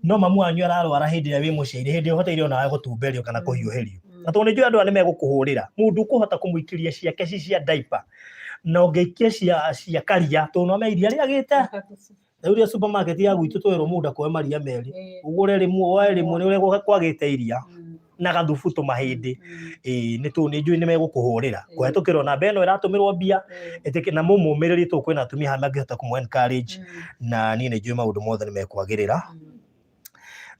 [SPEAKER 1] no mamu wanyu ararwara hĩndĩ ĩrĩa wĩ mũciĩ, hĩndĩ ĩrĩa ũbataire onawe gũtumberio kana kũhiũhĩrio. Na tondũ nĩ njũĩ andũ aya nĩ megũkũhũrĩra, mũndũ ũkũhota kũmũikĩria ciake ci cia diaper, na ũngĩikia cia karia, tondũ nĩwamenya iria rĩagĩte rĩu rĩa supermarket ya gwitũ twerwo mũndũ akoe maria merĩ, ũgũre rĩmwe woe rĩmwe nĩ ũrĩa kwagĩte iria na gathubu tũmahĩndĩ. Ĩĩ, nĩ tũ nĩ njũĩ nĩ megũkũhũrĩra kũhetũkĩra namba ĩno ĩratũmĩrwo mbia ĩtĩkĩ, na mũmũmĩrĩrie tondũ kwĩna atumia haha mangĩhota kũmũ encourage, na niĩ nĩ njũĩ maũndũ mothe nĩ mekwagĩrĩra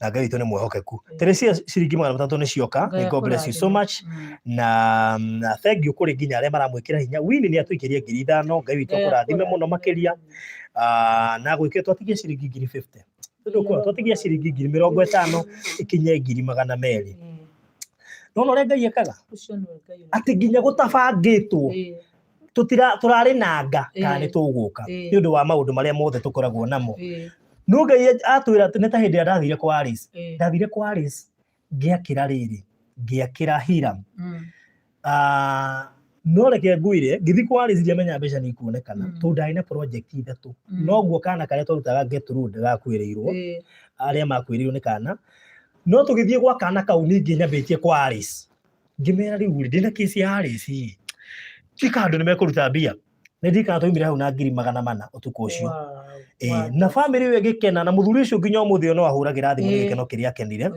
[SPEAKER 1] na Ngai witũ nĩ mwĩhokeku. Teresia ciringi 300 nĩ cioka.
[SPEAKER 2] Ngai
[SPEAKER 1] God bless you so
[SPEAKER 2] akũrathime.
[SPEAKER 1] much. Na thank you kũrĩ nginya arĩa maramwĩkĩra hinya. Winnie nĩ atũikĩria ngiri 5, Ngai witũ
[SPEAKER 2] Ngai
[SPEAKER 1] akũrathime mũno
[SPEAKER 2] akũrathime.
[SPEAKER 1] makĩria. Na gwĩkĩra twatigia ciringi ngiri 50. Tondũ kwa twatigia ciringi ngiri 50 ikinye ngiri 200. No ũrĩa Ngai ekaga
[SPEAKER 2] Ũcio nĩwe Ngai ũrĩa-
[SPEAKER 1] atĩ nginya gũtabangĩtwo tũtira tũrarĩ na nga kana nĩ tũgũka nĩ ũndũ wa maũndũ marĩa mothe tũkoragwo namo. No Ngai atwĩra atĩ nĩ ta hĩndĩ ĩrĩa ndathire kwa Alice. Ndathire kwa Alice ngĩakĩra rĩrĩ, ngĩakĩra Hiram. No reke ngwĩre, ngĩthiĩ kwa Alice ndiamenya mbeca nĩ ikuonekana, tondũ ndarĩ na project ithatũ. Noguo kana karĩa twarutaga Gertrude gakuĩrĩirwo, arĩa makuĩrĩirwo nĩ kana. No tũgĩthiĩ gwa kana kau ningĩ nyambĩtie kwa Alice. Ngĩmera rĩu rĩ, ndĩna kesi ya Alice ĩ, tika andũ nĩ mekũruta mbia. Nĩ ndirikana twaumire hau na ngiri 400 ũtukũ ũcio.
[SPEAKER 2] Wow.
[SPEAKER 1] Na family ĩyo ĩgĩkena, na mũthuri ũcio nginya ũmũthĩ ũyũ no ahũragĩra thimũ nĩ gĩkeno kĩrĩa akenire.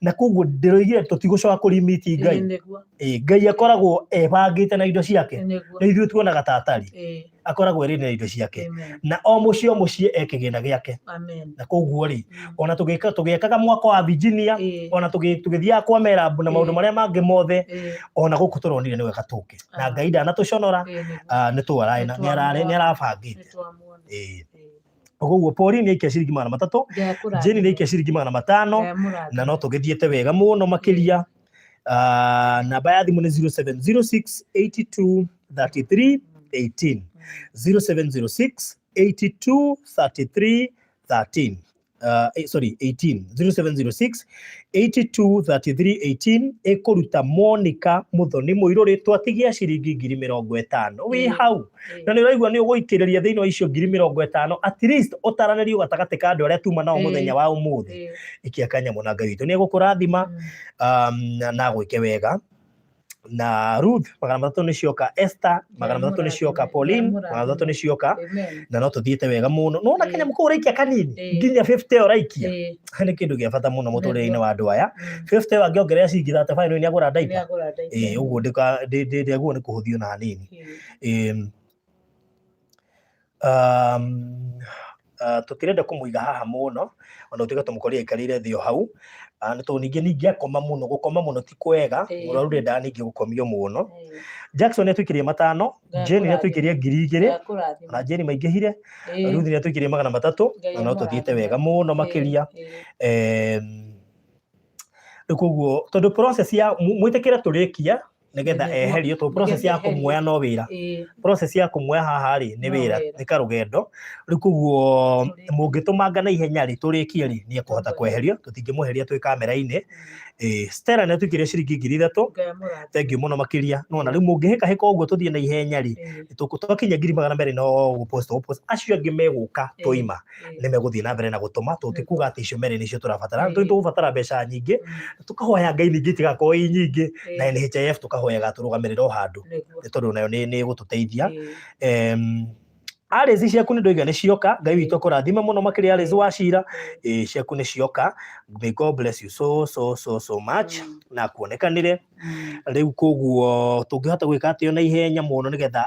[SPEAKER 1] Na koguo ndĩroigire tũtigũcoka kũrimiti Ngai.
[SPEAKER 2] Nĩguo.
[SPEAKER 1] Ngai akoragwo ebangĩte na indo ciake.
[SPEAKER 2] Nĩguo.
[SPEAKER 1] Na ithuĩ tuonaga ta atarĩ. Akoragwo erĩ na indo ciake.
[SPEAKER 2] Amen.
[SPEAKER 1] Na o mũciĩ o mũciĩ e kĩgĩna gĩake.
[SPEAKER 2] Amen.
[SPEAKER 1] Na koguo rĩ, ona tũgĩkaga mwaka wa Virginia, ona tũgĩthiaga kwa Merab na maũndũ marĩa mangĩ mothe, ona gũkũ tũronire nĩ wega tũke. Na Ngai ndanatũconora,
[SPEAKER 2] Nĩguo.
[SPEAKER 1] nĩ tũararĩ na- nĩ ararĩ nĩ arabangĩte.
[SPEAKER 2] Nĩtwamuona.
[SPEAKER 1] Koguo Pauline nĩ aikia ciringi 300,
[SPEAKER 2] Ngai akũrathime.
[SPEAKER 1] Jane nĩ aikia ciringi 500,
[SPEAKER 2] Ngai amũrathime.
[SPEAKER 1] na no tũgĩthiĩte wega mũno makĩria. Namba ya thimũ nĩ 0706 82 33 18. 0706 82 33 13. Sorry, 18. 0706 82 33 18 ĩkũruta Monica Muthoni Mũirũrĩ twatigia ciringi ngiri 50 wĩ hau. Na nĩ ũraigua nĩ ũgũikĩrĩria thĩinĩ wa icio ngiri 50, at least ũtaranĩrio gatagatĩ ka andũ arĩa tuma nao mũthenya wa ũmũthĩ. Ikia kanyamũ na Ngai witũ nĩ egũkũrathima, na agwĩke wega. Na Ruth 300 nĩ cioka, Esther 300 nĩ cioka, Pauline 300 nĩ cioka,
[SPEAKER 2] Amen.
[SPEAKER 1] na no tũthiĩte wega mũno. Nĩwona kanyamũ kau ũraikia kanini nginya 50 ũraikia, nĩ kĩndũ gĩa bata mũno mũtũrĩre-inĩ wa andũ aya. 50 angĩongerera ciringi 35 nĩ agũra diaper.
[SPEAKER 2] Nĩagũra diaper.
[SPEAKER 1] Ũguo ndĩaguo nĩ kũhũthio na hanini. Tũtirenda kũmũiga haha mũno, ona gũtuĩka tũmũkorire aikarĩire thĩ o hau. Nĩ tondũ ningĩ akoma mũno, gũkoma mũno ti kwega, mũrwaru ndendaga ningĩ gũkomio mũno. Jackson nĩ atũikĩrie 500, Jane nĩ atũikĩrie ngiri igĩrĩ, na Jane maingĩhire, Ruth nĩ atũikĩrie 300, na no tũthiĩte wega mũno makĩria. Rĩu koguo tondũ process ya mwĩtĩkĩre tũrĩkie nĩgetha eherio, tondũ process ya kũmuoya no wĩra. Process ya kũmuoya haha rĩ nĩ wĩra, nĩ karũgendo. Rĩu koguo mũngĩtũmanga na ihenya rĩ, tũrĩkie rĩ, nĩ ekũhota kweherio, tũtingĩmweheria twĩ kamera-inĩ. Stella nĩ atũikĩria ciringi 3,000.
[SPEAKER 2] Ngai amũrathime.
[SPEAKER 1] Thank you mũno makĩria. Nĩwona rĩu mũngĩhĩkahĩka ũguo tũthiĩ na ihenya rĩ, twakinya 200,000 no gũpost gũpost, acio angĩ megũka twaima nĩ megũthiĩ na mbere na gũtũma. Tũtikuga atĩ icio merĩ nĩcio tũrabatara, tondũ tũgũbatara mbeca nyingĩ. Tũkahoya Ngai ningĩ itigakorwo i nyingĩ, na NHIF tũkahoyaga tũrũgamĩrĩre o handũ, nĩ tondũ nayo nĩ ĩgũtũteithia. Alice, ciaku nĩ ndoiga nĩ cioka. Ngai witũ akũrathime mũno makĩria, Alice wa Cira. Ĩĩ, ciaku nĩ cioka. May God bless you so so so so much na kuonekanĩre. Rĩu koguo tũngĩhota gwĩka atĩ ona ihenya mũno nĩgetha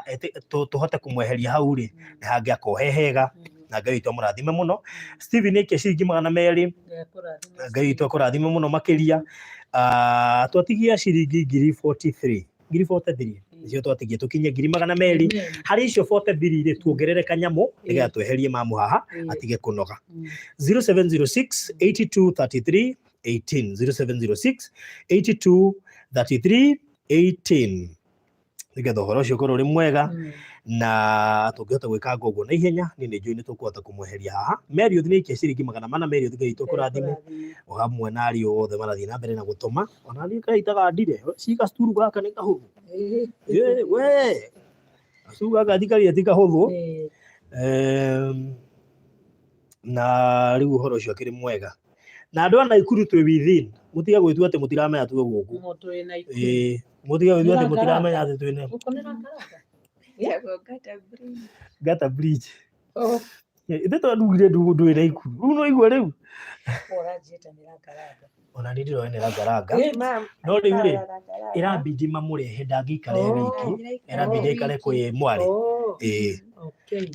[SPEAKER 1] tũhote kũmweheria hau rĩ, nĩ hangĩakorwo he hega, na Ngai witũ amũrathime mũno. Steven aikia ciringi 200. Ngai witũ akũrathime mũno makĩria. Ah, twatigia ciringi ngiri 43, ngiri 43 nĩcio twatigia tũkinye 200,000. Harĩ icio 43 rĩ, tuongerere kanyamũ nĩgetha tweherie mamu haha atige kũnoga. 0706 82 33 18, 0706 82 33 18, nĩgetha ũhoro ũcio ũkorwo ũrĩ mwega. Na tũngĩhota gwĩkanga ũguo na ihenya, niĩ nĩ njũĩ nĩ tũkũhota kũmweheria haha. Mary Ũthi nĩ aikia ciringi 400. Mary Ũthi, Ngai witũ akũrathime o hamwe na ariũ othe marathiĩ na mbere na gũtũma. Ona niĩ kaitaga ndire cika cukuru gaka nĩ kahũthũ. Ĩ, we gacukuru gaka thikaria ti kahũthũ. Na rĩu ũhoro ũcio akĩrĩ mwega na andũ a Naikuru twĩ within, mũtige gwĩtua atĩ mũtiramenya twĩ gũkũ. Ĩĩ, mũtige gwĩtua atĩ mũtiramenya atĩ twĩ na
[SPEAKER 4] Ĩtagwo Ngata Bridge.
[SPEAKER 1] Ngata Bridge. Ithe twandugire ndwĩ Naikuru rĩu no igua rĩu ona niĩ ndiroĩ nĩ rangaranga.
[SPEAKER 4] Ma'am,
[SPEAKER 1] No rĩu rĩ,
[SPEAKER 4] aikaraga Rangaranga.
[SPEAKER 1] ĩrambindi mamũrehe, ndangĩikara e wiki, ĩrambindi aikare kwĩ mwarĩ. Ĩĩ.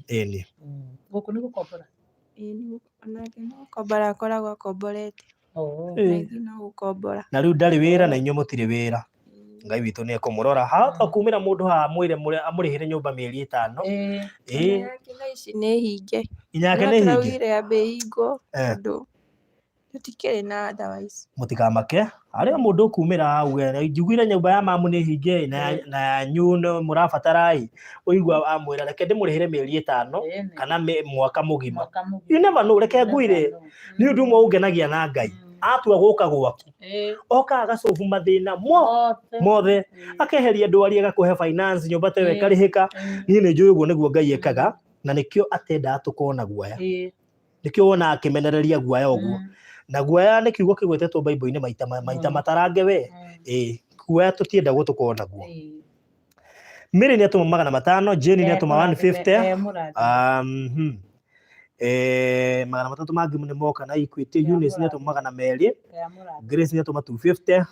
[SPEAKER 1] Ĩni.
[SPEAKER 2] Gũkũ nĩ gũkombora.
[SPEAKER 4] Ĩĩ, onake nĩ gũkombora akoragwo akomborete. Na ithuĩ no gũkombora.
[SPEAKER 1] Na rĩu ndarĩ wĩra na inyuĩ mũtirĩ wĩra. Ngai witũ nĩ ekũmũrora. Hahota kumĩra mũndũ haha amwĩre amũrĩhĩre nyũmba mĩeri 5. Ĩĩ.
[SPEAKER 4] Ona yake thaa ici nĩ hinge.
[SPEAKER 1] Nginya yake
[SPEAKER 4] No
[SPEAKER 1] nĩ hinge.
[SPEAKER 4] tũraugire yambe ĩhingwo tondũ tũtikĩrĩ na otherwise.
[SPEAKER 1] Mũtikamake harĩ o mũndũ ũkumĩra auge njiguire nyũmba ya mamu nĩ hinge na yanyu nĩ mũrabatara ĩ, ũigua amwĩra reke ndĩmũrĩhĩre mĩeri 5 kana mwaka mũgima. You never know. Reke ngwĩre, nĩ ũndũ ũmwe ũngenagia na Ngai, atua gũka gwaku okaga agacobu mathĩna mothe, akeheria ndwari, agakũhe finance, nyũmba ta ĩyo ĩkarĩhĩka. Niĩ nĩ njũĩ ũguo nĩguo Ngai ekaga, na nĩkĩo atendaga tũkorwo na guoya. Nĩkĩo wonaga akĩmenereria guoya ũguo. Na guoya nĩ kiugo kĩgwetetwo Bible-inĩ maita matarange we. Ĩĩ, guoya tũtiendagwo tũkorwo naguo. Mary nĩ atũma 500, Jane nĩ atũma 150. 300 mangĩ nĩ moka na Equity. Eunice nĩ atũma 200, Grace nĩ atũma 250,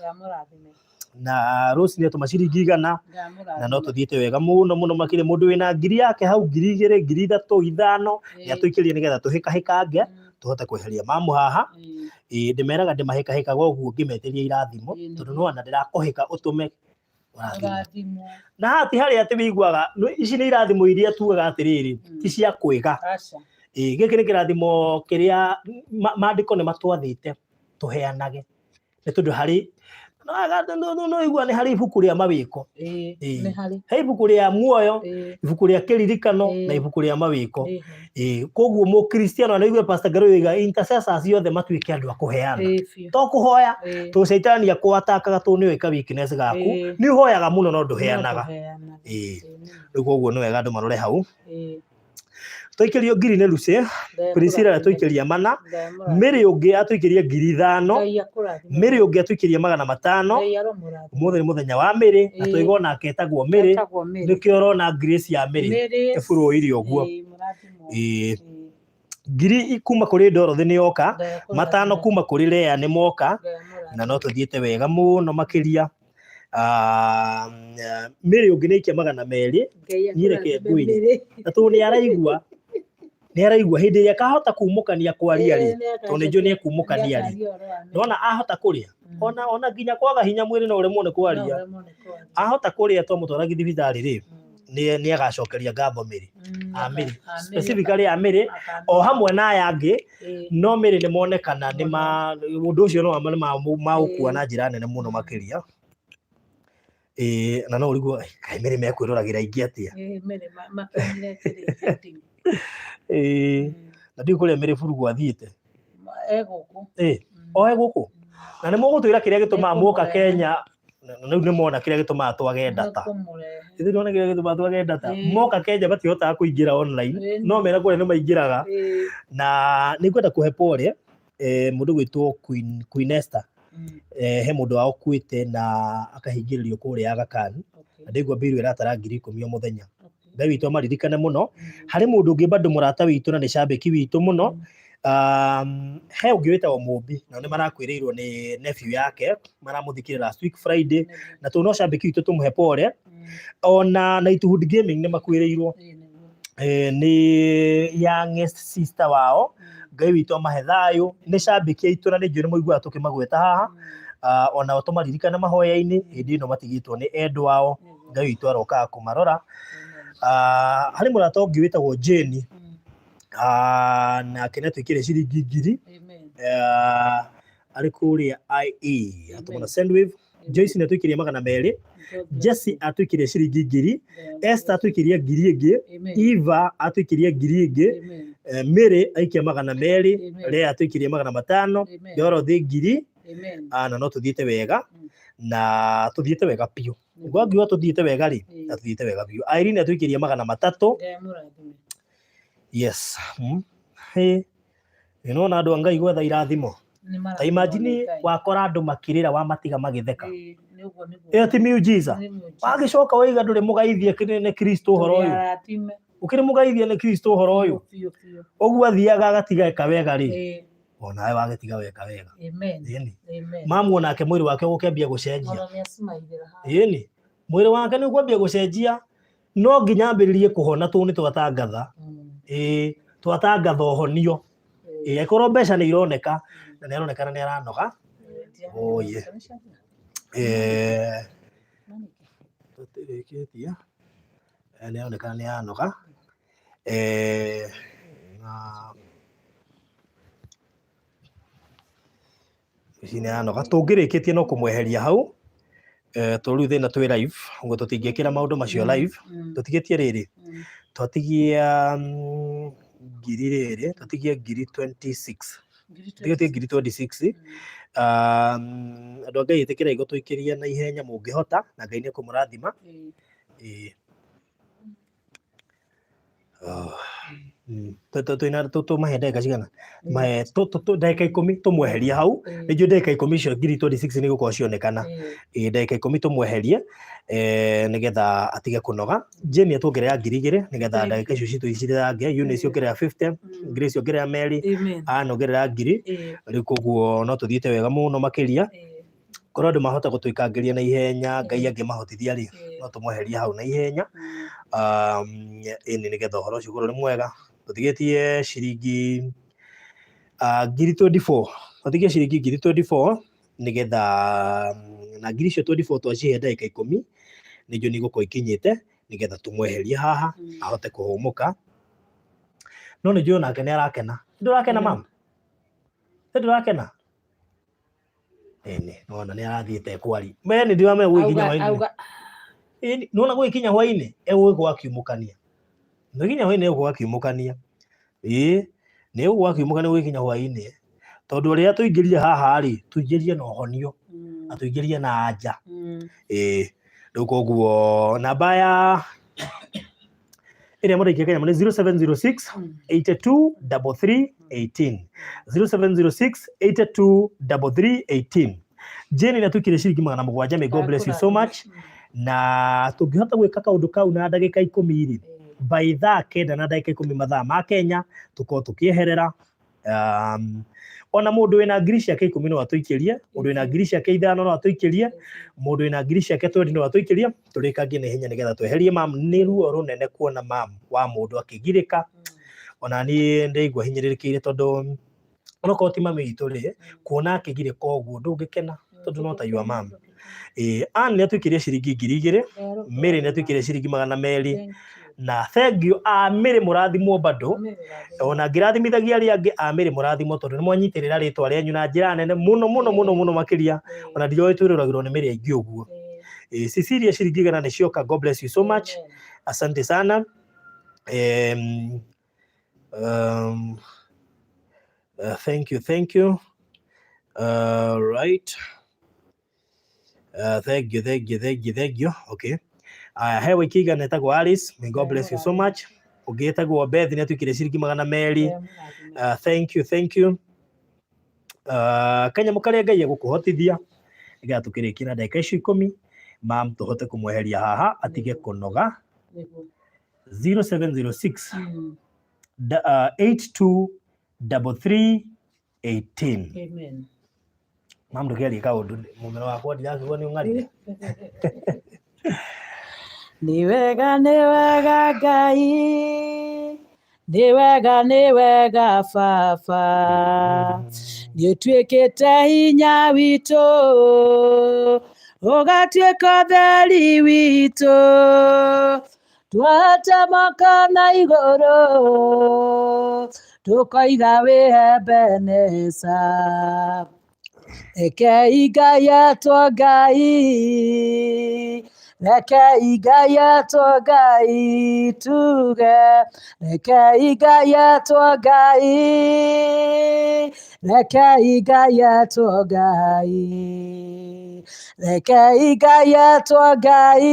[SPEAKER 1] na Rose nĩ atũma ciringi 100. Na no tũthiĩte wega mũno mũno makĩria. Mũndũ wĩna ngiri yake hau, 2,000, 3,000, 5,000, nĩ atũikĩrie nĩgetha tũhĩkahĩkange tũhote kweheria mamu haha. Ĩĩ, ndĩmeraga ndĩmahĩkahĩkaga ũguo ngĩmetĩria irathimo, tondũ nĩwona ndĩrakũhĩka ũtũme ũrathimwo. Na haha ti harĩa atĩ wĩiguaga ici nĩ irathimo iria tugaga atĩrĩrĩ ti cia kwĩga. Ĩĩ, gĩkĩ nĩ kĩrathimo kĩrĩa maandĩko nĩ matwathĩte tũheanage, nĩ tondũ harĩ no igua nĩ harĩ ibuku rĩa mawĩko.
[SPEAKER 2] Ĩĩ,
[SPEAKER 1] he ibuku rĩa muoyo, ibuku rĩa kĩririkano na ibuku rĩa mawĩko. Ĩĩ, koguo mũkristiano na igue Pastor Ngarũ yoiga intercessors othe matuĩke andũ a kũheana, to kũhoya tondũ caitani akwatakaga tondũ nĩoĩ ka weakness gaku. Nĩ ũhoyaga mũno no ndũheanaga. Ĩĩ, rĩu koguo nĩ wega andũ marore hau. Twaikĩrio ngiri nĩ Lucy Priscilla, atũikĩria 400. Mary ũngĩ atũikĩria 5,000. Mary ũngĩ atũikĩria 500. Ũmũthĩ nĩ mũthenya wa Mary, na twaigua onake etagwo Mary, nĩkĩo ũrona Grace ya Mary ĩbũrũire ũguo. Ĩĩ, ngiri kuma kũrĩ Dorothy nĩ yoka, 500 kuma kũrĩ Lea nĩ moka, na no tũthiĩte wega mũno makĩria. Mary ũngĩ nĩ aikia 200. Niĩ reke ngwĩre, na tondũ nĩ araigua, nĩ araigua hĩndĩ ĩrĩa akahota kumũkania kwaria rĩ, tondũ nĩ njũĩ nĩ ekumũkania rĩ, nona ahota kũrĩa ona nginya kwaga hinya mwĩrĩ no ũremwo nĩ kwaria. Ahota kũrĩa twamũtwara thibitarĩ rĩ, nĩ agacokeria ngatho Mary, a Mary specifically, a Mary o hamwe na aya angĩ, no Mary nĩ monekana nĩ ma ũndũ ũcio no nĩ maũkua na njĩra nene mũno makĩria. Ĩĩ, na no ũrigwo kaĩ Mary mekwĩroragĩra aingĩ atĩa. Ĩĩ, na ndiũĩ kũrĩa Mary Burugu athiĩte. Ĩĩ, oe gũkũ. Na nĩ mũgũtwĩra kĩrĩa gĩtũmaga muoka
[SPEAKER 2] Nĩkũmũrehe.
[SPEAKER 1] Kenya, na rĩu nĩ mona kĩrĩa gĩtũmaga twage data.
[SPEAKER 2] Nĩkũmũrehe.
[SPEAKER 1] Ithuĩ nĩwona kĩrĩa gĩtũmaga twage data.
[SPEAKER 2] Ĩĩ.
[SPEAKER 1] Moka Kenya matihotaga kũingĩra online,
[SPEAKER 2] Ĩĩ.
[SPEAKER 1] no mera kũrĩa nĩ maingĩraga.
[SPEAKER 2] Ĩĩ.
[SPEAKER 1] Na nĩ ngwenda kũhe pole mũndũ gwĩtwo Queen Esther. He mũndũ wao ũkuĩte na akahingĩrĩrio kũrĩa Aga Khan. Na ndĩgua bill ĩratara 10,000 o mũthenya. Ngai witũ amaririkane mũno. Harĩ mũndũ ũngĩ bado mũrata witũ na nĩ cambĩki witũ mũno. He ũngĩ wĩtagwo Mũmbi, nao nĩ marakwĩrĩirwo nĩ nephew yake, maramũthikire last week Friday, na tondũ no cambĩki witũ tũmũhe pole. Ona Nighthood Gaming nĩ makuĩrĩirwo nĩ youngest sister wao. Ngai witũ amahe thayũ. Nĩ cambĩki aitũ na nĩ njũĩ nĩ mũiguaga tũkĩmagweta haha. Onao tũmaririkane mahoya-inĩ hĩndĩ ĩno matigĩtwo nĩ endwa ao. Ngai witũ arokaga kũmarora. Harĩ mũrata ũngĩ wĩtagwo Jane, nake nĩ atwĩkĩre ciringi 1,000, arĩ kũrĩa IE atũmana Sendwave. Joyce nĩ atwĩkĩrie 200, Jesse atwĩkĩrie ciringi 1,000, Esther atwĩkĩrie 1,000 ĩngĩ, Eva atwĩkĩrie 1,000 ĩngĩ, Mary aikia 200, Lea atwĩkĩrie 500, Dorothy 1,000. Na no tũthiĩte wega, na tũthiĩte wega biũ. Ũguo angiuga tũthiĩte wega rĩ, na tũthiĩte wega biũ. Irene atwĩkĩrie 300. Yes. Hĩ. Nĩ nĩwona andũ a Ngai gwetha irathimo. Ta imagine wakora andũ makĩrĩra wamatiga magĩtheka. Ĩyo ti miujiza. Wagĩcoka waiga ndũrĩ mũgaithie nĩ Kristo ũhoro ũyũ. Ũkĩrĩ mũgaithie nĩ Kristo ũhoro ũyũ. Ũguo athiaga agatiga eka wega rĩ. Onawe wagĩtiga weka wega. Ĩni. Mamu onake mwĩrĩ wake ũgũkĩambia gũcenjia. Ĩni. Mwĩrĩ wake nĩ ũkwambia gũcenjia, no nginya ambĩrĩrie kũhona tũu nĩ twatangatha. Ĩĩ, twatangatha ũhonio. Ĩĩ, angĩkorwo mbeca nĩ ironeka, na nĩ aronekana nĩ aranoga. Oye. Tũtirĩkĩtie. Nĩ aronekana nĩ aranoga. Na ici nĩ aranoga. Tũngĩrĩkĩtie no kũmweheria hau, tondũ rĩu thĩna twĩ live, ũguo tũtingĩkĩra maũndũ macio live. Tũtigĩtie rĩrĩ, twatigia ngiri rĩrĩ, twatigie ngiri 26. Tũtigĩtie ngiri 26. Andũ a Ngai ĩtĩkĩrai gũtũikĩria na ihenya mũngĩhota, na Ngai nĩ ekũmũrathima. Ĩĩ. Twĩna tũmahe ndagĩka cigana? Mahe ndagĩka 10 tũmweherie hau. Nĩ njũĩ ndagĩka 10 icio ngiri 26 nĩ igũkorwo cionekana. Ĩĩ, ndagĩka 10 tũmweherie nĩgetha atige kũnoga. Jane atuongerera 2,000 nĩgetha ndagĩka icio citũ cithirange. Eunice ongerera 50, Grace ongerera Mary, Ann ongerera 1,000. Rĩu koguo no tũthiĩte wega mũno makĩria. Korwo andũ mahota gũtwĩkangĩria na ihenya, Ngai angĩmahotithia rĩ, no tũmweherie hau na ihenya. Ĩni nĩgetha ũhoro ũcio ũkorwo ũrĩ mwega. Tũtigĩtie ciringi ngiri 24. Tũtigie ciringi ngiri 24 nĩgetha na ngiri icio 24 twacihe ndagĩka 10 nĩ njũĩ nĩ igũkorwo ikinyĩte nĩgetha tũmweherie haha ahote kũhũmũka. No nĩ njũĩ onake nĩ arakena. Ndũrakena mama? Ndũrakena? Ĩni, nĩwona nĩ arathiĩte kwari. Me nĩ ndiramenya gũgĩkinya hwainĩ. Ĩni, nĩwona gũgĩkinya hwainĩ egũgĩkorwo akiumũkania. Gũgĩkinya hwainĩ egũkorwo akiumũkania. Ĩĩ, nĩ egũkorwo akiumũkania gũgĩkinya hwainĩ. Tondũ rĩrĩa tũingĩrire haha rĩ, tũingĩrire na ũhonio, na tũingĩrire na anja. Ĩĩ, rĩu koguo namba ya ĩrĩa mũraikia Kenya nĩ 0706 82 33 18, 0706 82 33 18. Jane nĩ atwĩkire ciringi 700. May God bless you so much. Na tũngĩhota gwĩka kaũndũ kau na ndagĩka 10 rĩ, by thaa 9 na ndagĩka 10 mathaa ma Kenya tũkorwo tũkĩeherera. Ona mũndũ wĩna ngiri ciake 10 no atũikĩrie, mũndũ wĩna ngiri ciake 5 no atũikĩrie, mũndũ wĩna ngiri ciake 20 no atũikĩrie, tũrĩkangie na ihenya nĩgetha tweherie mam. Nĩ ruo rũnene kuona mam wa mũndũ akĩgirĩka. Ona niĩ ndĩraigua hinyĩrĩrĩkĩire tondũ onokorwo ti mami witũ rĩ, kuona akĩgirĩka ũguo ndũngĩkena tondũ no ta your mom. Ĩĩ, Ann nĩ atwĩkĩrie ciringi 2,000, Mary nĩ atwĩkĩrie ciringi 200, na thank you a Mary, mũrathimwo bado. Ona ngĩrathimithagia arĩa angĩ, a Mary mũrathimwo tondũ nĩ mwanyitĩrĩra rĩtwa rĩanyu na njĩra nene mũno mũno mũno mũno makĩria. Ona ndiroĩ twĩroragĩrwo nĩ Mary aingĩ ũguo. Ĩĩ, Cecilia ciringi 100 nĩ cioka. God bless you so much, asante sana. Thank you, thank you. Right. Thank you, thank you, thank you, thank you. Okay. Aya, he wiki igana etagwo Alice. May God bless you so much. Ũngĩ etagwo Beth nĩ atuĩkire ciringi 200. Thank you, thank you. Kanyamũ karĩa Ngai egũkũhotithia nĩgetha tũkĩrĩkie na ndagĩka icio 10 mam tũhote kũmweheria haha atige kũnoga. 0706 82 33 18.
[SPEAKER 2] Amen.
[SPEAKER 1] Mam ndũkĩarie kaũndũ mũmero wakwa ndirakĩgua nĩ ũng'arire.
[SPEAKER 2] Nĩ wega, nĩ wega Ngai, nĩ wega, nĩ wega Baba, nĩ ũtuĩkĩte hinya witũ, ũgatuĩka ũtheri witũ, twate moko na igũrũ, tũkoiga wĩ Ebeneza. Rekei Ngai etwo Ngai, rekei Ngai etwo Ngai, tuge rekei Ngai etwo Ngai, rekei Ngai etwo Ngai, rekei Ngai etwo Ngai,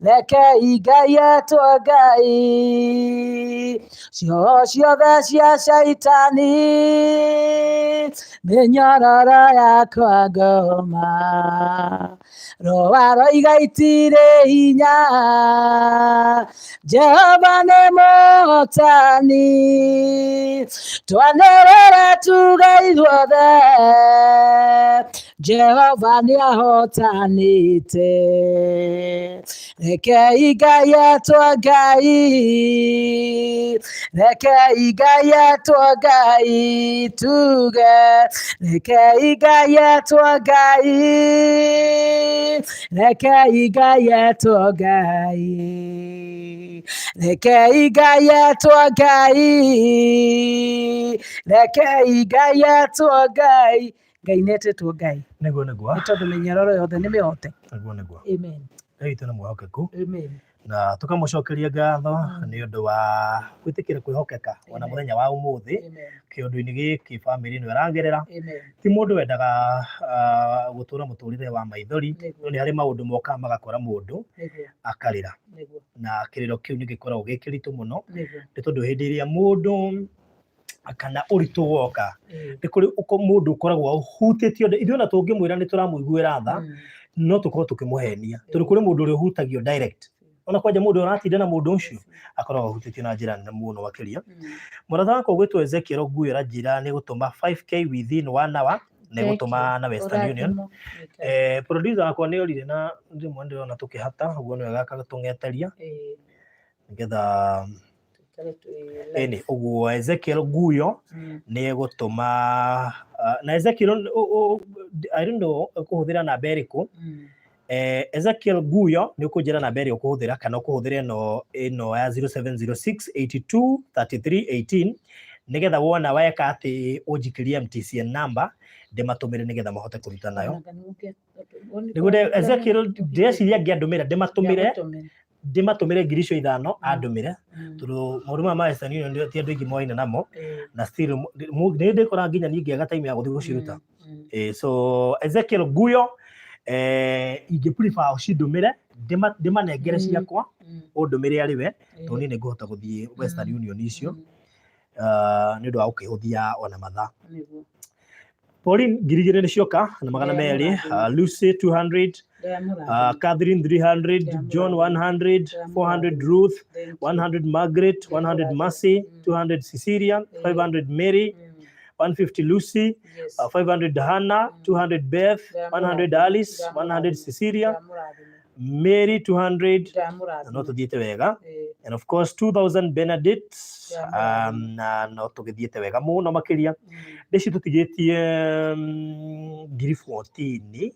[SPEAKER 2] rekei Ngai etwo Ngai. Cioho ciothe cia Shaitani, mĩnyororo yakwa ngoma, rũa roiga itirĩ hinya, Jehova nĩ mũhotani. Twanĩrĩre tuge ithuothe, Jehova nĩ ahotanĩte. Rekei Ngai etwo Ngai, rekei Ngai etwo Ngai, tuge rekei Ngai etwo Ngai, rekei Ngai etwo Ngai, rekei Ngai etwo Ngai, rekei Ngai etwo Ngai. Ngai nĩ etĩtwo Ngai.
[SPEAKER 1] Nĩguo, nĩguo.
[SPEAKER 2] Nĩ tondũ mĩnyororo yothe nĩ mĩhote.
[SPEAKER 1] Nĩguo, nĩguo.
[SPEAKER 2] Amen.
[SPEAKER 1] Ngai witũ nĩ mwĩhokeku.
[SPEAKER 2] Amen.
[SPEAKER 1] Na tũkamũcokeria ngatho nĩ ũndũ wa gwĩtĩkĩra kwĩhokeka ona mũthenya wa ũmũthĩ kĩũndũ-inĩ gĩkĩ bamĩrĩ ĩno ĩragerera. Ti mũndũ wendaga gũtũra mũtũrĩre wa maithori, no nĩ harĩ maũndũ mokaga magakora mũndũ akarĩra, na kĩrĩro kĩu nĩ gĩkoragwo gĩ kĩritũ mũno, nĩ tondũ hĩndĩ ĩrĩa mũndũ kana ũritũ woka nĩ kũrĩ mũndũ ũkoragwo ũhutĩtio. Ithuĩ ona tũngĩmwĩra nĩ tũramũiguĩra tha, no tũkorwo tũkĩmũhenia, tondũ kũrĩ mũndũ ũrĩa ũhutagio direct, ona kwanja mũndũ ũratinda na mũndũ ũcio akoragwo ahutĩtio na njĩra nene mũno makĩria. Mũrata wakwa ũgwĩtwo Ezekiel Oguyo aranjĩra nĩ gũtũma 5K within one hour na ĩgũtũma na Western Union. Producer wakwa nĩ orire na rĩmwe ndĩrona tũkĩhata ũguo nĩ wega akatũng'eteria nĩgetha ĩni ũguo Ezekiel Guyo nĩ egũtũma na Ezekiel I don't know ũkũhũthĩra namba ĩrĩkũ. Ezekiel Guyo nĩ ũkũnjĩra namba ĩrĩa ũkũhũthĩra kana ũkũhũthĩra ĩno ya 0706 82 33 18 nĩgetha wona weka atĩ ũnjikĩrie MTCN number ndĩmatũmĩre nĩgetha mahote kũruta nayo. Nĩguo Ezekiel ndĩreciria angĩandũmĩra ndĩmatũmĩre 5,000 andũmĩre, tondũ maũndũ maya ma Western Union ti andũ aingĩ moaine namo na still nĩ ndĩkora nginya niĩ ngĩaga time ya gũthiĩ gũciruta. So Ezekiel Guyo, ingĩ prefer ũcindũmĩre ndĩmanengere ciakwa, ũndũmĩre arĩ we, tondũ niĩ nĩngũhota gũthiĩ Western Union icio nĩ ũndũ wa gũkĩhũthia ona mathaa. Pauline 2,000 nĩ cioka na 200, Lucy 200, Catherine 300, John 100, 400 Ruth, 100 Margaret, 100 Mercy, 200 Cecilia, 500 Mary, 150 Lucy, 500 Hannah, 200 Beth, 100 Alice, 100 Cecilia, Mary 200, na no tũthiĩte wega, and of course 2000 Benedict, na no tũgĩthiĩte wega mũno makĩria. Ndĩci tũtigĩtie 14,000.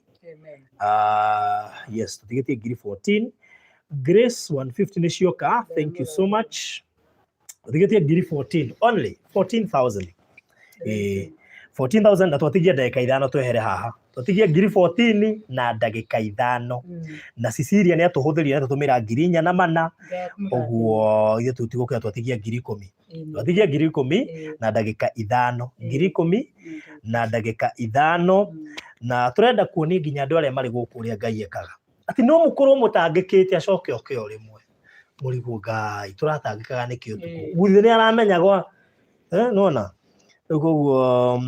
[SPEAKER 1] Yes, tũtigĩtie 14,000. Grace 150 nĩ cioka, thank you so much. Tũtigĩtie 14,000, only 14,000. 14,000 na twatigia ndagĩka 5 twehere haha. Twatigia 14,000 na ndagĩka 5. Na Cecilia nĩ atũhũthĩrire na tũtũmĩra 4,400, ũguo ithuĩ tũtigũkĩra twatigia 10,000. Twatigia 10,000 na ndagĩka 5, 10,000 na ndagĩka 5, na tũrenda kuonia nginya andũ arĩa marĩ gũkũ ũrĩa Ngai ekaga, atĩ no mũkorwo mũtangĩkĩte acoke oke o rĩmwe mũrigwo Ngai tũratangĩkaga nĩkĩ ũtukũ. Gũthĩ nĩ aramenya gwa nona rĩu koguo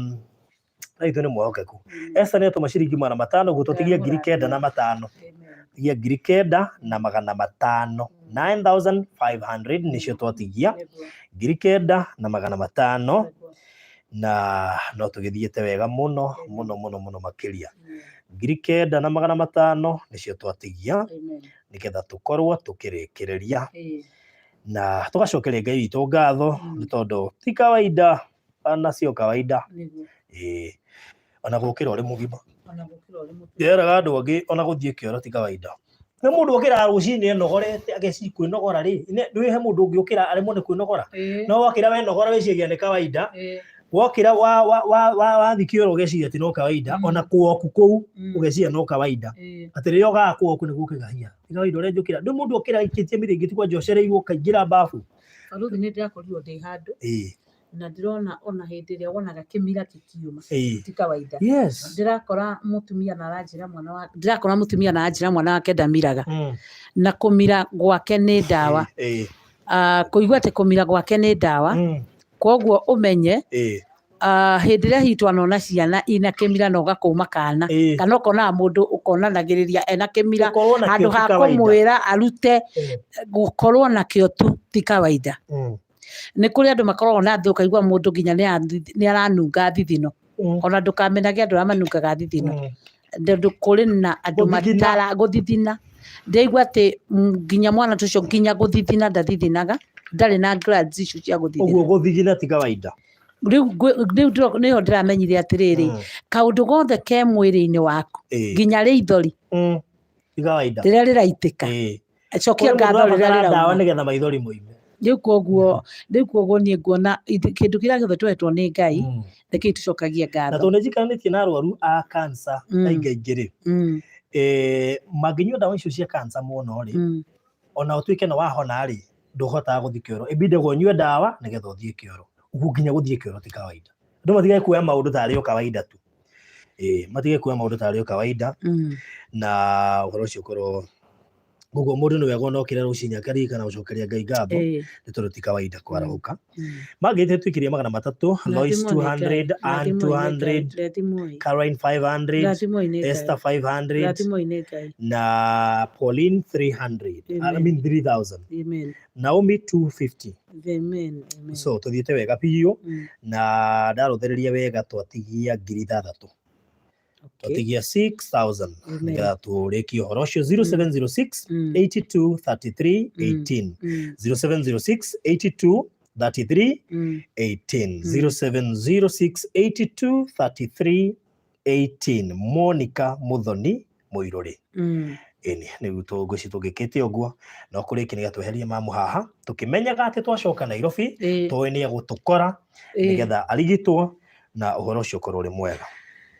[SPEAKER 1] Ngai witũ nĩ mwehokeku. Esther nĩ atũma ciringi 500, guo tũtigie 9,500, tigia 9,500, 9500 nĩcio twatigia, 9,500, na no tũgĩthiĩte wega mũno mũno mũno mũno makĩria. 9,500 nĩcio twatigia nĩgetha tũkorwo tũkĩrĩkĩrĩria na tũgacokeria Ngai witũ ngatho, nĩ tondũ ti kawaida ona sio kawaida. Ĩĩ, ona gũkĩra ũrĩ mũgima.
[SPEAKER 2] Ona gũkĩra ũrĩ mũgima.
[SPEAKER 1] Ndĩreraga andũ angĩ ona gũthiĩ kĩoro ti kawaida. Nĩ mũndũ ũkĩraga rũcinĩ enogorete ageci kwĩnogora rĩ, ndũĩ he mũndũ ũngĩ ũkĩra aremwo nĩ kwĩnogora. No wokĩra wenogora wĩciria nĩ kawaida. Wokĩra wathiĩ kĩoro ũgeciria atĩ no kawaida, ona kũoku kũu ũgeciria no kawaida. Atĩ rĩrĩa ũgaga kũoku nĩguo ũkĩgĩa hinya. Ti kawaida ũrĩa njũkĩra. Ndũĩ mũndũ ũkĩra aikĩtie mĩrĩngĩti kwanja ũcereirwo ũkaingĩra babu.
[SPEAKER 2] Barũthi, nĩ ndĩrakorirwo ndĩ handũ na ndĩrona ona hĩndĩ ĩrĩa wonaga kĩmira kĩkiuma ti kawaida. Ndĩrakora mũtumia na aranjĩra mwana wa ndĩrakora mũtumia na aranjĩra mwana wake ndamiraga, na kũmira gwake nĩ ndawa. Ah, kũigua atĩ kũmira gwake nĩ ndawa, koguo ũmenye hĩndĩ ĩrĩa hihi twanona ciana ina kĩmira na ũgakũma kana kana ũkonaga mũndũ ũkonanagĩrĩria ena kĩmira,
[SPEAKER 1] Gũkorwo nakĩo
[SPEAKER 2] handũ
[SPEAKER 1] ti
[SPEAKER 2] ha
[SPEAKER 1] kawaida.
[SPEAKER 2] Kũmwĩra arute, gũkorwo nakĩo tu ti kawaida. Nĩ kũrĩ andũ makoragwo na thĩ, ũkaigua mũndũ nginya nĩ aranunga thithino. Ona ndũkamenage andũ arĩa manungaga thithino, tondũ kũrĩ na andũ
[SPEAKER 1] Gũthithina.
[SPEAKER 2] Matara gũthithina. Ndĩraigua atĩ nginya mwana ũcio nginya gũthithina ndathithinaga, ndarĩ na glands icio cia gũthithina.
[SPEAKER 1] Ũguo gũthigina ti kawaida.
[SPEAKER 2] Rĩu nĩho ndĩramenyire atĩrĩrĩ, kaũndũ gothe ke mwĩrĩ-inĩ waku, nginya rĩithori
[SPEAKER 1] Ti kawaida.
[SPEAKER 2] rĩrĩa rĩraitĩka, cokia
[SPEAKER 1] Kũrĩ mũndũ
[SPEAKER 2] ngatho rĩrĩa
[SPEAKER 1] ũrabatara ndawa
[SPEAKER 2] rĩrauma.
[SPEAKER 1] Nĩgetha maithori moime.
[SPEAKER 2] Rĩu koguo niĩ nguona kĩndũ kĩrĩa gĩothe tũhetwo nĩ Ngai, nĩkĩo tũcokagia
[SPEAKER 1] Na
[SPEAKER 2] ngatho.
[SPEAKER 1] tondũ nĩ njikaranĩtie na arwaru a cancer aingĩ aingĩ rĩ, mangĩnyua ndawa icio cia cancer mũno rĩ, ona ũtuĩke nĩ wahona rĩ, ndũhotaga gũthiĩ kĩoro, ĩbindagwo ũnyue ndawa nĩgetha ũthiĩ kĩoro. Ũguo nginya gũthiĩ kĩoro ti kawaida. Andũ matige kuoya maũndũ tarĩ o kawaida tu. Matige kuoya maũndũ tarĩ o kawaida, na ũhoro ũcio ũkorwo koguo mũndũ nĩ wega ona okĩra rũcinĩ akaririkana gũcokeria Ngai ngatho, nĩ tondũ ti kawaida kwarahũka. Mangĩte twĩkĩrie 300, Lois 200, Ann 200, Caroline 500, Esther 500
[SPEAKER 2] Rathimwo nĩ Ngai.
[SPEAKER 1] Na Pauline 300, I
[SPEAKER 2] Amen.
[SPEAKER 1] mean 3000,
[SPEAKER 2] Amen.
[SPEAKER 1] Naomi 250.
[SPEAKER 2] Amen. Amen.
[SPEAKER 1] So tũthiĩte wega biũ, na ndarũthĩrĩria wega twatigia 6,000. Twatigia 6000 nĩgetha tũrĩkie ũhoro ũcio. 0706 82 33 18, 0706 82 33 18, 0706 82 33 18, Monica Muthoni Mũirũrĩ. Ĩni nĩguo tũngũci tũngĩkĩte ũguo no kũrĩkia nĩgetha tweherie mamu haha, tũkĩmenyaga atĩ twacoka Nairobi tũĩ nĩ egũtũkora nĩgetha arigitwo na ũhoro ũcio ũkorwo ũrĩ mwega.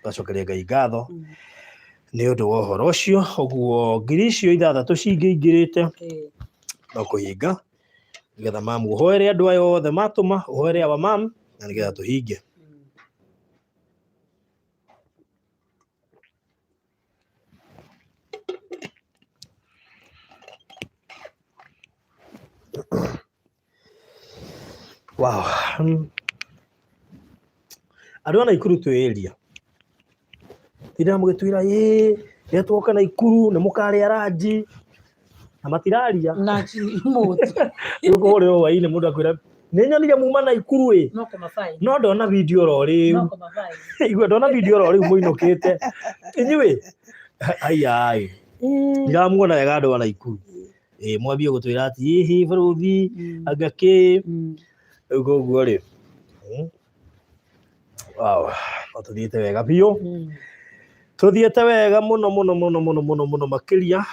[SPEAKER 1] Twacokeria Ngai ngatho nĩ ũndũ wa ũhoro ũcio. Ũguo 6,000 cingĩingĩrĩte no kũhinga, nĩgetha mamu ũhoere andũ aya othe matũma, ũhoere awa mam, na nĩgetha tũhinge. Wow. Andũ a Naikuru twĩ area tinda mũgĩtwĩra ĩ rĩrĩa twoka Naikuru nĩ mũkarĩa ranji na matiraria.
[SPEAKER 2] Na mũtu.
[SPEAKER 1] Rĩu kũrĩa hwainĩ mũndũ akwĩra nĩ nyonire muma Naikuru ĩ
[SPEAKER 2] No kũmabaĩ.
[SPEAKER 1] No ndona video oro rĩu.
[SPEAKER 2] No kũmabaĩ.
[SPEAKER 1] Igua ndona video oro rĩu mũinũkĩte inyuĩ aiai ndiramuona wega andũ a Naikuru ĩ mwambie gũtwĩra atĩ hihi bũrũthi anga kĩ rĩu koguo rĩ. Wow, no tũthiĩte wega biũ, tũthiĩte wega mũno mũno mũno mũno mũno mũno makĩria.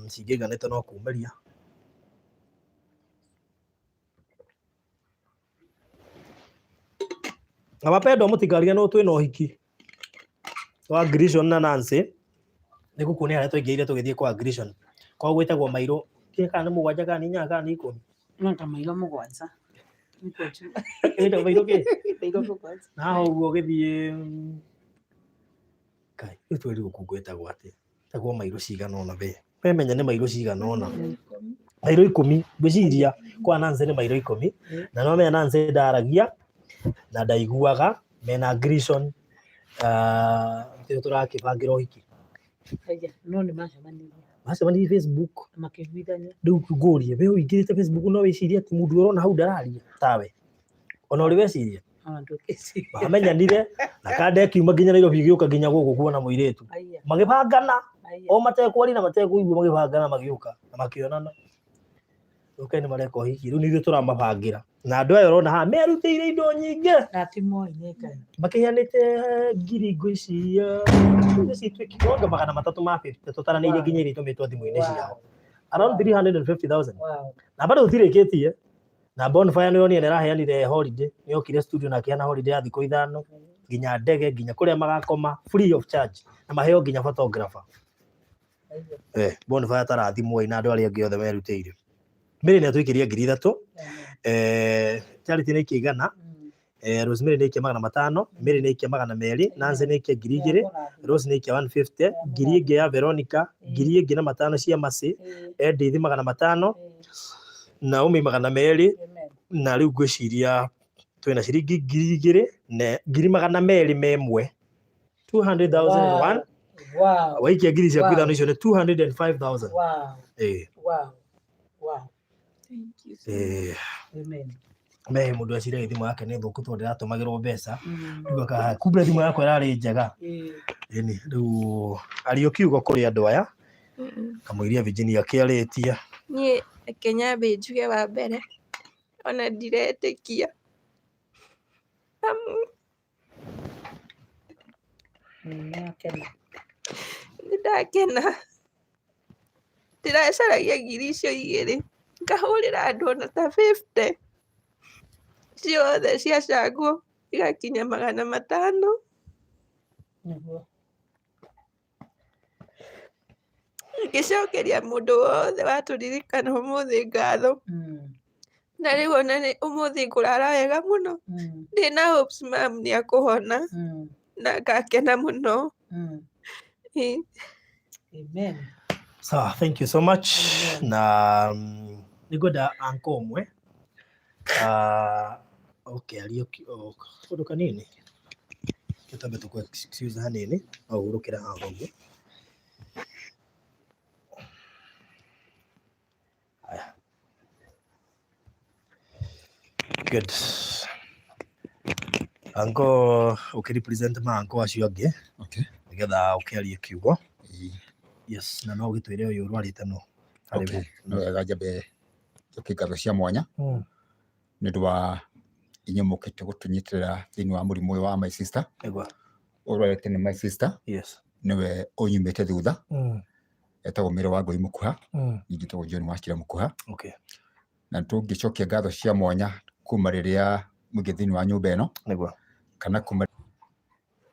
[SPEAKER 1] Cingĩiganĩte no kumĩria. Na wapendwa, mũtikariganĩrwo twĩna ũhiki wa Grishon na Nancy. Nĩ gũkuonia harĩa twaingĩrire tũgĩthiĩ kwa Grishon kwao gwĩtagwo mairũ. Ndiũĩ kana nĩ 7 kana nĩ 8 kana nĩ 10.
[SPEAKER 2] No ta mairo 7.
[SPEAKER 1] Ĩtagwo Mairũ kĩ? Na haha ũguo ũgĩthiĩ Kai, rĩu twerirwo kũu gwĩtagwo atĩa? Gwĩtagwo mairũ cigana ũna we. We menya nĩ mairũ cigana ũna. Mairũ 10, ngwĩciria kwa Nancy nĩ mairũ 10. Na nĩ wamenya Nancy ndaragia na ndaiguaga, mena Grison, nĩkĩo tũrakĩbangĩra ũhiki.
[SPEAKER 2] Aya, no nĩ macemanirie.
[SPEAKER 1] Macemanirie Facebook.
[SPEAKER 2] Na makĩiguithania.
[SPEAKER 1] Rĩu ngũrie, we ũingĩrĩte Facebook no wĩcirie atĩ mũndũ ũrona hau ndararia tawe? Ona ũrĩ weciria?
[SPEAKER 2] Ona ndũngĩciria.
[SPEAKER 1] Mamenyanire na kanda ĩkiuma nginya Nairobi ĩgĩũka nginya gũkũ kuona mũirĩtu.
[SPEAKER 2] Aya.
[SPEAKER 1] Magĩbangana
[SPEAKER 2] Aya.
[SPEAKER 1] o matekwaria na matekũigua magĩbangana magĩũka na makĩonana. Rĩu nĩ mareka ũhiki, rĩu nĩ ithuĩ tũramabangĩra. Na andũ aya ũrona haha merutĩire indo nyingĩ.
[SPEAKER 2] Na ti moĩ nĩ Ngai.
[SPEAKER 1] Makĩheanĩte ngiri ngwĩciria ngwĩciria anga 350 tũtaranĩirie nginya iria itũmĩtwo thimũ-inĩ ciao. Around 350,000.
[SPEAKER 2] Wow.
[SPEAKER 1] Na bado tũtirĩkĩtie. Na Bonfire nĩ yonire nĩ ĩraheanire holiday, nĩ yokire studio na akĩheana holiday ya thikũ 5, nginya ndege, nginya kũrĩa magakoma free of charge, na maheo nginya photographer. Bonfire tarathimwo na andũ arĩa angĩ othe merutĩire. Mary nĩ atũikĩria 3,000, Charity nĩ aikia 100, Rosemary nĩ aikia 500, Mary nĩ aikia 200, Nancy nĩ aikia 2,000, Rose nĩ aikia 150, ngiri ĩngĩ ya Veronica, ngiri ĩngĩ na 5 cia Mercy, Edith 500, Naomi 200, na rĩu ngwĩciria twĩna ciringi 2,000 na 201,000. 200,001.
[SPEAKER 2] Wow.
[SPEAKER 1] Waikia ngiri ciaku
[SPEAKER 2] Wow.
[SPEAKER 1] 5 icio nĩ 205,000.
[SPEAKER 2] Wow. Wow. Wow.
[SPEAKER 4] Thank you so much.
[SPEAKER 2] Amen.
[SPEAKER 1] Me mũndũ eciragia thimũ yake nĩ thũku tondũ ndĩratũmagĩrwo mbeca. Rĩu akaha kumbe thimũ yakwa ĩrarĩ njega. Ĩni, rĩu ario kiugo kũrĩ andũ aya kamũiria Virginia akĩarĩtie.
[SPEAKER 4] Niĩ reke nyambe njuge wa mbere ona ndiretĩkia amu
[SPEAKER 2] Nĩakena.
[SPEAKER 4] Nĩndakena. Ndĩracaragia ngiri icio igĩrĩ ngahũrĩra andũ ona ta 50 ciothe ciacangwo igakinya 500.
[SPEAKER 2] Nĩguo.
[SPEAKER 4] Ngĩcokeria mũndũ wothe watũririkana ũmũthĩ ngatho. Na rĩu ona nĩ ũmũthĩ ngũrara wega mũno. Ndĩna hopes mam nĩ akũhona na ngakena mũno.
[SPEAKER 2] Amen.
[SPEAKER 1] Sawa, thank you so much.
[SPEAKER 2] Amen.
[SPEAKER 1] Na nĩngwenda anko ũmwe okay, ario kaũndũ kanini tũtambe tũkũ excuse hanini no ũhurũkĩre haha ũguo. Haya. Good. Anko ũkĩrepresent ma anko acio angĩ
[SPEAKER 5] Okay.
[SPEAKER 1] nĩgetha ũkĩarie kiugo. Yes, na no ũgĩtwĩre ũyũ ũrwarĩte no.
[SPEAKER 5] Okay. No wega njambe njokie ngatho cia mwanya nĩ ũndũ wa inyuĩ mũkĩte gũtũnyitĩrĩra thĩinĩ wa mũrimũ ũyũ wa my sister.
[SPEAKER 1] Nĩguo.
[SPEAKER 5] Ũrwarĩte nĩ my sister.
[SPEAKER 1] Yes.
[SPEAKER 5] Nĩwe ũnyumĩte thutha. Etagwo Mary wa Ngũi Mũkuha. Niĩ njĩtagwo John Wachira Mũkuha.
[SPEAKER 1] Okay.
[SPEAKER 5] Na tũngĩcokia ngatho cia mwanya kuma rĩrĩa mũingĩ thĩinĩ wa nyũmba ĩno.
[SPEAKER 1] Nĩguo.
[SPEAKER 5] Kana kuma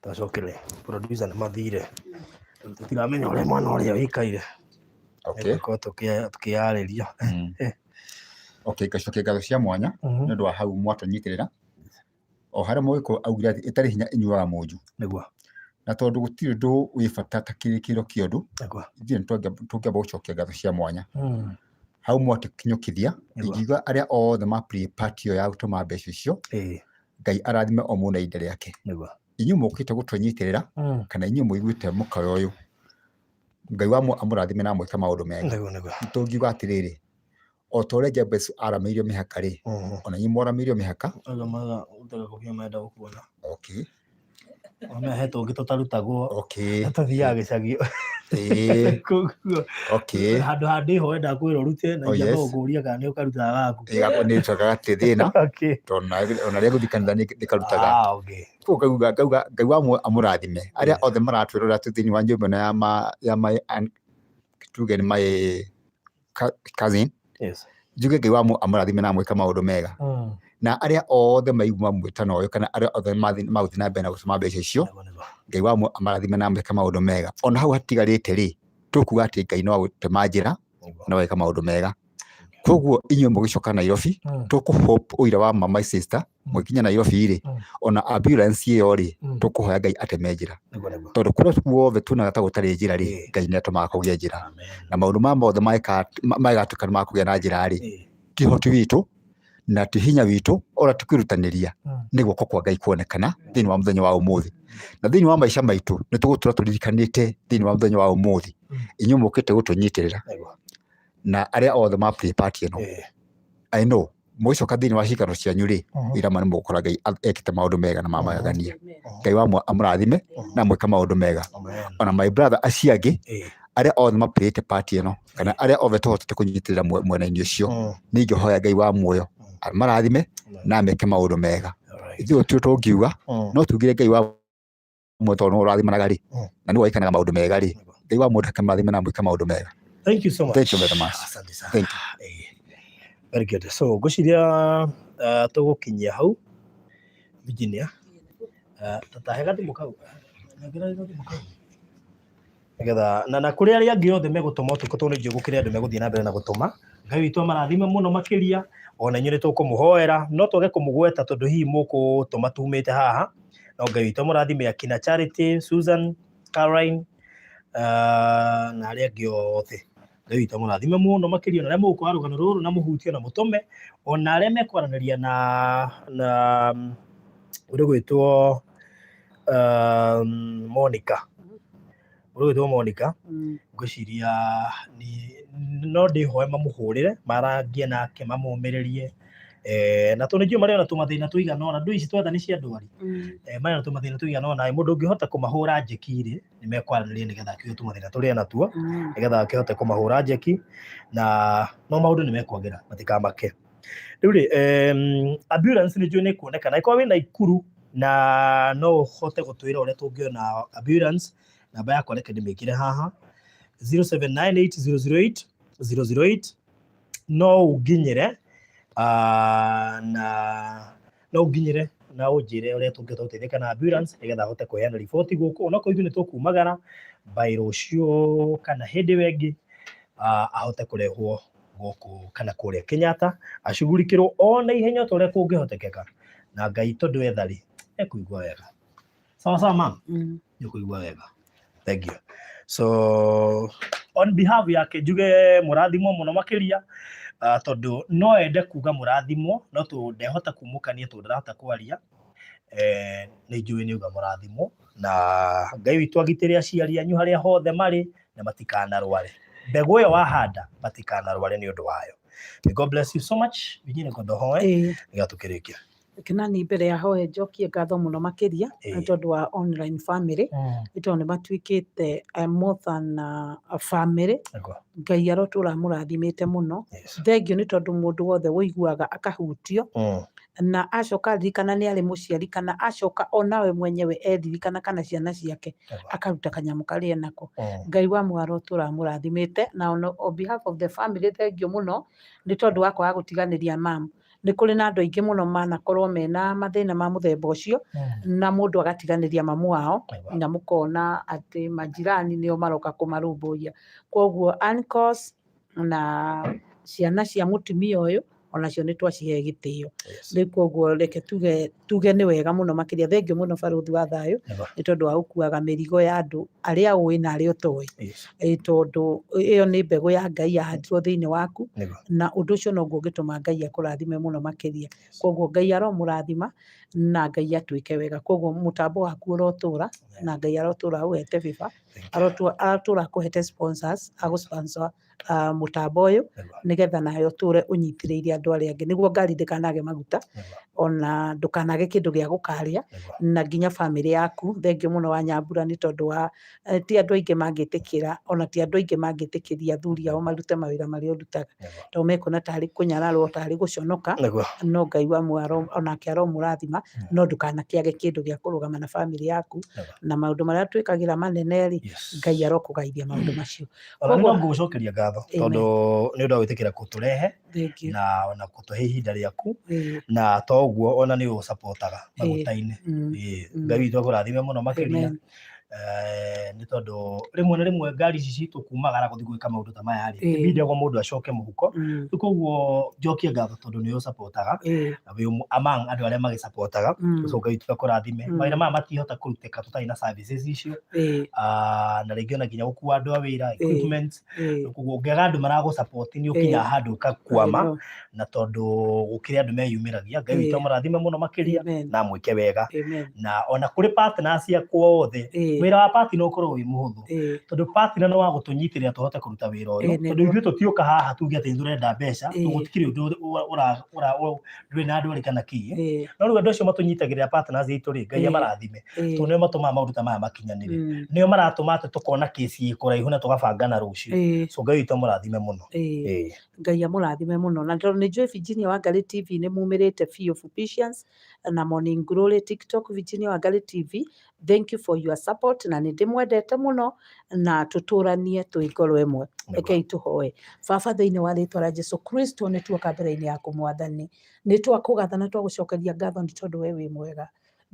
[SPEAKER 1] Tacokere producer nĩ mathire. Tũtiramenya ũrĩa mwana ũrĩa wĩikaire.
[SPEAKER 5] Okay.
[SPEAKER 1] Nĩtũkorwo tũkĩyarĩria.
[SPEAKER 5] Okay, ngacokia ngatho cia mwanya nĩ ũndũ wa hau mwatũnyitĩrĩra. O harĩa Mũgĩkũyũ augire atĩ ĩtarĩ hinya ĩnyuaga munju.
[SPEAKER 1] Nĩguo.
[SPEAKER 5] Na tondũ gũtirĩ ũndũ wĩ bata ta kĩrĩkĩrĩro kĩa ũndũ,
[SPEAKER 1] Nĩguo.
[SPEAKER 5] ithuĩ nĩ tũngĩamba gũcokia ngatho cia mwanya. Hau mwatũkinyũkithia,
[SPEAKER 1] Nĩguo.
[SPEAKER 5] ingiuga arĩa othe ma play part ĩyo ya gũtũma mbeca icio, Ngai arathime o mũndũ na ihinda rĩake.
[SPEAKER 1] Nĩguo.
[SPEAKER 5] Inyuĩ mũkĩte gũtũnyitĩrĩra, kana inyuĩ mũiguĩte mũkayo ũyũ, Ngai wa amũrathime na amwĩke maũndũ mega.
[SPEAKER 1] Nĩguo, nĩguo.
[SPEAKER 5] Tũngiuga atĩrĩrĩ, o ta ũrĩa Jabez aramĩirio mĩhaka rĩ, ona inyuĩ mwaramĩirio mĩhaka.
[SPEAKER 1] Auga maga ũtega kũbia menda gũkuona.
[SPEAKER 5] Okay.
[SPEAKER 1] Ona he tũngĩ tũtarutagwo.
[SPEAKER 5] Okay.
[SPEAKER 1] Tũthiaga gĩcagi. Koguo.
[SPEAKER 5] Okay.
[SPEAKER 1] Handũ ha ndĩho wenda kwĩrwo ũrute na
[SPEAKER 5] Oh,
[SPEAKER 1] ingĩamba
[SPEAKER 5] yes.
[SPEAKER 1] gũkũria kana nĩ ũkarutaga gaku.
[SPEAKER 5] Ĩĩ, gakwa nĩ njokaga gatirĩ thĩna.
[SPEAKER 1] Okay.
[SPEAKER 5] Tondũ ona rĩrĩa ngũthiĩ kanitha nĩ ndĩkarutaga.
[SPEAKER 1] Ah, okay.
[SPEAKER 5] Koguo ngauga Ngai wa amũrathime. Arĩa othe maratwĩrora twĩ thĩinĩ wa nyũmba ĩno ya ma, ya my aunt, tuge nĩ my cousin.
[SPEAKER 1] Yes.
[SPEAKER 5] Njuge Ngai wa amũrathime na amwĩke maũndũ mega. Na arĩa othe maigua mwĩtano ũyũ kana arĩa othe magũthiĩ na mbere na gũtũma mbeca icio, Ngai wa amũrathime na amwĩke maũndũ mega. Ona hau hatigarĩte rĩ, tũkuga atĩ Ngai no agũtema njĩra na ageka maũndũ mega. Koguo inyuĩ mũgĩcoka Nairobi, tũkũ hope ũira wa my sister mũgĩkinya Nairobi rĩ, ona ambulance ĩyo rĩ, tũkũhoya Ngai ateme njĩra,
[SPEAKER 1] Nĩguo nĩguo.
[SPEAKER 5] tondũ kũrĩa guothe tuonaga ta gũtarĩ njĩra rĩ, Ngai nĩ atũmaga kũgĩe njĩra.
[SPEAKER 1] Amen.
[SPEAKER 5] Na maũndũ maya mothe magatuĩka nĩ makũgĩa na njĩra rĩ, ti ũhoti witũ na ti hinya witũ ona ti kwĩrutanĩria, nĩ guoko kwa Ngai kuonekana thĩinĩ wa mũthenya wa ũmũthĩ. Na thĩinĩ wa maica maitũ nĩ tũgũtũra tũririkanĩte thĩinĩ wa mũthenya wa ũmũthĩ, inyuĩ mũkĩte gũtũnyitĩrĩra na arĩa othe ma play part ĩno. I know mũgĩcoka thĩinĩ wa ciikaro cianyu rĩ, ira ma nĩ mũgũkora Ngai ekĩte maũndũ mega na ma magegania. Ngai wa amũrathime na amwĩke maũndũ mega. Ona my brother acio angĩ arĩa othe ma playĩte part ĩno, kana arĩa othe tũhotete kũnyitĩrĩra mwena-inĩ ũcio, nĩ ingĩhoya Ngai wa muoyo amarathime na ameke maũndũ mega. Ithuĩ gũtirĩ tũngiuga, no tugire Ngai wa muoyo tondũ nĩwe ũrathimanaga rĩ, na nĩwe wĩkanaga maũndũ mega rĩ, Ngai wa muoyo akĩmũrathime na amwĩke maũndũ mega.
[SPEAKER 1] Thank you so much.
[SPEAKER 5] Thank you very much.
[SPEAKER 1] Asante sana.
[SPEAKER 5] Thank you.
[SPEAKER 1] Very good. So ngwĩciria tũgũkinyia hau Virginia. Tatahe gathimũ kau. Nengera gathimũ kau. Nĩgetha na kũrĩ arĩa angĩ othe megũtũma ũtukũ, tondũ nĩ njũĩ gũkĩrĩ andũ megũthiĩ na mbere na gũtũma. Ngai witũ amarathime mũno makĩria, ona inyuĩ nĩ tũkũmũhoera, no twage kũmũgweta tondũ hihi mũkũtũma tumĩte haha. No Ngai witũ amũrathime akina Charity, Susan, Caroline, na arĩa angĩ othe. Ngai witũ amũrathime mũno makĩria, ona arĩa mũgũkora rũgano rũrũ na mũhutie na mũtũme, ona arĩa mekwaranĩria na ũrĩ gwĩtwo Monica, ũrĩ gwĩtwo Monica, ngwĩciria no ndĩhoe mamũhũrĩre, marangie nake, mamũmĩrĩrie, na tondũ nĩnjũĩ marĩ ona tũmathĩna tũigana ũna, ndũĩ ici twetha nĩ cia ndwari, marĩ ona tũmathĩna tũigana ũna, mũndũ ũngĩhota kũmahũra njeki rĩ, nĩ mekwaranĩria nĩgetha akiuge tũmathĩna tũrĩa natuo, nĩgetha akĩhote kũmahũra njeki, na no maũndũ nĩ mekwagĩra, matikamake. Rĩu rĩ, ambulance nĩ njũĩ nĩ ĩkuonekana, angĩkorwo wĩ Naikuru na no ũhote gũtwĩra ũrĩa tũngĩona ambulance, namba yakwa reke ndĩmĩkĩre haha 0798 008 008, no ũnginyĩre, na no ũnginyĩre na ũnjĩre ũrĩa tũngĩhota gũteithĩka na ambulance nĩgetha hote kũheana riboti gũkũ, onokorwo ithuĩ nĩ tũkumagara by rũciũ kana hĩndĩ ĩyo ĩngĩ, ahote kũrehwo gũkũ kana kũrĩa Kenyatta acugurikĩrwo o na ihenya ta ũrĩa kũngĩhotekeka, na Ngai tondũ etha rĩ, ekũigua wega. Sawa sawa ma'am, nĩ ũkũigua wega. Thank you. So on behalf yake njuge mũrathimwo mũno makĩria, tondũ no ende kuga mũrathimwo, no tũ ndehota kumũkania tondũ ndarahota kwaria. Nĩ njũĩ nĩ uga mũrathimwo, na Ngai witũ agitĩre aciari anyu harĩa hothe marĩ na matikanarware. Mbegũ ĩyo wahanda matikanarware nĩ ũndũ wayo. May God bless you so much. Virginia ngwenda ũhoe nĩgetha tũkĩrĩkia.
[SPEAKER 2] Kenani, mbere ya hoe njokie ngatho mũno makĩria nĩ tondũ wa online family, nĩ tondũ nĩ matuĩkĩte more than a family. Ngai arotũra amũrathimĩte mũno. Thengiũ nĩ tondũ mũndũ wothe ũiguaga akahutio na acoka aririkana nĩ arĩ mũciari, kana acoka onawe mwenyewe eririkana kana ciana ciake, akaruta kanyamũ karĩa nako. Ngai wa muoyo arotũra amũrathimĩte, na on behalf of the family thengiũ mũno nĩ tondũ wa kwaga gũtiganĩria mam. Nĩ kũrĩ na andũ aingĩ mũno manakorwo mena mathĩna ma mũthemba ũcio, na mũndũ agatiganĩria mamu wao, na mũkona atĩ majirani nĩo maroka kũmarũmbũiya. Koguo uncles na ciana cia mũtumia ũyũ onacio nĩ twacihe gĩtĩo. Rĩu koguo reke tuge nĩ wega mũno makĩria. Thengiũ mũno barũthi wa thayũ nĩ tondũ wa gũkuaga mĩrigo ya andũ arĩa ũĩ na arĩa ũtoĩ, tondũ ĩyo nĩ mbegũ ya Ngai yahandirwo thĩinĩ waku, na ũndũ ũcio noguo ũngĩtũma Ngai akũrathime mũno makĩria. Koguo Ngai aromũrathima na Ngai atwĩke wega. Koguo mũtambo waku ũrotũra na Ngai arotũra aũhete favor, arotũra akũhete sponsors, agũ sponsor mũtambo ũyũ nĩgetha nawe ũtũre ũnyitĩrĩire andũ arĩa angĩ, nĩguo ngari ndĩkanage maguta, ona ndũkanage kĩndũ gĩa gũkarĩa, na nginya bamĩrĩ yaku. Thengiũ mũno wa Nyambura nĩ tondũ wa ti andũ aingĩ mangĩtĩkĩra, ona ti andũ aingĩ mangĩtĩkĩria athuri ao marute mawĩra marĩa ũrutaga, tondũ mekuona tarĩ kũnyararwo, tarĩ gũconoka. No Ngai wa muoyo onake aromũrathima, no ndũkanakĩage kĩndũ gĩa kũrũgama na bamĩrĩ yaku, na maũndũ marĩa twĩkagĩra manene rĩ, Ngai arokũgaithia maũndũ macio.
[SPEAKER 1] Ona no ngũgũcokeria ngatho tondũ nĩ ũndũ wa gwĩtĩkĩra gũtũrehe na ona gũtũhe ihinda rĩaku, na to ũguo ona nĩ ũsapotaga maguta-inĩ. Ngai witũ akũrathime mũno makĩria. Nĩ tondũ rĩmwe na rĩmwe ngari ici citũ kumagara gũthiĩ gwĩka maũndũ ta maya rĩ, ĩbindagwo mũndũ acoke mũhuko. Rĩu koguo njokie ngatho tondũ nĩ ũcapotaga na wĩ ũmwe among andũ arĩa magĩcapotaga. So Ngai witũ akũrathime. Mawĩra maya matihota kũrutĩka tũtarĩ na services icio. Na rĩngĩ ona nginya gũkua andũ a wĩra, equipment. Koguo ũngĩaga andũ maragũ support nĩ ũkinyaga handũ ũkakwama, na tondũ gũkĩrĩ andũ meyumĩragia. Ngai witũ amũrathime mũno makĩria na amwĩke wega. Na ona kũrĩ partners akwa othe, wĩra wa partner ũkoragwo wĩ mũhũthũ tondũ partner nĩ wa gũtũnyitĩrĩra tũhote kũruta wĩra ũyũ, tondũ ithuĩ tũtiũka haha tuge atĩ nĩ tũrenda mbeca, gũtikĩrĩ ũndũ ndũrĩ na andũ arĩ kana kĩ. No rĩu andũ acio matũnyitagĩrĩra, partners aitũ rĩ, Ngai amarathime, tondũ nĩo matũmaga maũndũ ta maya makinyanĩre, nĩo maratũma atĩ tũkona kĩci ĩ kũraihu na tũgabanga na rũciũ. So Ngai witũ amũrathime mũno.
[SPEAKER 2] Ngai amũrathime mũno. Na tondũ nĩ njũĩ Virginia Wangari TV nĩ mumĩrĩte biũ, Fupishians na Morning Glory TikTok, Virginia Wangari TV, thank you for your support, na nĩ ndĩmwendete mũno na tũtũranie twĩ ngoro ĩmwe. Rekei tũhoe. Baba, thĩinĩ wa rĩtwa rĩa Jesu Kristo, nĩ tuoka mbere-inĩ yaku Mwathani, nĩ twakũgatha na twagũcokeria ngatho nĩ tondũ we wĩ mwega.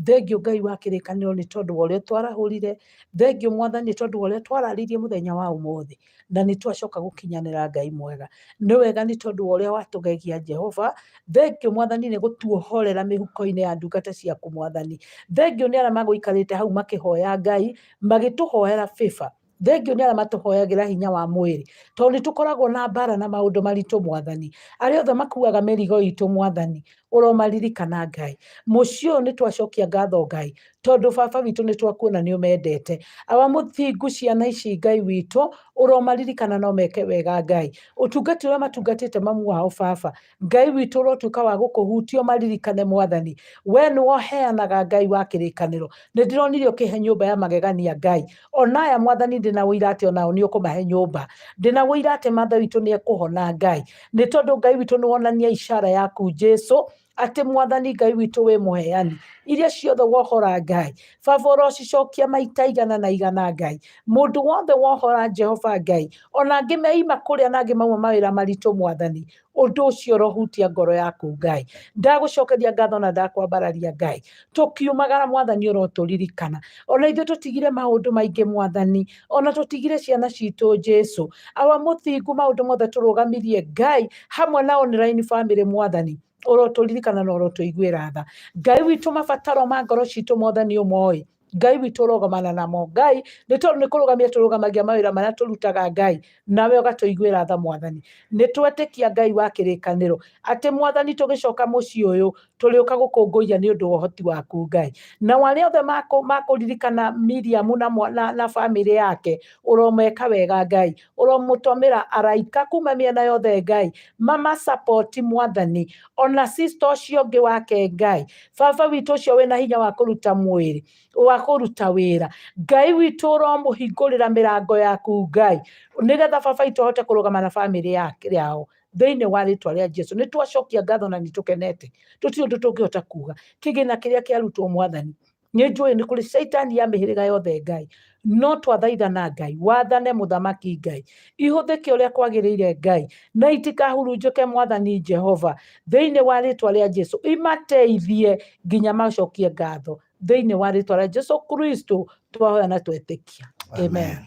[SPEAKER 2] Thengiũ Ngai wa kĩrĩkanĩro nĩ tondũ wa ũrĩa twarahũrire. Thengiũ Mwathani nĩ tondũ wa ũrĩa twararirie mũthenya wa ũmũthĩ na nĩ twacoka gũkinyanĩra. Ngai mwega, nĩ wega nĩ tondũ wa ũrĩa watũgegia. Jehova, thengiũ Mwathani nĩ gũtuohorera mĩhuko-inĩ ya ndungata ciaku. Mwathani, thengiũ nĩ arĩa magũikarĩte hau makĩhoya Ngai, magĩtũhoera favor. Thengiũ nĩ arĩa matũhoyagĩra hinya wa mwĩrĩ, tondũ nĩ tũkoragwo na mbara na maũndũ maritũ. Mwathani, arĩa othe makuaga mĩrigo itũ, Mwathani, ũromaririkana. Ngai, mũciĩ ũyũ nĩ twacokia ngatho Ngai, tondũ baba witũ nĩ twakuona nĩ ũmendete. Awa mũthingu, ciana ici, Ngai witũ, ũromaririkana no meke wega. Ngai, ũtungati ũrĩa matungatĩte mamu wao, baba Ngai witũ, ũrotuĩka wa gũkũhutia maririkane. Mwathani, we nĩwe ũheanaga. Ngai wa kĩrĩkanĩro, nĩ ndĩronire ũkĩhe nyũmba ya magegania. Ngai, ona aya, Mwathani, ndĩna ũira atĩ onao nĩ ũkũmahe nyũmba. Ndĩna ũira atĩ mathe witũ nĩ ekũhona. Ngai, nĩ tondũ Ngai witũ nĩ wonania ishara yaku Jesu, atĩ Mwathani Ngai witũ wĩ mũheani. Iria ciothe wohora, Ngai baba, ũrocicokia maita igana na igana. Ngai, mũndũ wothe wohora, Jehova Ngai, ona angĩ meima kũrĩa na angĩ mauma mawĩra maritũ, Mwathani, ũndũ ũcio ũrohutia ngoro yaku. Ngai, ndagũcokeria ngatho na ndakwambararia. Ngai, tũkiumagara, Mwathani, ũrotũririkana. Ona ithuĩ tũtigire maũndũ maingĩ, Mwathani, ona tũtigire ciana citũ. Jesu, awa mũthingu, maũndũ mothe tũrũgamirie, Ngai, hamwe na online family, Mwathani, ũrotũririkana na ũrotũiguĩra tha. Ngai witũ, mabataro ma ngoro citũ mothe nĩ ũmoĩ. Ngai witũ, ũrogomana namo. Ngai, nĩ tondũ nĩ kũrũgamia tũrũgamagia mawĩra marĩa tũrutaga, Ngai, nawe ũgatũiguĩra tha. Mwathani, nĩ twetĩkia, Ngai wa kĩrĩkanĩro, atĩ Mwathani, tũgĩcoka mũciĩ ũyũ tũrĩũka gũkũngũiya nĩ ũndũ wa ũhoti waku. Ngai, na arĩa othe makũririkana Miriam na bamĩrĩ yake, ũromeka wega. Ngai, ũromũtũmĩra araika kuma mĩena yothe, Ngai, mama support. Mwathani, ona sister ũcio ũngĩ wake, Ngai baba witũ, ũcio wĩna hinya wa kũruta mwĩrĩ wa kũruta wĩra, Ngai witũ, ũromũhingũrĩra mĩrango yaku, Ngai, nĩgetha baba witũ ahote kũrũgama na bamĩrĩ yao. Thĩinĩ wa rĩtwa rĩa Jesu, nĩ twacokia ngatho na nĩ tũkenete. Tũtirĩ ũndũ tũngĩhota kuga. Kĩgĩna kĩrĩa kĩarutwo, Mwathani, nĩ njũĩ nĩ kũrĩ caitani ya mĩhĩrĩga yothe, Ngai, no twathaithana, Ngai, wathane mũthamaki, Ngai, ihũthĩke ũrĩa kwagĩrĩire, Ngai, na itikahurunjũke. Mwathani Jehova, thĩinĩ wa rĩtwa rĩa Jesu, imateithie nginya macokie ngatho. Thĩinĩ wa rĩtwa rĩa Jesu Kristo twahoya na twetĩkia, amen.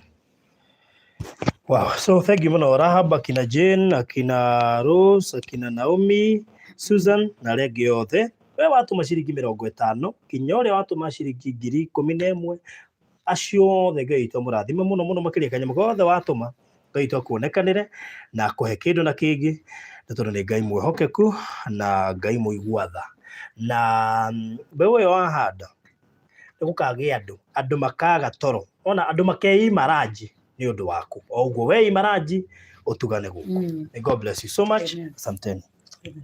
[SPEAKER 1] Wow. So thank you mũno Rahab, akina Jane, akina Rose, akina Naomi, Susan na arĩa angĩ othe. We watũma ciringi 50 nginya ũrĩa watũma ciringi 11,000, acio othe Ngai witũ amũrathime mũno mũno makĩria. Kanyamũ gothe watũma, Ngai witũ akuonekanĩre na akũhe kĩndũ na kĩngĩ, nĩ tondũ nĩ Ngai mwĩhokeku na Ngai mũigua tha. Na mbeũ ĩyo wahanda, nĩ gũkagĩa andũ makaga toro, ona andũ makeima ranji nĩ ũndũ waku. O ũguo weima ranji, ũtugane gũkũ. May God bless you so much.
[SPEAKER 2] Amen.
[SPEAKER 1] Asanteni.
[SPEAKER 2] Amen.